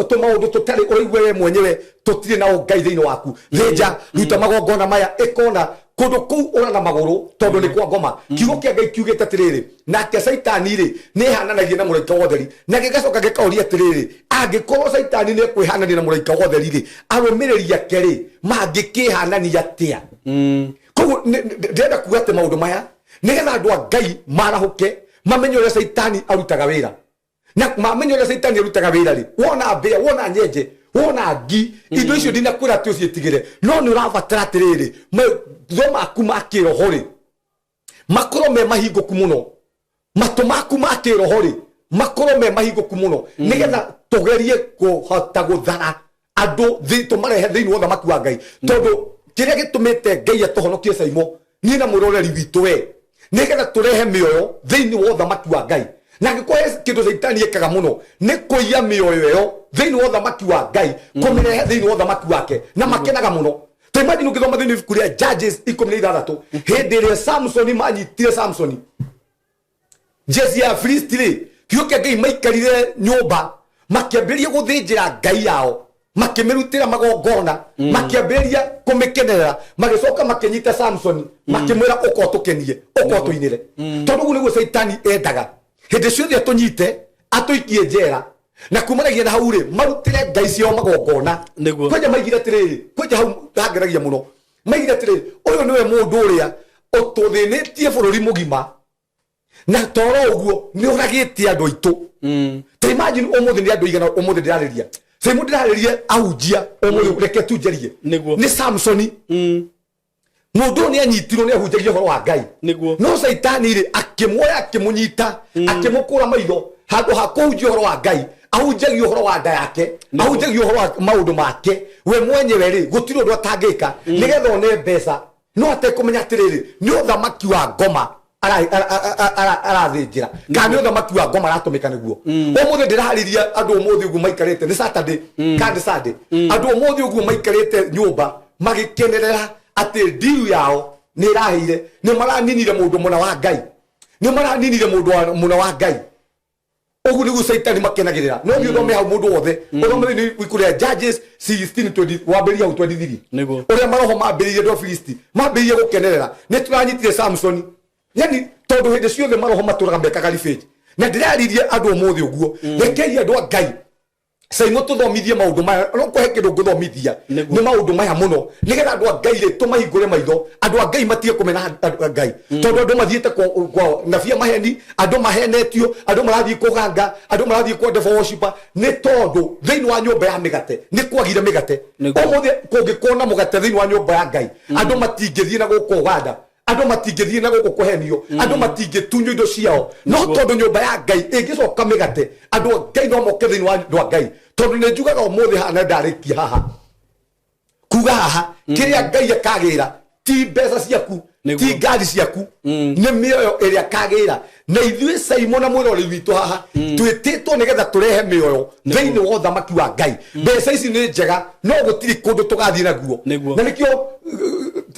tũmaũndũ tũtarĩ ũraigua we mwenyewe tũtirĩ na ũngai thĩinĩ waku. Thĩnja, ruta magongona maya, ĩkona kũndũ kũu ũra na magũrũ, tondũ nĩ kwa ngoma. Kiugo kĩa Ngai kiugĩte atĩrĩrĩ, nake Caitani rĩ, nĩ ĩhananagia na mũraika wa ũtheri. Na gĩgacoka gĩkaũria atĩrĩrĩ, angĩkorwo Caitani nĩ ekwĩhanania na mũraika wa ũtheri rĩ, arũmĩrĩri ake rĩ, mangĩkĩhanania atĩa? Koguo ndĩrenda kuga atĩ maũndũ maya nĩgetha andũ a Ngai marahũke, mamenye ũrĩa Caitani arutaga wĩra. Na mamenya ũrĩa Caitani arutaga wĩra rĩ, wona mbĩa, wona nyenje, wona ngi, indo icio ndinakwĩra atĩ ũciĩtigĩre, no nĩ ũrabatara atĩrĩrĩ, maitho maku ma kĩroho rĩ, makorwo me mahingũku mũno, matũ maku ma kĩroho rĩ, makorwo me mahingũku mũno, nĩgetha tũgerie kũhota gũthara andũ tũmarehe thĩinĩ wa ũthamaki wa Ngai. Tondũ kĩrĩa gĩtũmĩte Ngai atũhonokie, Saimo, niĩ na mũroreri witũ we, nĩgetha tũrehe mĩoyo thĩinĩ wa ũthamaki wa Ngai. Na angĩkorwo he kĩndũ Caitani ĩkaga mũno, nĩ kũiya mĩoyo ĩyo thĩinĩ wa ũthamaki wa Ngai, kũmĩrehe thĩinĩ wa ũthamaki wake, na makenaga mũno. Ta imagine ũngĩthoma thĩinĩ wa ibuku rĩa Judges 16, hĩndĩ ĩrĩa Samsoni manyitire Samsoni, jeci ya Filisti rĩ, kiugo kĩa Ngai, maikarire nyũmba makĩambĩrĩria gũthĩnjĩra ngai yao, makĩmĩrutĩra magongona, makĩambĩrĩria kũmĩkenerera. Magĩcoka makĩnyita Samsoni, makĩmwĩra, "Ũka ũtũkenie, ũka ũtũinĩre." Tondũ ũguo nĩguo Caitani endaga, hĩndĩ ciothe atũnyite, atũikie njera, na kumanagia na hau rĩ, marutĩre ngai ciao magongona. Kwanja maigire atĩrĩrĩ, kwanja hau hangeragia mũno, maigire atĩrĩrĩ, "Ũyũ nĩwe mũndũ ũrĩa ũtũthĩnĩtie bũrũri mũgima, na toro ũguo nĩ ũragĩte andũ aitũ." Ta imagine ũmũthĩ nĩ andũ igana ũmũthĩ ndĩrarĩria, Saimu, ndĩrarĩria ahunjia ũmũthĩ, reke tu njarie. Nĩ Samsoni. Mũndũ ũyũ nĩ anyitirwo nĩ ahunjagia ũhoro wa Ngai. No Caitani rĩ, akĩmuoya, akĩmũnyita, akĩmũkũra maitho. Handũ ha kũhunjia ũhoro wa Ngai, ahunjagia ũhoro wa nda yake, ahunjagia ũhoro wa maũndũ make we mwenyewe rĩ. Gũtirĩ ũndũ atangĩka nĩgetha one mbeca, no atekũmenya atĩrĩrĩ, nĩ ũthamaki wa ngoma arathĩnjĩra, kana nĩ ũthamaki wa ngoma aratũmĩka nĩguo. Ũmũthĩ ndĩrarĩria andũ ũmũthĩ ũguo maikarĩte, nĩ Saturday kana nĩ Sunday, andũ ũmũthĩ ũguo maikarĩte nyũmba magĩkenerera atĩ ndiru yao nĩ ĩrahĩire, nĩ maraninire mũndũ mũna wa Ngai, nĩ maraninire mũndũ mũna wa Ngai. Ũguo nĩguo Caitani makenagĩrĩra. No thiĩ ũthome hau, mũndũ wothe ũthome thĩinĩ ibuku rĩa Judges 16 20, wambĩrĩria hau 23. Ũrĩa maroho mambĩrĩirie, andũ a Filisti mambĩrĩirie gũkenerera nĩ tũranyitire Samsoni. Yani tondũ hĩndĩ ciothe maroho matũraga mekaga revenge. Na ndĩraririe andũ ũmũthĩ ũguo, rekei andũ a Ngai caimo tũthomithie maũndũ maya. No kũhe kĩndũ ngũthomithia Nĩguo. nĩ maũndũ maya mũno, nĩgetha andũ a Ngai rĩ, tũmahingũre maitho, andũ a Ngai matige kũmena andũ a Ngai, tondũ andũ mathiĩte kwao nabia maheni, andũ mahenetio, andũ marathiĩ kũganga, andũ marathiĩ kwa devil worshiper, nĩ tondũ thĩinĩ wa nyũmba ya mĩgate nĩ kwagire mĩgate. Nĩguo. Ũmũthĩ kũngĩkorwo na mũgate thĩinĩ wa nyũmba ya Ngai, andũ matingĩthiĩ na gũkũ Ũganda, andũ matingĩthiĩ na gũkũ kũhenio, andũ matingĩtunywo indo ciao. No tondũ nyũmba ya Ngai ĩngĩcoka mĩgate, andũ a Ngai no moke thĩinĩ wa andũ a Ngai, tondũ nĩ njugaga ũmũthĩ haha na ndarĩkia haha kuga haha, kĩrĩa Ngai akagĩra ti mbeca ciaku, ti ngari ciaku, nĩ mĩoyo ĩrĩa akagĩra. Na ithuĩ Caimo na mwĩrori witũ haha twĩtĩtwo nĩgetha tũrehe mĩoyo thĩinĩ wa ũthamaki wa Ngai. Mbeca ici nĩ njega, no gũtirĩ kũndũ tũgathiĩ naguo. Na nĩkĩo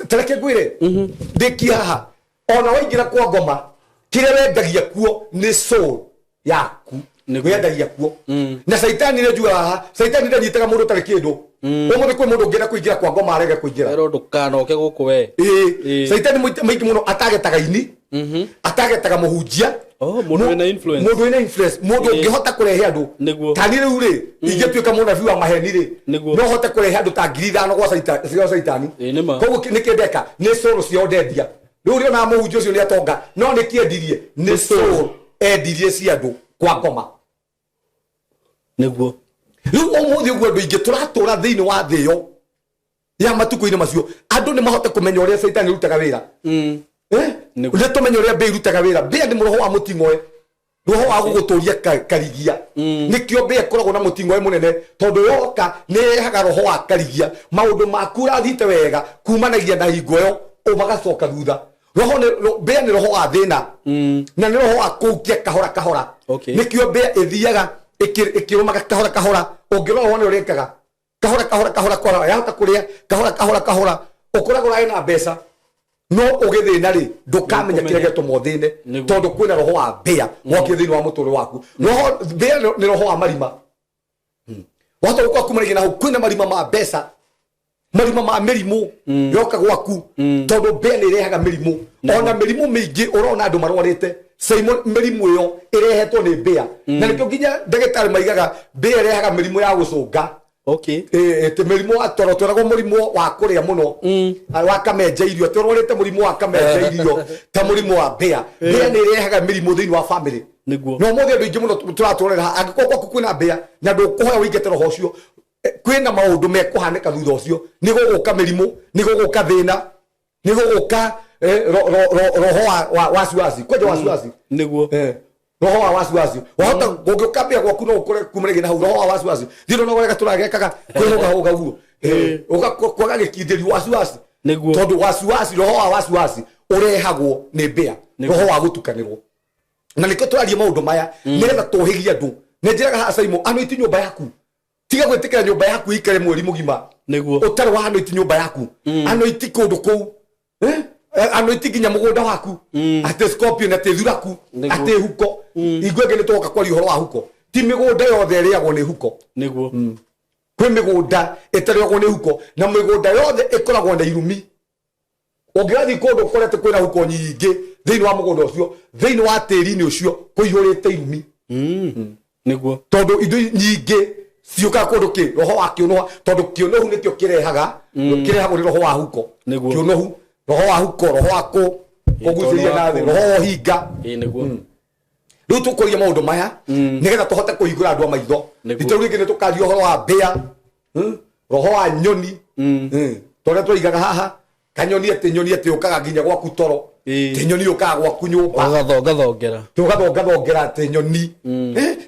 tareke ngwĩre ndĩkie haha, ona waingĩra kwa ngoma, kĩrĩa wendagia kuo nĩ soul yaku. Wendagia kuo na caitani. Nĩ njugaga haha, caitani ndanyitaga mũndũ ũtarĩ kĩndũ. Ũmũthĩ kwĩ mũndũ ũngĩenda kũingĩra kwa ngoma arege kũingĩra. Erwo ndũkanoke gũkũ we. Ĩĩ. Caitani maingĩ mũno atagetaga ini, atagetaga mũhunjia. Oh, mũndũ wĩna influence. Mũndũ wĩna influence, mũndũ ũngĩhota kũrehe andũ. Tani rĩu rĩ, ingĩtuĩka mũnabii wa maheni rĩ, no hote kũrehe andũ ta 5,000 gwa caitani. Ĩĩ, nĩ ma. Koguo nĩkĩ ndeka? Nĩ cũrũ ciao ndendia. Rĩu rĩonaga mũhunjia ũcio nĩ atonga, no nĩkĩ endirie? Nĩ cũrũ endirie cia andũ kwa ngoma. Rĩu ũmũthĩ ũguo andũ aingĩ tũratũra thĩinĩ wa thĩ ĩyo ya matukũ-inĩ macio, andũ nĩ mahote kũmenya ũrĩa caitani arutaga wĩra. Eh? Nĩ tũmenye ũrĩa mbĩa irutaga wĩra. Mbĩa nĩ roho wa mũting'oe, roho wa gũgũtũria karigia. Nĩkĩo mbĩa ĩkoragwo na mũting'oe mũnene, tondũ yoka nĩ ĩrehaga roho wa karigia. Maũndũ maku ũrathiĩte wega kumanagia na hingo ĩyo ũmagacoka thutha. Roho nĩ mbĩa nĩ roho wa thĩna na nĩ roho wa kũhukia kahora kahora. Nĩkĩo mbĩa ĩthiaga ĩkĩrũmaga kahora kahora. Ũngĩrora wone ũrĩa ĩkaga kahora kahora kahora kahora, yahota kũrĩa kahora kahora kahora. Ũkoragwo ũrarĩ na mbeca no ũgĩthĩna rĩ, ndũkamenya kĩrĩa gĩatũma ũthĩne, tondũ kwĩna roho wa mbĩa wokire thĩinĩ wa mũtũrĩre waku. Roho mbĩa nĩ roho wa marima. Wahota gũkorwo kumanagia na hau kwĩna marima ma mbeca, marima ma mĩrimũ yoka gwaku, tondũ mbĩa nĩ ĩrehaga mĩrimũ. Ona mĩrimũ mĩingĩ ũrona andũ marwarĩte Simon, mĩrimũ ĩyo ĩrehetwo nĩ mbĩa, na nĩkĩo nginya ndagĩtarĩ maigaga mbĩa ĩrehaga mĩrimũ ya gũcũnga. Ĩ, mĩrimũ wa toro, tweragwo mũrimũ wa kũrĩa mũno, wa kamenja irio, atĩ ũrwarĩte mũrimũ wa kamenja irio ta mũrimũ wa mbĩa. Mbĩa nĩ ĩrehaga mĩrimũ thĩinĩ wa family. Na ũmũthĩ andũ aingĩ mũno tũratũrĩra haha, angĩkorwo gwaku kwĩna mbĩa na ndũkũhoya ũingate roho ũcio, kwĩna maũndũ mekũhanĩka thutha ũcio. Nĩ gũgũka mĩrimũ, nĩ gũgũka thĩna, nĩ gũgũka roho wa wasiwasi, kwanja wasiwasi. Roho wa wasiwasi wahota ũngĩũka mbĩa gwaku no ũkore kumanagia na hau roho wa wasiwasi. Thiĩ ndona ũrĩa gatũragekaga kwĩhũgahũga guo, kwaga gĩkindĩri, wasiwasi. Tondũ wasiwasi, roho wa wasiwasi ũrehagwo nĩ mbĩa. Roho wa gũtukanĩrwo. Na nĩkĩo tũraria maũndũ maya, nĩgetha tũhĩgie andũ. Nĩ njĩraga haha Saimo, anoiti nyũmba yaku. Tiga gwĩtĩkĩra nyũmba yaku ĩikare mweri mũgima ũtarĩ wa anoiti nyũmba yaku, anoiti kũndũ kũu. Eh? Anoiti nginya mũgũnda waku, atĩ scorpion, atĩ thuraku, atĩ huko. Hingo ĩngĩ nĩ tũgoka kwaria ũhoro wa huko. Ti mĩgũnda yothe ĩrĩagwo nĩ huko. Kwĩ mĩgũnda ĩtarĩagwo nĩ huko, na mĩgũnda yothe ĩkoragwo na irumi. Ũngĩrathiĩ kũndũ ũkore atĩ kwĩna huko nyingĩ thĩinĩ wa mũgũnda ũcio, thĩinĩ wa tĩri-inĩ ũcio kũihũrĩte irumi. Tondũ indo nyingĩ ciũkaga kũndũ kĩ roho wa kĩũnũha, tondũ kĩũnũhu nĩkĩo kĩrehaga, kĩrehagwo nĩ roho wa huko. Kĩũnũhu, roho wa huko, roho wa kũgucĩrĩria na thĩ, roho wa ũhinga. Ĩĩ, nĩguo. Rĩu tũkũria maũndũ maya nĩgetha tũhote kũhingũra andũ a maitho. Rita rĩu rĩngĩ nĩ tũkaria ũhoro wa mbĩa, roho wa nyoni, tũrĩa tũigaga haha kanyoni, atĩ nyoni atĩ yũkaga nginya gwaku toro, atĩ nyoni yũkaga gwaku nyũmba. Ũgathongathongera. Tũgathongathongera atĩ nyoni.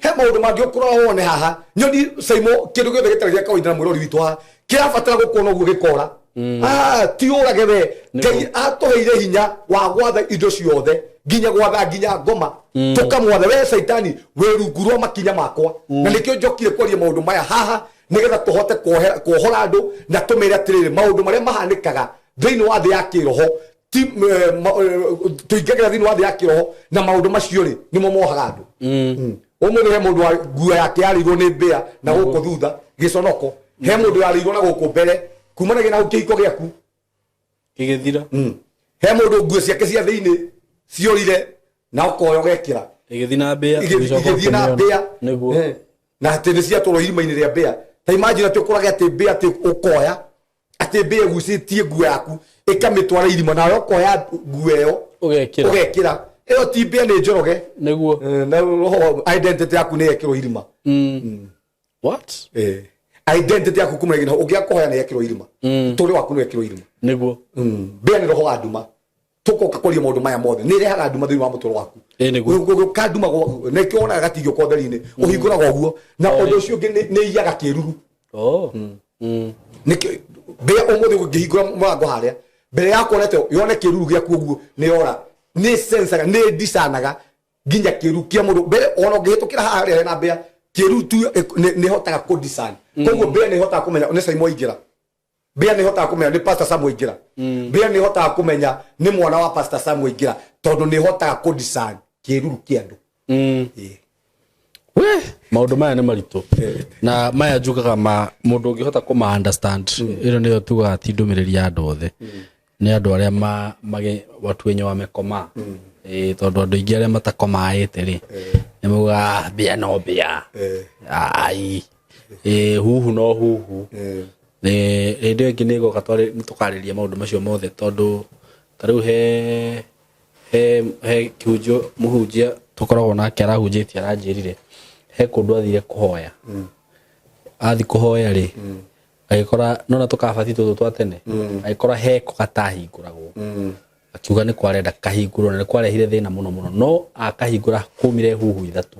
He maũndũ mangĩ ũkũrora wone haha nyoni Saimo, kĩndũ gĩothe gĩtarĩ gĩa kawaida na mwĩrori witũ haha kĩrabatara gũkuona ũguo gĩkora. Ti ũrage we. Ngai atũheire hinya wa gwatha indo ciothe, nginya gwatha nginya ngoma. Tũkamwatha, we caitani, wĩ rungu rwa makinya makwa. Na nĩkĩo njokire kwaria maũndũ maya haha, nĩgetha tũhote kuohora andũ na tũmere atĩrĩrĩ, maũndũ marĩa mahanĩkaga thĩinĩ wa thĩ ya kĩroho ti tũingagĩra thĩinĩ wa thĩ ya kĩroho, na maũndũ macio rĩ, nĩmo mohaga andũ. Ũmũthĩ he mũndũ wa nguo yake yarĩirwo nĩ mbĩa na gũkũ thutha gĩconoko, he mũndũ yarĩirwo na gũkũ mbere kumanagia na hau kĩhiko gĩaku Gĩgĩthira. He mũndũ nguo ciake cia thĩinĩ ciorire na ũkoya ũgekĩra. Ĩgĩthiĩ na mbĩa. Ũgĩcoka Igĩthiĩ na ũkĩmĩona. mbĩa. Nĩguo. Na atĩ nĩ ciatwarwo irima-inĩ rĩa mbĩa. Ta imagine atĩ ũkorage atĩ mbĩa atĩ ũkoya atĩ mbĩa ĩgucĩtie nguo yaku ĩkamĩtwara irima, nawe ũkoya nguo ĩyo Ũgekĩra. Ũgekĩra. Ĩyo ti mbĩa, nĩ njoroge. Nĩguo. Na roho identity yaku nĩ yekĩrwo irima. What? Identity yaku kumana na ũngĩa kũhoya nĩ yekĩrwo irima, tũrĩ waku nĩ wekĩrwo irima. Nĩguo. Mbĩa nĩ roho wa nduma. Tũkoka kwaria maũndũ maya mothe, nĩ ĩrehaga nduma thĩinĩ wa mũtũrĩre waku. Ĩ, nĩguo. Gũka nduma nĩkĩo wonaga gatigĩũka ũtheri-inĩ, ũhingũraga ũguo. Na ũndũ ũcio ũngĩ nĩ iyaga kĩruru. Oh. Nĩkĩo mbĩa ũmũthĩ ũngĩhingũra mũrango harĩa mbere ya kuonete yone kĩruru gĩaku ũguo nĩ yora, nĩ sensaga, nĩ ndicanaga nginya kĩruru kĩa mũndũ mbere. Ona ũngĩhĩtũkĩra haha harĩa hena mbĩa, kĩruru tu nĩ ĩhotaga kũ-discern. Koguo mbĩa nĩ ĩhotaga kũmenya nĩ Saimo aingĩra, mbĩa nĩ ĩhotaga kũmenya nĩ Pastor Samuel aingĩra, mbĩa nĩ ĩhotaga kũmenya nĩ mwana wa Pastor Samuel aingĩra, tondũ nĩ ĩhotaga kũ-discern kĩruru kĩa andũ. Ĩĩ. We, maũndũ maya nĩ maritũ na maya njugaga ma mũndũ ũngĩhota kũma understand. Ĩno nĩyo tugaga ti ndũmĩrĩri ya andũ othe, nĩ andũ arĩa mage watu wenye wamekoma. Ĩĩ, tondũ andũ aingĩ arĩa matakomaĩte rĩ, nĩ maugaga, "Ah, mbĩa no mbĩa, ai. Ĩĩ, huhu no huhu." Hĩndĩ ĩyo ĩngĩ nĩ ĩgoka nĩ tũkarĩria maũndũ macio mothe, tondũ ta rĩu he kĩhunjio mũhunjia tũkoragwo nake arahunjĩtie, aranjĩrire he kũndũ athire kũhoya. Athi kũhoya rĩ, agĩkora nona tũkabati tũtũ twa tene, agĩkora heko gatahingũragwo. Akiuga nĩ kwarenda kahingũrwo na nĩ kwarehire thĩna mũno mũno, no akahingũra kumire huhu ithatũ.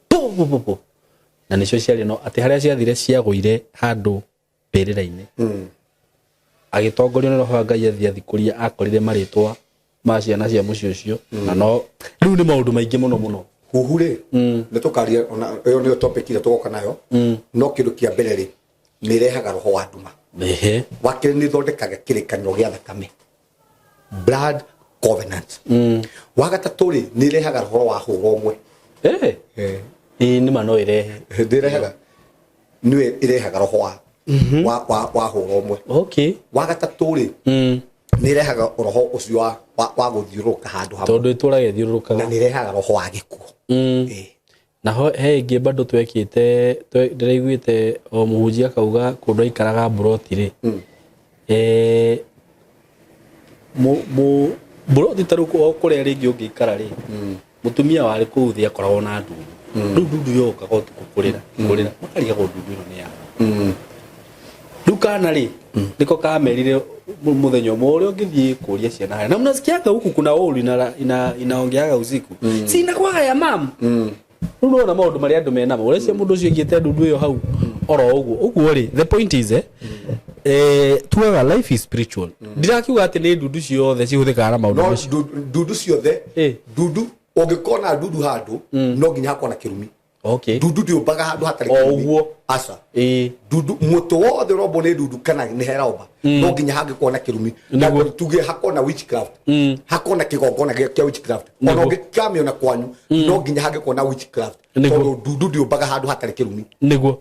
Pu, pu, pu, pu. Na nĩcio ciarĩ no atĩ harĩa ciathire ciagũire handũ mbĩrĩra-inĩ. Agĩtongorio nĩ roho wa Ngai athiĩ athikũria, akorire marĩtwa ma ciana cia mũciĩ ũcio. Na no rĩu nĩ maũndũ maingĩ mũno mũno. Huhu rĩ, nĩ tũkaria ona ĩyo nĩyo topic ĩrĩa tũgoka nayo. No kĩndũ kĩa mbere rĩ, nĩ ĩrehaga roho wa nduma. Wa kerĩ, nĩ ĩthondekaga kĩrĩkanĩro gĩa thakame, blood covenant. Wa gatatũ rĩ, nĩ ĩrehaga roho wa hũra ũmwe. Ĩĩ, nĩ ma no ĩrehe. Ndĩrehaga, nĩwe ĩrehaga roho wa hũra ũmwe. Wa gatatũ rĩ, nĩ ĩrehaga roho ũcio wa gũthiũrũrũka handũ hamwe. Tondũ ĩtũraga ĩthiũrũrũkaga. Na nĩ ĩrehaga roho wa gĩkuũ. Ĩĩ. Na ho he ĩngĩ bado twekĩte, ndĩraiguĩte o mũhunjia akauga kũndũ aikaraga mburoti rĩ, mburoti ta rĩu o kũrĩa rĩngĩ ũngĩikara rĩ, mũtumia warĩ kũu thĩ akoragwo na ndundu. Rĩu ndundu yokaga ũtukũ kũrĩra kũrĩra, makarigagwo ndundu ĩno nĩ ya rĩu kana rĩ, nĩko kamerire mũthenya ũmwe ũrĩa ũngĩthiĩ kũria ciana harĩa na mnasikiaga huku kuna owl inaongeaga usiku, si inakuwaga ya mam. Rĩu nĩwona maũndũ marĩa andũ menamo, ũrecia mũndũ ũcio aigĩte ndundu ĩyo hau oro ũguo ũguo rĩ. The point is, tugaga life is spiritual. Ndirakiuga atĩ nĩ ndundu ciothe cihũthĩkaga na maũndũ No macio. Ndundu ciothe, ndundu ũngĩkona ndundu handũ, no nginya hakorwo na kĩrumi. Ndundu ndĩũmbaga handũ hatarĩ O kĩrumi. ũguo. Aca. Ndundu mũtĩ wothe ũrombwo nĩ ndundu kana nĩ heromba, no nginya hangĩkorwo na kĩrumi na tuge hakorwo na witchcraft, hakorwo na kĩgongona kĩa witchcraft. Ona ũngĩkamĩona kwanyu, no nginya hangĩkorwo na witchcraft, tondũ ndundu ndĩũmbaga handũ hatarĩ kĩrumi. Nĩguo.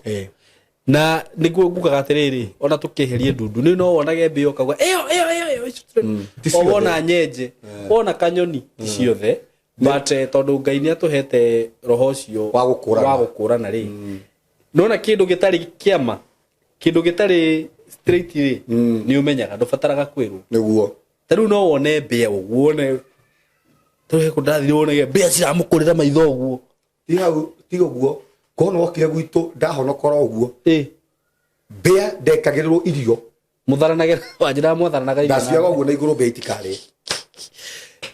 Na nĩguo ngugaga atĩrĩrĩ, ona tũkĩeherie ndundu nĩ no wonage mbĩa ũkauga ĩyo ĩyo ĩyo ĩyo icio Ti o ciothe. wona nyenje, wona kanyoni, ti ciothe, but tondũ Ngai nĩ atũhete roho ũcio Wa gũkũrana. Wa gũkũrana rĩ, nona kĩndũ gĩtarĩ kĩama, kĩndũ gĩtarĩ straight rĩ, nĩ ũmenyaga, ndũbataraga kwĩrwo. Ta rĩu no wone mbĩa ũguo, wone ta rĩu he kũndũ ndathire wonage mbĩa ciramũkũrĩra maitho ũguo. Ti hau, ti ũguo kona wokire gwitũ ndahonokora ũguo. Mbĩa ndekagĩrĩrwo irio. Mũtharanagĩra wanjĩra mwatharanaga irio. Ndaciaga ũguo na igũrũ, mbĩa itikarĩe.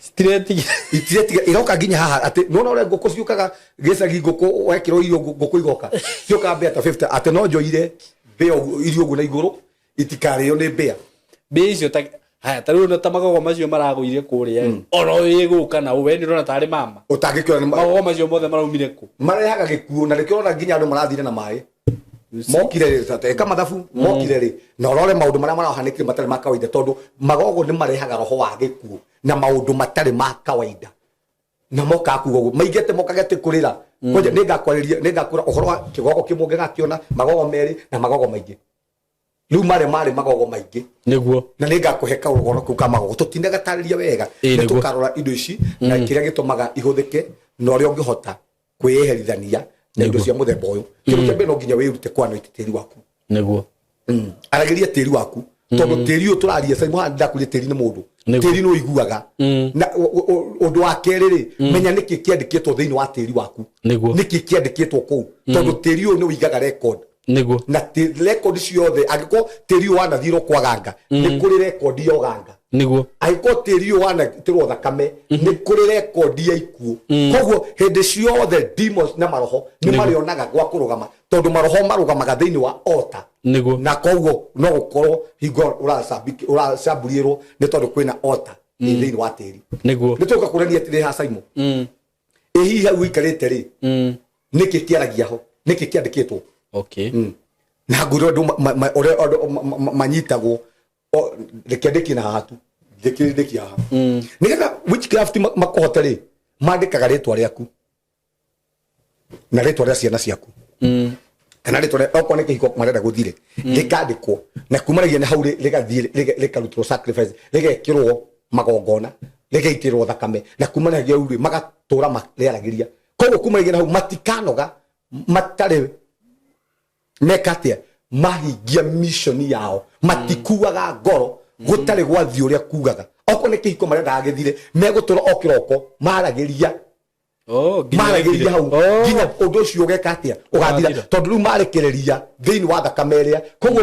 Citiretigira. Itiretiga, iroka nginya haha atĩ nona ũrĩa ngũkũ ciũkaga gĩcagi, ngũkũ wekĩrwo irio ngũkũ igoka, ciũkaga mbĩa ta 50, atĩ no njoire mbĩa ũguo, irio ũguo na igũrũ itikarĩo nĩ mbĩa. Mbĩa icio ta haya, ta rĩu ta magogo macio maragũire kũrĩa rĩ, oro ĩgũka na we nĩ ũrona tarĩ mama. Ũtangĩkĩona nĩ Magogo macio mothe maraumire kũ? Marehaga gĩkuũ, na nĩkĩo ũrona nginya andũ marathire na maĩ mokire rĩ, eka mathabu mokire rĩ, na ũrore maũndũ marĩa marahanĩkire matarĩ ma kawaida, tondũ magogo nĩ marehaga roho wa gĩkuũ na maũndũ matarĩ ma kawaida, na mokaga kuga ũguo maigĩte mokage atĩ kũrĩra. Kwanja nĩ ngakwarĩria, nĩ ngakũra ũhoro wa kĩgogo kĩmwe ũngĩgakĩona, magogo merĩ na magogo maingĩ. Rĩu marĩ magogo maingĩ. Na nĩ ngakũhe kaũgoro kau ka magogo, tũtinagatarĩria wega. Nĩ tũkarora indo ici na kĩrĩa gĩtũmaga ihũthĩke. Na ũrĩa ũngĩhota kwĩyeherithania na indo cia mũthemba ũyũ, kĩndũ kĩa mbere no nginya wĩrute kwanũiti tĩri waku. Aragĩria tĩri waku, tondũ tĩri ũyũ tũraria sai mũhana ndakũria tĩri nĩ mũndũ. Tĩri nĩ ũiguaga. Na ũndũ wa kerĩ rĩ, menya nĩkĩ kĩandĩkĩtwo thĩinĩ wa tĩri waku. Nĩkĩ kĩandĩkĩtwo kũu, tondũ tĩri ũyũ nĩ ũigaga record. Na record ciothe, angĩkorwo tĩri ũyũ wanathirwo kwa ganga, nĩ kũrĩ record ya ũganga. Angĩkorwo tĩri ũyũ wanatĩrwo thakame, nĩ kũrĩ rekondi ya ikuũ. Koguo hĩndĩ ciothe demons na maroho nĩ marĩonaga gwa kũrũgama, tondũ maroho marũgamaga thĩinĩ wa altar. Na koguo no gũkorwo hingo ũracamburiĩrwo nĩ tondũ kwĩna altar ĩ thĩinĩ wa tĩri. Nĩ tũka kũrania atĩrĩ ha Simon, ĩ hihi hau ũikarĩte rĩ, nĩkĩ kĩaragia ho, nĩkĩ kĩandĩkĩtwo? Na ngwĩra ũndũ ũrĩa andũ manyitagwo, reke ndĩkie na haha tu, ndĩkie ndĩkie haha, nĩgetha witchcraft makũhote rĩ, mandĩkaga rĩtwa rĩaku na rĩtwa rĩa ciana ciaku, kana rĩtwa rĩa okorwo nĩ kĩhiko marenda gũthire, rĩkandĩkwo, na kumanagia na hau rĩgathiĩ rĩkarutĩrwo sacrifice, rĩgekĩrwo magongona, rĩgaitĩrwo thakame, na kumanagia hau rĩ, magatũra marĩaragĩria. Koguo kumanagia na hau matikanoga matarĩ meka atia mahingia mission yao, matikuaga ngoro gũtarĩ gwathiĩ ũrĩa kugaga. Okorwo nĩ kĩhiko marendaga gĩthire, megũtũra o kĩroko maragĩria. Oh, nginya maragĩria gĩthire. hau nginya ũndũ ũcio ũgeka atĩa, ũgathira. Ũgathira. Tondũ rĩu marekereria thĩinĩ wa thakame ĩrĩa, koguo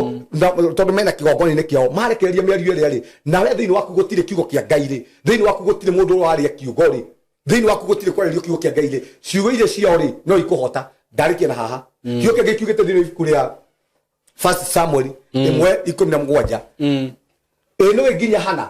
tondũ mena kĩgongona-inĩ kĩao, marekereria mĩario ĩrĩa rĩ, nawe thĩinĩ waku gũtirĩ kiugo kĩa Ngai rĩ, thĩinĩ waku gũtirĩ mũndũ ũraria kiugo rĩ, thĩinĩ waku gũtirĩ kwarĩrio kiugo kĩa Ngai rĩ, ciugo iria ciao rĩ no ikũhota. Ndarĩkia na haha, kiugo kĩa Ngai kiugĩte thĩinĩ wa ibuku rĩa First Samuel 1:17, ĩ nĩwe nginya Hana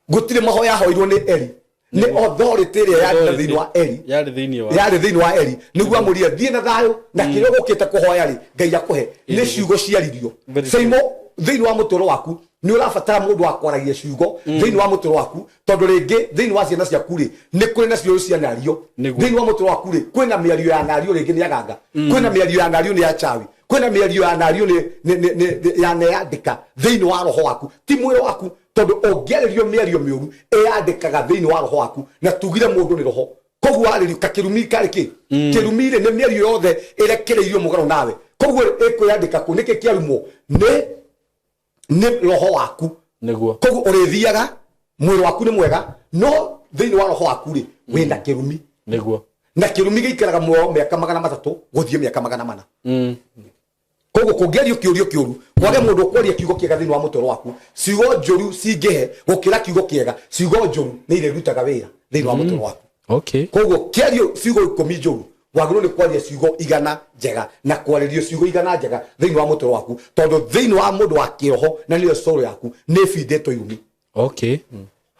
gũtirĩ mahoya ahoirwo nĩ Eli, nĩ authority ĩrĩa yarĩ na thĩinĩ wa Eli. Yarĩ thĩinĩ wa Yarĩ thĩinĩ wa Eli nĩguo amũrie, thiĩ na thayũ, na kĩrĩa ũgũkĩte kũhoya rĩ, Ngai akũhe. Nĩ ciugo ciaririo. Very Saimo, thĩinĩ wa mũtũrũ waku nĩ ũrabatara mũndũ wa kwaragia ciugo thĩinĩ wa mũtũrũ waku, tondũ rĩngĩ thĩinĩ wa ciana ciaku rĩ, nĩ kũrĩ na ciugo cianario. Thĩinĩ wa mũtũrũ waku rĩ, kwĩna mĩario ya nario rĩngĩ nĩ aganga, kwĩna mĩario ya nario nĩ ya chawi, kwĩna mĩario ya nario nĩ yaneyandĩka thĩinĩ wa roho waku, ti mwĩrĩ waku, tondũ ũngĩarĩrio mĩario mĩũru ĩyandĩkaga thĩinĩ wa roho waku, na tugire mũndũ nĩ roho. Koguo warĩrio kakĩrumi karĩ kĩ kĩrumi rĩ, nĩ mĩario yothe ĩrekereirio mũgarũ nawe, koguo ĩkwĩyandĩka kũ? Nĩkĩ kĩarumwo nĩ roho waku. Koguo ũrĩthiaga mwĩrĩ waku nĩ mwega, no thĩinĩ wa roho waku rĩ, wĩna kĩrumi. Na kĩrumi gĩikaraga muoyo mĩaka 300 gũthiĩ mĩaka 400. Koguo kũngĩario kĩũrio kĩũru, kwage mũndũ ũkwaria kiugo kĩega thĩinĩ wa mũtũrĩre waku, ciugo njũru cingĩhe gũkĩra kiugo kĩega, ciugo njũru nĩ irĩrutaga wĩra thĩinĩ wa mũtũrĩre waku. Koguo kĩario ciugo 10 njũru, wagĩrĩirwo nĩ kwaria ciugo 100 njega na kwarĩrio ciugo 100 njega thĩinĩ wa mũtũrĩre waku, tondũ thĩinĩ wa mũndũ wa kĩroho na nĩyo soul yaku nĩ ĩbindĩtwo irumi. Okay,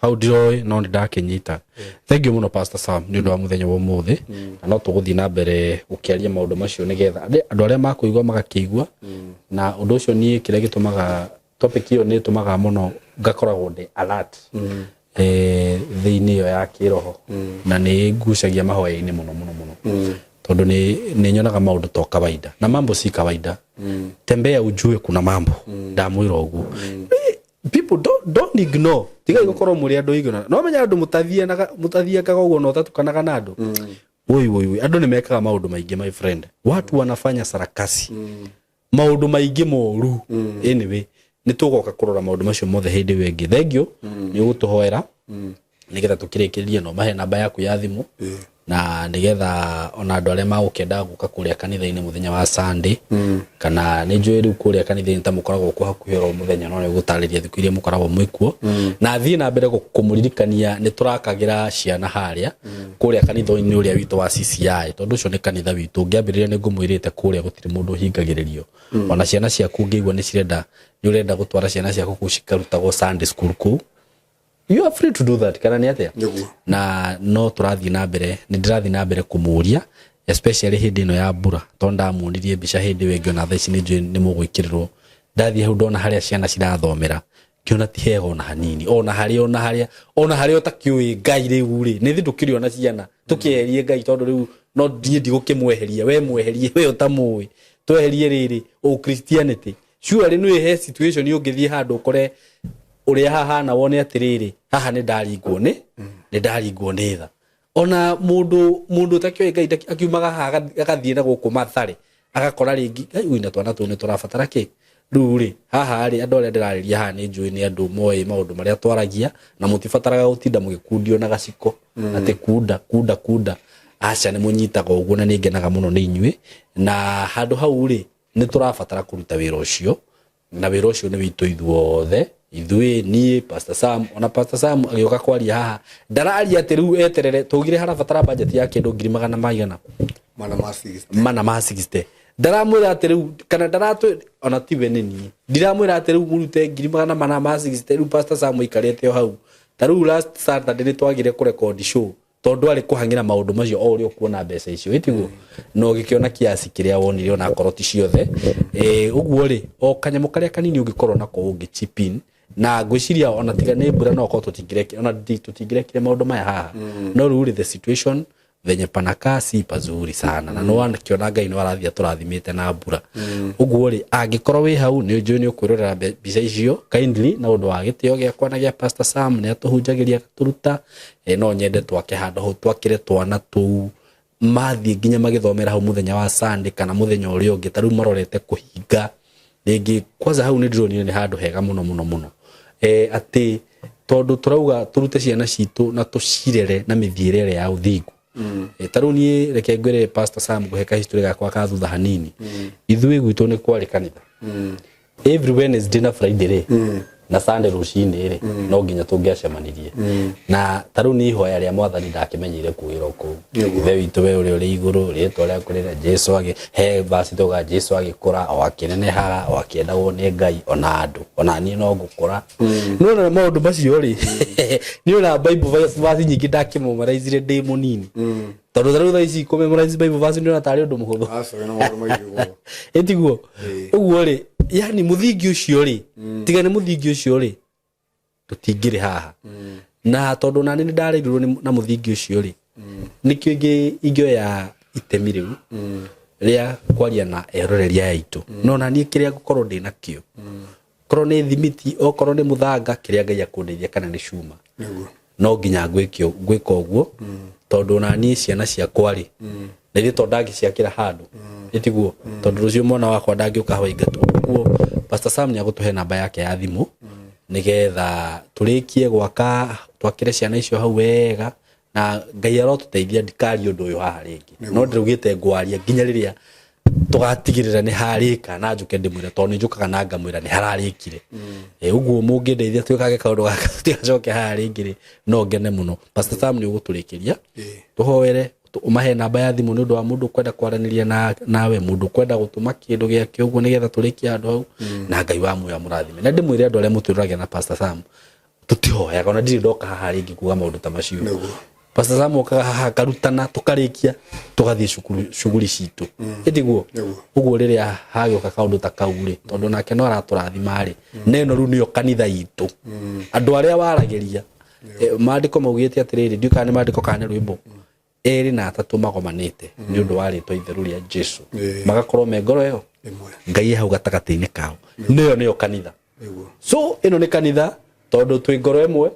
hau ndiroĩ no nĩ ndakinyita. Thank you mũno, Pastor Sam, nĩ ũndũ wa mũthenya wa ũmũthĩ, na no tũgũthiĩ na mbere gũkĩaria maũndũ macio nĩgetha andũ arĩa makũigua magakĩigua. Na ũndũ ũcio niĩ kĩrĩa gĩtũmaga topic ĩyo nĩ ĩtũmaga mũno ngakoragwo ndĩ alert thĩinĩ ĩyo ya kĩroho, na nĩ ngucagia mahoya-inĩ mũno mũno mũno, tondũ nĩ nyonaga maũndũ to kawaida na mambo si kawaida. Tembea ujue kuna mambo, ndamwĩra ũguo. People don't ignore, tigai gukorwo muri andu ignorant. No menya andu mutathianaga mutathiangaga uguo na utatukanaga na andu. Woi woi woi, andu ni mekaga maundu maingi, my friend. Watu wanafanya sarakasi, maundu maingi moru. Anyway, nĩ tũgoka kũrora maũndũ macio mothe hĩndĩ ĩyo ĩngĩ. Thank you nĩ ũgũtũhoera nĩgetha tũkĩrĩkĩrĩrie, no mahe namba yaku ya thimũ, na nĩgetha ona andũ arĩa magũkĩenda gũka kũrĩa kanitha-inĩ mũthenya wa Sunday, kana nĩ njũĩ rĩu kũrĩa kanitha-inĩ ta mũkoragwo kuo hakuhĩ oro mũthenya, no nĩ gũtarĩria thikũ iria mũkoragwo mwĩkuo. Na thiĩ na mbere kũmũririkania nĩ tũrakagĩra ciana harĩa kũrĩa kanitha-inĩ ũrĩa witũ wa CCI, tondũ ũcio nĩ kanitha witũ. Ngĩambĩrĩria nĩ ngũmwĩrĩte kũrĩa gũtirĩ mũndũ ũhingagĩrĩrio. Ona ciana ciaku ũngĩigua nĩ cirenda, nĩ ũrenda gũtwara ciana ciaku kũu cikarutagwo Sunday school kũu, you are free to do that, kana nĩ atĩa? Nĩguo. Na no tũrathiĩ na mbere, nĩ ndĩrathiĩ na mbere kũmũria, especially hĩndĩ ĩno ya mbura, tondũ ndamuonirie mbica hĩndĩ ĩyo ĩngĩ, ona thaa ici nĩ njũĩ nĩ mũgwĩkĩrĩrwo. Ndathiĩ hau ndona harĩa ciana cirathomera, ngĩona ti hega ona hanini, ona harĩa ona harĩa ona harĩa ũtakĩũĩ Ngai rĩu rĩ, nĩ thĩ ndũkĩrĩ ona ciana tũkĩeherie Ngai, tondũ rĩu no niĩ ndigũkĩmweheria, we mweherie, we ũtamũĩ, tweherie rĩrĩ ũ Christianity. Surely nĩ he situation ũngĩthiĩ handũ ũkore ũrĩa hahana, wone atĩrĩrĩ, haha nĩ ndaringwo nĩ tha. Ona mundu mundu utakioĩ Ngai akiumaga haha agathiĩ na gũkũ Mathare, agakora rĩngĩ, "Ai, ui, na twana tũu nĩ tũrabatara kĩ rĩu rĩ haha rĩ?" Andũ arĩa ndĩrarĩria haha nĩ njũĩ nĩ andũ moĩ maũndũ marĩa twaragia, na mũtibataraga gũtinda mũgĩkundio na gaciko atĩ kunda kunda kunda. Aca, nĩ mũnyitaga ũguo, na nĩ ngenaga mũno nĩ inyuĩ. Na handũ hau rĩ, nĩ tũrabatara kũruta wĩra ũcio, na wĩra ũcio nĩ witũ ithuothe, ithuĩ, niĩ, Pastor Sam. Ona Pastor Sam agĩũka kwaria haha, ndararia atĩ rĩu eterere tũgire harabatara budget ya kĩndũ ngiri magana maigana mana ma 60. Mana ma 60. Ndaramwĩra atĩ rĩu, kana ndaratwĩ, ona tiwe, nĩ niĩ ndiramwĩra atĩ rĩu mũrute ngiri magana mana ma 60. Rĩu Pastor Sam aikarĩte o hau. Ta rĩu last Saturday nĩ twagire kũrekondi show tondũ arĩ kũhang'ĩra maũndũ macio, o ũrĩa ũkuona mbeca icio ĩtiguo na ũgĩkĩona kiasi kĩrĩa wonire, ona akorwo ti ciothe. Ũguo rĩ, o kanyamũ karĩa kanini ũngĩkorwo nako ũngĩ chip in, na ngwĩciria ona tiga nĩ mbura no korwo tũtingĩrekire, ona tũtingĩrekire maũndũ maya haha. No rĩu rĩ, the situation venye panakaa si pazuri sana, na no wanakĩona Ngai no arathiĩ atũrathimĩte na mbura. Ũguo rĩ, angĩkorwo wĩ hau, nĩ njũĩ nĩ ũkwĩrorera mbica icio kindly, na ũndũ wa gĩtĩo gĩakwa na gĩa Pastor Sam, nĩ atũhunjagĩria, agatũruta. No nyende twake handũ hau, twakĩre twana tũu mathiĩ nginya magĩthomera hau mũthenya wa Sunday kana mũthenya ũrĩa ũngĩ. Ta rĩu marorete kũhinga rĩngĩ kwanza hau, nĩ ndĩronire nĩ handũ hega mũno mũno mũno, atĩ tondũ tũrauga tũrute ciana citũ na tũcirere na mĩthiĩre ĩrĩa ya ũthingu. Ta rĩu niĩ, reke ngwĩre, Pastor Sam, ngũhe kahistory gakwa ka thutha hanini. Ithuĩ gwitũ nĩ kwarĩ kanitha every Wednesday na Friday rĩ, na Sunday rũcinĩ rĩ, no nginya tũngĩacemanirie. Na ta rĩu nĩ ihoya rĩa Mwathani ndakĩmenyeire kuĩra kũu. "Ithe witũ we ũrĩa ũrĩ igũrũ, rĩtwa rĩaku rĩrĩa." Jesu agĩ he verse tuga Jesu agĩkũra o akĩnenehaga, o akĩendagwo nĩ Ngai ona andũ. Ona niĩ no ngũkũra no na maũndũ macio rĩ, nĩ ona Bible verse nyingĩ ndakĩmemorizire ndĩ mũnini, tondũ ta rĩu thaa ici kũmemorize Bible verse nĩ ona tarĩ ũndũ mũhũthũ. Aca, wĩna maũndũ maingĩ ũguo. Ĩtiguo? Ĩĩ. Ũguo rĩ, yani mũthingi ũcio rĩ, tiga nĩ mũthingi ũcio rĩ, tũtingĩrĩ haha. Na tondũ nani nĩ ndarerirwo na mũthingi ũcio rĩ, nĩkĩo ingĩoya itemi rĩu rĩa kwaria na eroreri aya aitũ. No na niĩ kĩrĩa ngũkorwo ndĩ nakĩo, korwo nĩ thimiti, okorwo nĩ mũthanga, kĩrĩa Ngai akũndeithia, kana nĩ cuma, no nginya ngwĩka ũguo, tondũ ona niĩ ciana ciakwa rĩ, na ithuĩ to ndangĩciakĩra handũ, ĩtiguo? Tondũ rũciũ mwana wakwa ndangĩũka hau aingatwo. Ũguo Pastor Sam nĩ agũtũhe namba yake ya thimũ, nĩgetha tũrĩkie gwaka, twakĩre ciana icio hau wega. Na Ngai arotũteithia ndikarie ũndũ ũyũ haha rĩngĩ, no ndĩraugĩte ngwaria nginya rĩrĩa tũgatigĩrĩra nĩ harĩka, na njũke ndĩmwĩre, tondũ nĩ njũkaga na ngamwĩra nĩ hararĩkire. Ũguo mũngĩndeithia twĩkage kaũndũ gaka, tũtigacoke haha rĩngĩ rĩ, no ngene mũno. Pastor Sam, nĩ ũgũtũrĩkĩria, tũhoere, ũmahe namba ya thimũ nĩ ũndũ wa mũndũ ũkwenda kwaranĩria na nawe, mũndũ ũkwenda gũtũma kĩndũ gĩake ũguo, nĩgetha tũrĩkie handũ hau, na Ngai wa muoyo amũrathime. Na ndĩmwĩre, andũ arĩa mũtwĩroragia na Pastor Sam, tũtihoyaga, ona ndirĩ ndoka haha rĩngĩ kuga maũndũ ta macio. Pastor Sam okaga haha akarutana, tũkarĩkia, tũgathiĩ cukuru shughuli citũ, ĩtiguo? Nĩguo. Ũguo rĩrĩa hagĩũka kaũndũ ta kau rĩ, tondũ nake no aratũrathima rĩ, na ĩno rĩu nĩyo kanitha itũ, andũ arĩa waragĩria. Maandĩko maugĩte atĩrĩrĩ, ndiũ kana nĩ maandĩko kana nĩ rwĩmbo, erĩ na atatũ magomanĩte nĩ ũndũ wa rĩtwa itheru rĩa Jesu, magakorwo me ngoro ĩyo Ĩmwe. Ngai e hau gatagatĩ-inĩ kao. Nĩyo nĩyo kanitha. So ĩno nĩ kanitha, tondũ twĩ ngoro ĩmwe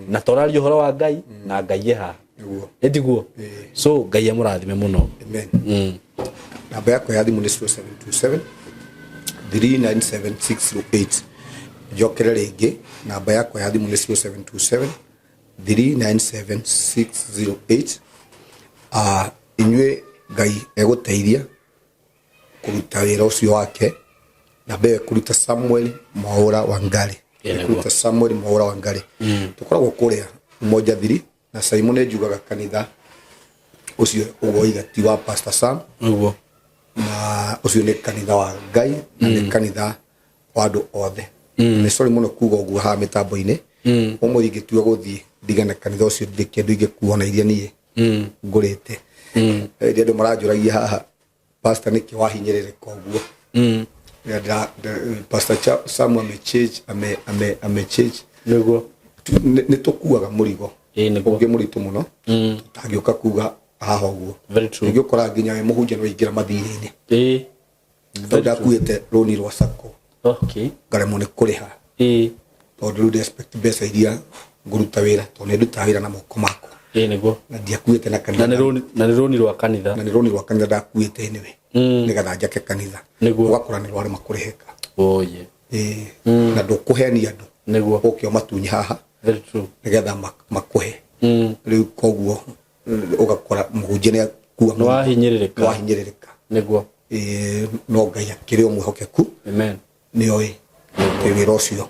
na tũraria ũhoro wa Ngai, na Ngai e haha. Ĩtiguo? So Ngai amũrathime mũno. Amen. Namba yakwa ya thimũ nĩ 0727 397 608. Njokere rĩngĩ, namba yakwa ya thimũ nĩ 0727 397 608. Ah, inyuĩ Ngai egũteithia kũruta wĩra ũcio wake. Namba ĩyo ĩkũruta Samuel Mwaũra Wangari. Ĩkũruta Samuel Mwaũra Wangari. Tũkoragwo kũrĩa Umoja Thiri na Simon, nĩ njugaga kanitha ũcio ũguo oiga ti wa Pastor Sam, na ũcio nĩ kanitha wa Ngai na nĩ kanitha wa andũ othe. Nĩ sorry mũno kuga ũguo haha mĩtambo-inĩ. Ũmũthĩ ingĩtua gũthiĩ ndigane kanitha ũcio, ndirĩ kĩndũ ingĩkuona iria niĩ ngũrĩte. Rĩrĩa andũ maranjũragia haha, "Pastor, nĩkĩ wahinyĩrĩrĩka ũguo?" Rĩrĩa Pastor Sam amechange, ame ame ame change. Nĩ tũkuaga mũrigo ũngĩ mũritũ mũno tũtangĩũka kuga haha ũguo. Very true. Rĩngĩ ũkoraga nginya wĩ mũhunjia nĩ waingĩra mathirĩ-inĩ, tondũ ndakuĩte rũni rwa sacco, ngaremwo nĩ kũrĩha, tondũ rĩu ndĩ expect mbeca iria ngũruta wĩra, tondũ nĩ ndutaga wĩra na moko makwa. Ĩĩ nĩguo. Na ndiakuĩte na Na kanitha. nĩ rũni, na nĩ rũni rwa kanitha. Na nĩ rũni rwa kanitha ndakuĩte anyway, nĩgetha njake kanitha. Nĩguo. Ũgakora nĩ rwarema kũrĩhĩka. Oye. Ĩĩ, na ndũkũhenia andũ. Nĩguo. Ũke ũmatunye haha Very true. nĩgetha makũhe. Rĩu koguo ũgakora mũhunjia nĩ akua. Nĩ wahinyĩrĩrĩka. Nĩ wahinyĩrĩrĩka. Nĩguo. Ĩĩ, no Ngai akĩrĩ o mwĩhokeku. Amen. Nĩoĩ atĩ wĩra ũcio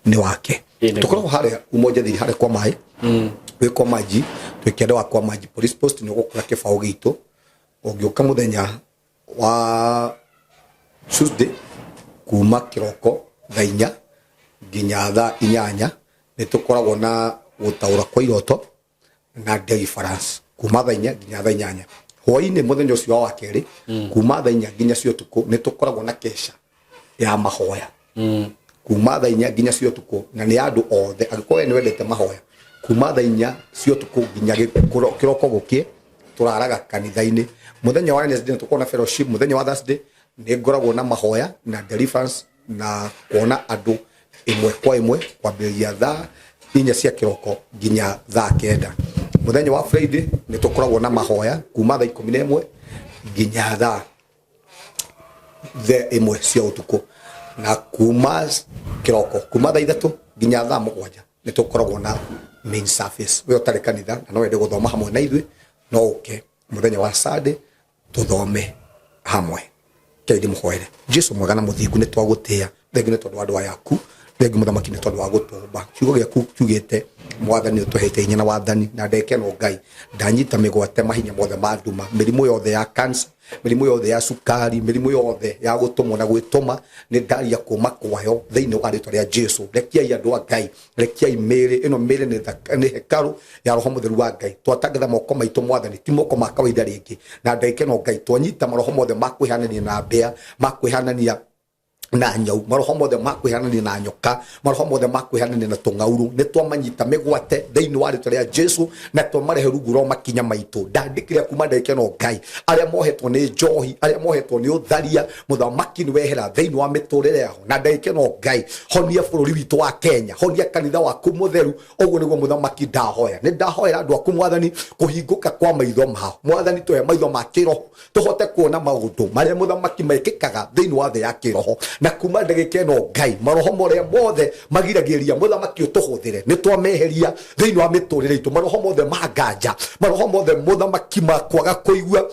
nĩ wake. Ĩĩ, nĩguo. Tũkoragwo harĩa Umoja thiri, harĩa kwa maĩ, wĩ kwa maji, twĩ kĩanda wa kwa maji police post, nĩ ũgũkora kĩbaũ gitũ. Ũngĩũka mũthenya wa Tuesday kuma kĩroko thaa 4 nginya thaa 8, nĩ tũkoragwo na gũtaũra kwa iroto na deliverance kuma thaa 4 nginya thaa 8 hwainĩ. Mũthenya ũcio wa wakerĩ kuma thaa 4 nginya cia ũtukũ nĩ tũkoragwo na kesha ya mahoya kuma thaa 4 nginya cia ũtukũ, na nĩ andũ othe. Angĩkorwo we nĩ wendete mahoya, kuma thaa 4 cia ũtukũ nginya kĩroko gũkĩe, tũraraga kanitha-inĩ. Mũthenya wa Wednesday nĩ tũkoragwo na fellowship. Mũthenya wa Thursday nĩ ngoragwo na mahoya na deliverance na kuona andũ ĩmwe kwa ĩmwe kwambĩrĩria thaa 4 cia kĩroko nginya thaa 9. Mũthenya wa Friday nĩ tũkoragwo na mahoya kuma thaa 11 nginya thaa 1 cia ũtukũ, na kuma kĩroko kuma thaa 3 nginya thaa 7 nĩ tũkoragwo na main service. We ũtarĩ kanitha na no wende gũthoma hamwe na ithuĩ, no ũke mũthenya wa Sunday tũthome hamwe. Kei ndĩmũhoere. Jesu mwega na mũthingu, nĩ twagũtĩĩa. Thengi nĩ tondũ wa andũ aya aku, thengi mũthamaki nĩ tondũ wa gũtũmba. Kiugo gĩaku kiugĩte, mwathani, ũtũhete hinya na wathani, na ndagĩka ĩno Ngai ndanyita mĩgwate mahinya mothe ma nduma, mĩrimũ yothe ya cancer, mĩrimũ yothe ya cukari, mĩrimũ yothe ya gũtũmwo na gwĩtũma, nĩ ndaria kũma kwayo thĩinĩ wa rĩtwa rĩa Jesu. Rekiai andũ a Ngai, rekiai mĩĩrĩ ĩno. Mĩĩrĩ nĩ hekarũ ya roho mũtheru wa Ngai. Twatangatha moko maitũ, mwathani, ti moko ma kawaida rĩngĩ. Na ndagĩka ĩno Ngai twanyita maroho mothe ma kwĩhanania na mbĩa, ma kwĩhanania na nyau, maroho mothe ma kwĩhanania na nyoka, maroho mothe ma kwĩhanania na tũng'aurũ, nĩ twamanyita mĩgwate thĩinĩ wa rĩtwa rĩa Jesu na twamarehe rungu rwa makinya maitũ. Ndandĩkĩria kuma ndagĩka ĩno Ngai, arĩa mohetwo nĩ njohi, arĩa mohetwo nĩ ũtharia, mũthamaki, nĩ wehera thĩinĩ wa mĩtũrĩre yao. Na ndagĩka ĩno Ngai, honia bũrũri witũ wa Kenya, honia kanitha waku mũtheru. Ũguo nĩguo mũthamaki ndahoya. Nĩ ndahoera andũ aku, mwathani, kũhingũka kwa maitho mao. Mwathani, tũhe maitho ma kĩroho tũhote kuona maũndũ marĩa mũthamaki mekĩkaga thĩinĩ wa thĩ ya kĩroho. Na kuma ndagĩka ĩno Ngai, maroho marĩa mothe magiragĩrĩria mũthamaki ũtũhũthĩre, nĩ twameheria thĩinĩ wa mĩtũrĩre itũ. Maroho mothe ma nganja, maroho mothe mũthamaki ma kwaga kũigua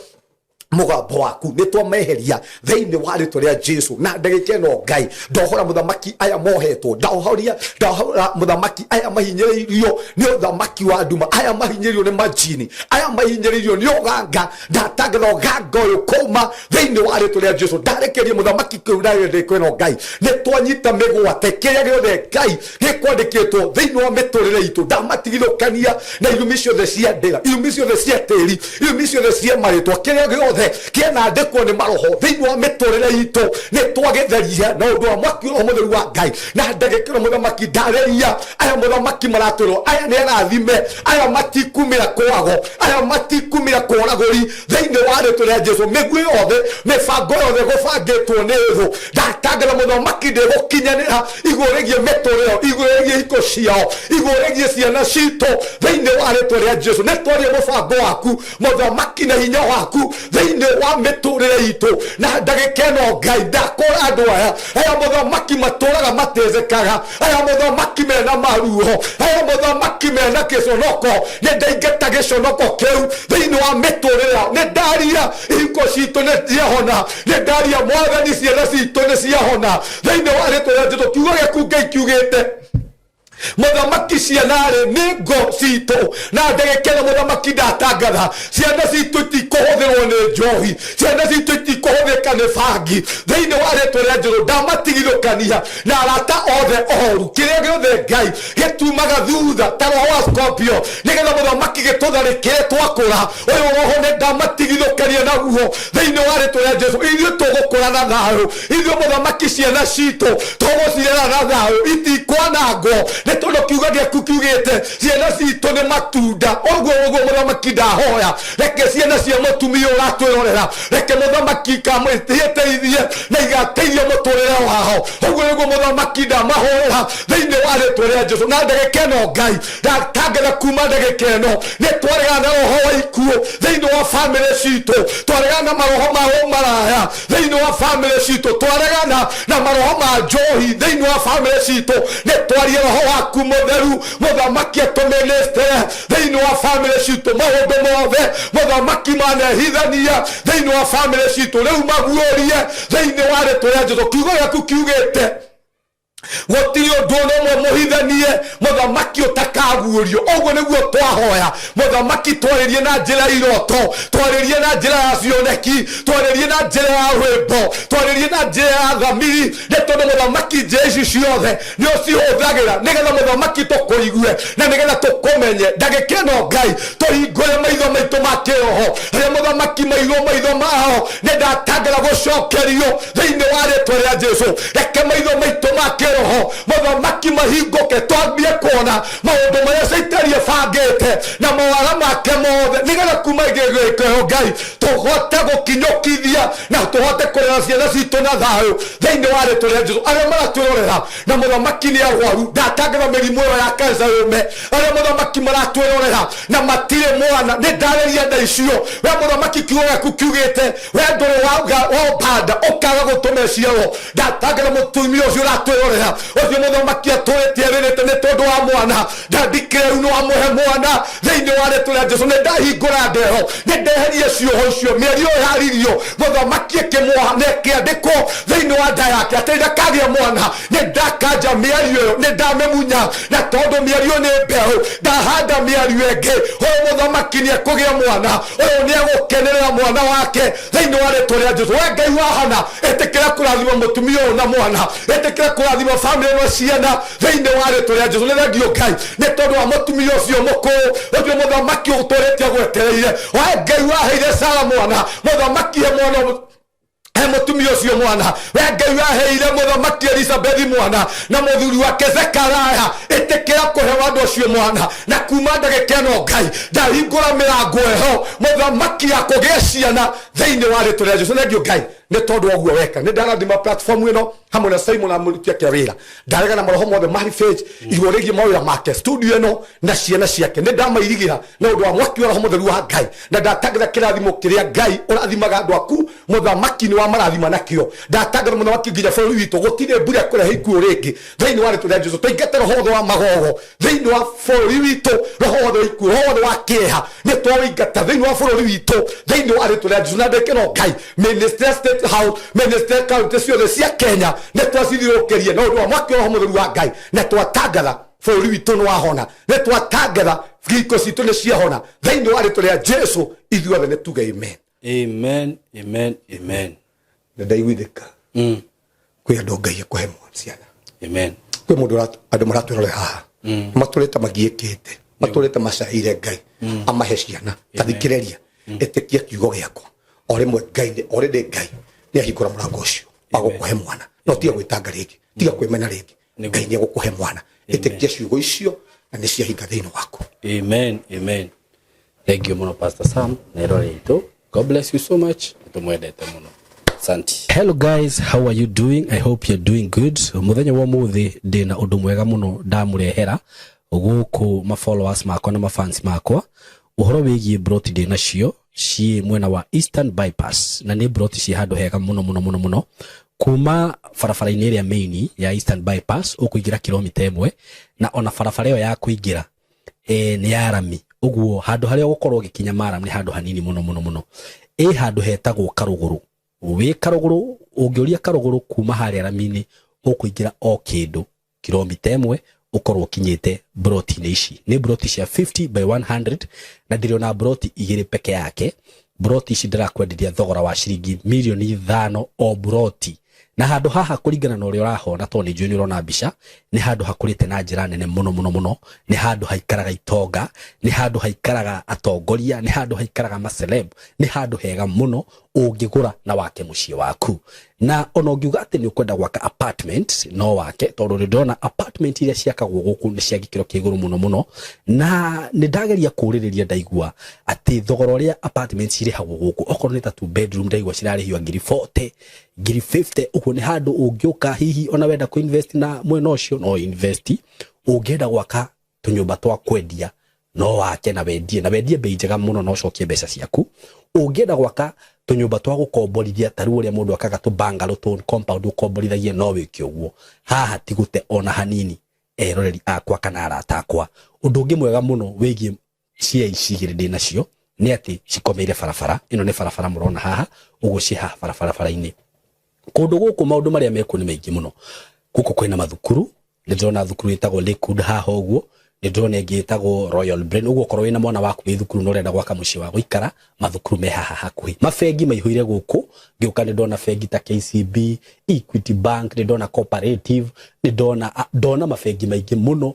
mũgambo waku, nĩ twameheria thĩinĩ wa rĩtwa rĩa Jesu. Na ndagĩka ĩno Ngai, ndohora mũthamaki aya mohetwo, ndohoria, ndohora mũthamaki aya mahinyĩrĩirio nĩ ũthamaki wa nduma, aya mahinyĩrĩirio nĩ majini, aya mahinyĩrĩirio nĩ ũganga. Ndatangatha ũganga ũyũ kuma thĩinĩ wa rĩtwa rĩa Jesu. Ndarekeria mũthamaki kĩu ndagĩka ĩno Ngai, nĩ twanyita mĩgwate kĩrĩa gĩothe Ngai gĩkwandĩkĩtwo thĩinĩ wa mĩtũrĩre itũ. Ndamatigithũkania na irumi ciothe cia ndĩra, irumi ciothe cia tĩri, irumi ciothe cia marĩtwa, kĩrĩa gĩothe kĩanandĩkwo nĩ maroho thĩinĩ wa mĩtũrĩre itũ, nĩ twagĩtheria na ũndũ wa mwaki roho mũtheru wa Ngai. Na ndagĩka ĩno mũthamaki, ndareria aya mũthamaki maratwĩrwo aya nĩ arathime, aya matikumĩra kwago, aya matikumĩra kworagũri thĩinĩ wa rĩtwa rĩa Jesu. Mĩguĩ yothe, mĩbango yothe gũbangĩtwo nĩ thũ, ndatangatha mũthamaki ndĩgũkinyanĩra igũrũ rĩgiĩ mĩtũrĩre, igũrũ rĩgiĩ hiko ciao, igũrũ rĩgiĩ ciana citũ thĩinĩ wa rĩtwa rĩa Jesu. Nĩ twarie mũbango waku mũthamaki na hinya waku thĩinĩ wa mĩtũrĩre itũ. Na ndagĩka ĩno Ngai, ndakũra andũ aya, aya mũthamaki matũraga matezekaga, aya mũthamaki mena maruo, aya mũthamaki mena gĩconoko, nĩ ndaingata gĩconoko kĩu thĩinĩ wa mĩtũrĩre yao. Nĩ ndaria ihiko citũ nĩ ciahona, nĩ ndaria mwathani ciana citũ nĩ ciahona thĩinĩ wa rĩtwa rĩa Jesu. Kiugo gĩaku Ngai kiugĩte mũthamaki ciana-rĩ nĩ ngo citũ. Na ndagĩka ĩno mũthamaki ndatangatha ciana citũ itikũhũthĩrwo nĩ njohi, ciana citũ itikũhũthĩka nĩ bangi thĩinĩ wa rĩtwa rĩa Jesu. Ndamatigithũkania na arata othe oru, kĩrĩa gĩothe Ngai gĩtumaga thutha ta roho wa Scorpio nĩgetha mũthamaki gĩtũtharĩkĩre twakũra, ũyũ roho nĩ ndamatigithũkania naguo thĩinĩ wa rĩtwa rĩa Jesu. Ithuĩ tũgũkũra na thayũ, ithuĩ mũthamaki ciana citũ tũgũcirera na thayũ, itikwanangwo. Nĩ Nĩ tondũ kiugo gĩaku kiugĩte ciana citũ nĩ matunda. Ũguo ũguo mũthamaki ndahoya, reke ciana cia mũtumia ũratwĩrorera, reke mũthamaki ikamũteithie na igateithia mũtũrĩre wao. Ũguo nĩguo mũthamaki ndamahoera thĩinĩ wa rĩtwa rĩa Jesu. Na ndagĩka ĩno Ngai ndatangatha, kuma ndagĩka ĩno nĩ twaregana na roho wa ikuũ thĩinĩ wa bamĩrĩ citũ, twaregana na maroho ma ũmaraya thĩinĩ wa bamĩrĩ citũ, twaregana na maroho ma njohi thĩinĩ wa bamĩrĩ citũ. Nĩ twarie roho waku mũtheru mũthamaki atũmĩnĩstere thĩinĩ wa bamĩrĩ citũ. Maũndũ mothe mũthamaki manehithania thĩinĩ wa bamĩrĩ citũ rĩu maguũrie thĩinĩ wa rĩtwa rĩa Jesu. Kiugo gĩaku kiugĩte gũtirĩ ũndũ ona ũmwe mũhithanie mũthamaki ũtakaguũrio. Ũguo nĩguo twahoya mũthamaki, twarĩrie na njĩra ya iroto, twarĩrie na njĩra ya cioneki, twarĩrie na njĩra ya rwĩmbo, twarĩrie na njĩra ya thamiri, nĩ tondũ mũthamaki njĩra ici ciothe nĩ ũcihũthagĩra nĩgetha mũthamaki tũkũigue na nĩgetha tũkũmenye. Ndagĩka ĩno Ngai tũhingũre maitho maitũ ma kĩroho, harĩa mũthamaki mairwo maitho mao nĩ ndatangara gũcokerio thĩinĩ wa rĩtwa rĩa Jesu. Reke maitho maitũ ma kĩroho mũthamaki mahingũke, twambie kuona maũndũ marĩa caitani ebangĩte na mawara make mothe, nĩgetha kuma gĩgĩkĩo Ngai tũhote gũkinyũkithia na tũhote kũrera ciana citũ na thayũ thĩinĩ wa rĩtwa rĩa Jesu. Arĩa maratwĩrorera na mũthamaki nĩ arwaru, ndatangatha mĩrimũ ĩyo ya kansa yũme. Arĩa mũthamaki maratwĩrorera na matirĩ mwana, nĩ ndarĩria nda icio. We mũthamaki kiugo gĩaku kiugĩte we ndũrĩ waũmbanda ũkaga gũtũma ĩciarwo. Ndatangatha mũtumia ũcio ũratwĩrorera, ũcio mũthamaki atũrĩte erĩrĩte nĩ tondũ wa mwana, ndandikĩre rĩu nĩ wamũhe mwana thĩinĩ wa rĩtwa rĩa Jesu. Nĩ ndahingũra ndero, nĩ ndeherie cioho icio, mĩario ĩyo yaririo mũthamaki ĩkĩmuoha na ĩkĩandĩkwo thĩinĩ wa nda yake atĩ ndakagĩa mwana. Nĩ ndakanja mĩario ĩyo, nĩ ndamĩmunya, na tondũ mĩario nĩ mbeũ, ndahanda mĩario ĩngĩ. Ũyũ mũthamaki nĩ ekũgĩa mwana, ũyũ nĩ egũkenerera mwana wake thĩinĩ wa rĩtwa rĩa Jesu. We Ngai wa Hana, ĩtĩkĩra kũrathima mũtumia ũyũ na mwana, ĩtĩkĩra kũrathima bamĩrĩ ĩno ciana thĩinĩ wa rĩtwa rĩa Jesu. Nĩ thengio Ngai nĩ tondũ wa mũtumia ũcio mũkũrũ, ũcio mũthamaki ũtũrĩte agwetereire. We Ngai waheire Sara mwana, mũthamaki he mwana, he mũtumia ũcio mwana. We Ngai waheire mũthamaki Elizabethi mwana na mũthuri wake Zekaraya, ĩtĩkĩra kũhe andũ acio mwana. Na kuma ndagĩka ĩno Ngai ndahingũra mĩrango ĩho mũthamaki ya kũgĩa ciana thĩinĩ wa rĩtwa rĩa Jesu. Thengio Ngai nĩ tondũ wa ũguo weka. Nĩ ndarathima platform ĩno hamwe na Simon na mũruti ake a wĩra. Ndarega na maroho mothe ma Heritage igũrũ rĩgiĩ mawĩra make, studio ĩno na ciana ciake. Nĩ ndamairigĩra na ũndũ wa mwaki wa roho mũtheru wa Ngai, na ndatangatha kĩrathimo kĩrĩa Ngai ũrathimaga andũ aku mũthamaki nĩ wa marathima nakĩo. Ndatangatha mũthamaki nginya bũrũri witũ gũtirĩ mbura ĩkũrehe ikuũ rĩngĩ thĩinĩ wa rĩtwa rĩa Jesu. Tũingate roho wothe wa magogo thĩinĩ wa bũrũri witũ, roho wothe wa ikuũ, roho wothe wa kĩeha nĩ twaũingata thĩinĩ wa bũrũri witũ thĩinĩ wa rĩtwa rĩa Jesu. Na ndĩkĩro Ngai, ministry ya State House, ministry ya kaunti ciothe cia Kenya nĩ twacithiũrũrũkĩrie na ũndũ wa mwaki wa roho mũtheru wa Ngai, na twatangatha bũrũri witũ nĩ wahona, nĩ twatangatha ngingo citũ nĩ ciahona thĩinĩ wa rĩtwa rĩa Jesu. Ithuothe nĩ tuge amen. Amen, amen, amen. Nĩ ndaiguithĩka. Kwĩ andũ Ngai ekũhe ciana. Amen. Kwĩ mũndũ andũ maratwĩrore haha matũrĩte magiĩkĩte, matũrĩte macaĩire Ngai amahe ciana. Ta thikĩrĩria, ĩtĩkia kiugo gĩakwa, o rĩmwe Ngai already Ngai nĩ ahingũra mũrango ũcio wa gũkũhe mwana. No tiga gwĩtanga rĩngĩ, tiga kwĩmena rĩngĩ. Ngai nĩ egũkũhe mwana. Ĩtĩkia ciugo icio na nĩ ciahinga thĩinĩ waku. Amen, amen. Thank you mũno Pastor Sam na ĩrore itũ. God bless you so much. Nĩtũmwendete mũno. Asante. Hello guys, how are you doing? I hope you're doing good. Mũthenya wa ũmũthĩ ndĩna ũndũ mwega mũno ndamũrehera gũkũ ma followers makwa na ma fans makwa, ũhoro wĩgiĩ broti ndĩ nacio ciĩ mwena wa Eastern Bypass, na nĩ broti ciĩ handũ hega mũno mũno mũno mũno. Kuma barabara-inĩ ĩrĩa main ya Eastern Bypass ũkũingĩra kilomita 1, na ona barabara ĩyo ya kũingĩra nĩ ya rami, ũguo handũ harĩa ũgũkorwo ũgĩkinya maram nĩ handũ hanini mũno mũno mũno. Ĩ handũ hetagwo Karũgũrũ. Wĩ Karũgũrũ, ũngĩũria Karũgũrũ kuma harĩa rami-inĩ, ũkũingĩra o kĩndũ kilomita 1 ũkorwo ũkinyĩte broti-inĩ ici. Nĩ broti cia 50 by 100, na ndĩrĩ ona broti 2 peke yake. Broti ici ndĩrakwenderia thogora wa ciringi mirioni 5 o broti. Na handũ haha kũringana na ũrĩa ũrahona, tondũ nĩ njũĩ nĩ ũrona mbica, nĩ handũ hakũrĩte na njĩra nene mũno mũno mũno. Nĩ handũ haikaraga itonga, nĩ handũ haikaraga atongoria, nĩ handũ haikaraga maceleb, nĩ handũ hega mũno ũngĩgũra na wake mũciĩ waku. Na ona ũngiuga atĩ nĩ ũkwenda gwaka apartment no wake, tondũ nĩ ndĩrona apartment iria ciakagwo gũkũ nĩ cia gĩkĩro kĩa igũrũ mũno mũno, na nĩ ndageria kũrĩrĩria ndaigua atĩ thogora ũrĩa apartment cirĩhagwo gũkũ, okorwo nĩ ta two bedroom, ndaigua cirarĩhio ngiri 40, ngiri 50. Ũguo nĩ handũ ũngĩũka hihi ona wenda kũ invest na mwena ũcio no invest, ũngĩenda gwaka tũnyũmba twa kwendia no wake na wendie, na wendie bei njega mũno na ũcokie mbeca ciaku. Ũngĩenda gwaka tũnyũmba twa gũkomborithia, ta rĩu ũrĩa mũndũ akaga tũ bungalow, tũ compound ũkomborithagia, no wĩke ũguo. Haha ti gũte ona hanini, eroreri akwa kana arata akwa. Ũndũ ũngĩ mwega mũno wĩgiĩ cia ici igĩrĩ ndĩ nacio nĩ atĩ cikomeire barabara. Ĩno nĩ barabara mũrona haha ũguo, ciĩ haha barabara-inĩ. Kũndũ gũkũ maũndũ marĩa mekuo nĩ maingĩ mũno. Gũkũ kwĩna mathukuru, nĩ ndĩrona thukuru ĩtagwo Lakewood haha ũguo, nĩ ndĩrona ĩngĩ ĩtagwo Royal Brain. Ũguo okorwo wĩna mwana waku wĩ thukuru na ũrenda gwaka mũciĩ wa gũikara, mathukuru me haha hakuhĩ. Mabengi maihũire gũkũ, ngĩũka nĩ ndona bengi ta KCB, Equity Bank, nĩ ndona Cooperative, nĩ ndona ndona mabengi maingĩ mũno.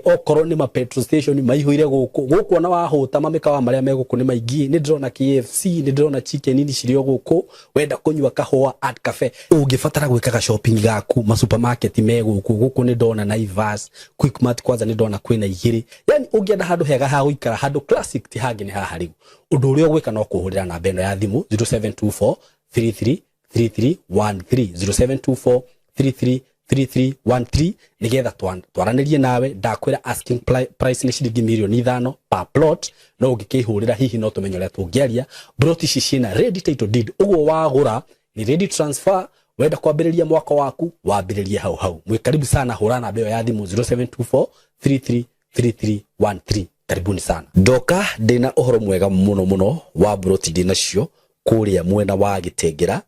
Okorwo nĩ ma petrol station maihũire gũkũ. Gũkũ ona wahũta, mamĩkawa marĩa me gũkũ nĩ maingĩ. Nĩ ndĩrona KFC, nĩ ndĩrona Chicken Inn cirĩ o gũkũ. Wenda kũnyua kahũa, Art Cafe. Ũngĩbatara gwĩkaga shopping gaku, ma supermarket me gũkũ. Gũkũ nĩ ndona Naivas, Quickmart, kwanza nĩ ndona kwĩna igĩrĩ. Yani ũngĩenda handũ hega ha gũikara, handũ classic, ti hangĩ nĩ haha. Rĩu ũndũ ũrĩa ũgwĩka no kũhũrĩra namba ĩno ya thimũ, 0724 33 3313, 0724 33 3313, nigetha twaranĩrie nawe. Ndakwĩra asking price nĩ ciringi mirioni 5 per plot, no ũngĩkĩhũrĩra hihi no tũmenye ũrĩa tũngĩaria. Plot ici ciĩna ready title deed, ũguo wagũra ni ready transfer. Wenda kwambĩrĩria mwaka waku, wambĩrĩrie hau hau. Mwĩ karibu sana, hũra namba ĩyo ya thimũ, 0724 33 3313. Karibuni sana. Ndoka ndĩna ũhoro mwega mũno mũno wa broti ndĩ nacio kũrĩa mwena wa Gĩtengera.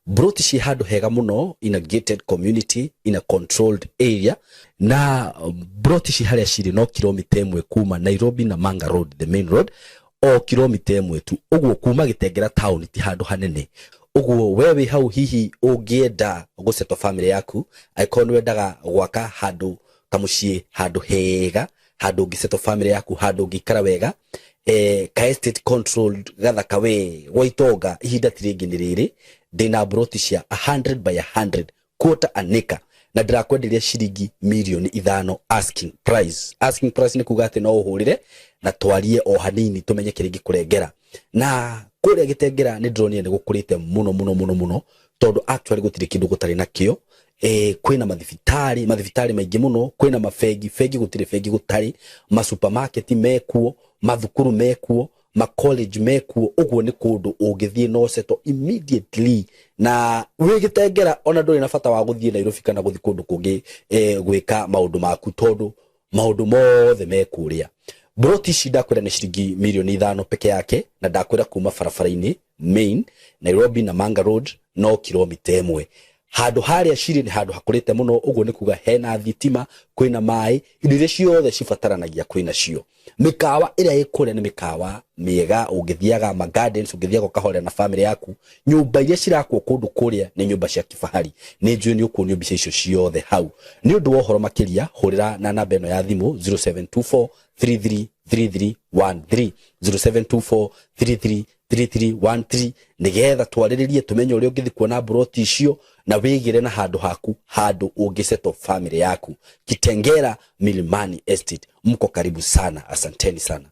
Broti ciĩ handũ hega mũno, in a gated community, in a controlled area, na broti ci harĩa cirĩ no kilomita 1 kuma Nairobi na Manga Road, the main road, o kilomita 1 tu. Ũguo kuma Gĩtengera town ti handũ hanene. Ũguo we wĩ hau, hihi ũngĩenda gũsettle family yaku, angĩkorwo nĩ wendaga gwaka handũ kamũciĩ, handũ hega, handũ ũngĩsettle family yaku, handũ ũngĩikara wega, ka estate controlled gathaka we gwa itonga, ihinda ti rĩngĩ nĩ rĩrĩ. Ndĩna broti cia 100 by 100, quarter an acre, na ndĩrakwenderia ciringi mirioni 5 asking price. Asking price nĩ kuga atĩ no ũhũrĩre na twarie o hanini tũmenye kĩrĩa ingĩkũrengera. Na kũrĩa Gĩtengera nĩ ndĩronire nĩ gũkũrĩte mũno mũno mũno mũno, tondũ actually gũtirĩ kĩndũ gũtarĩ nakĩo. Kwĩna mathibitarĩ, mathibitarĩ maingĩ mũno, kwĩna mabengi, bengi gũtirĩ bengi gũtarĩ, masupermarket mekuo, mathukuru mekuo, ma college mekuo. Ũguo nĩ kũndũ ũngĩthiĩ no settle immediately na wĩ Gĩtengera, ona ndũrĩ na bata wa gũthiĩ Nairobi kana gũthiĩ kũndũ kũngĩ gwĩka maũndũ maku, tondũ maũndũ mothe me kũrĩa. Broti ici ndakwĩra nĩ ciringi mirioni 5 peke yake, na ndakwĩra kuma barabara-inĩ main Nairobi na Manga Road no kilomita 1. Handũ harĩa cirĩ nĩ handũ hakũrĩte mũno, ũguo nĩ kuga hena thitima, kwĩna maĩ, indo iria ciothe cibataranagia kwĩna cio. Mĩkawa ĩrĩa ĩ kũrĩa nĩ mĩkawa mĩega, ũngĩthiaga ma gardens, ũngĩthiaga ũkahorera na family yaku. Nyũmba iria cirakwo kũndũ kũrĩa nĩ nyũmba cia kifahari. Nĩ njũĩ nĩ ũkuonio mbica icio ciothe hau. Nĩ ũndũ wa ũhoro makĩria, hũrĩra na namba ĩno ya thimũ, 0724 333313, 0724 33 3313, nigetha twarĩrĩrie tũmenye ũrĩa ũngĩthiĩ kuona mburoti icio na wĩgĩre na handũ haku, handũ ũngĩsettle family yaku. Kitengera Milimani Estate, mko karibu sana. Asanteni sana.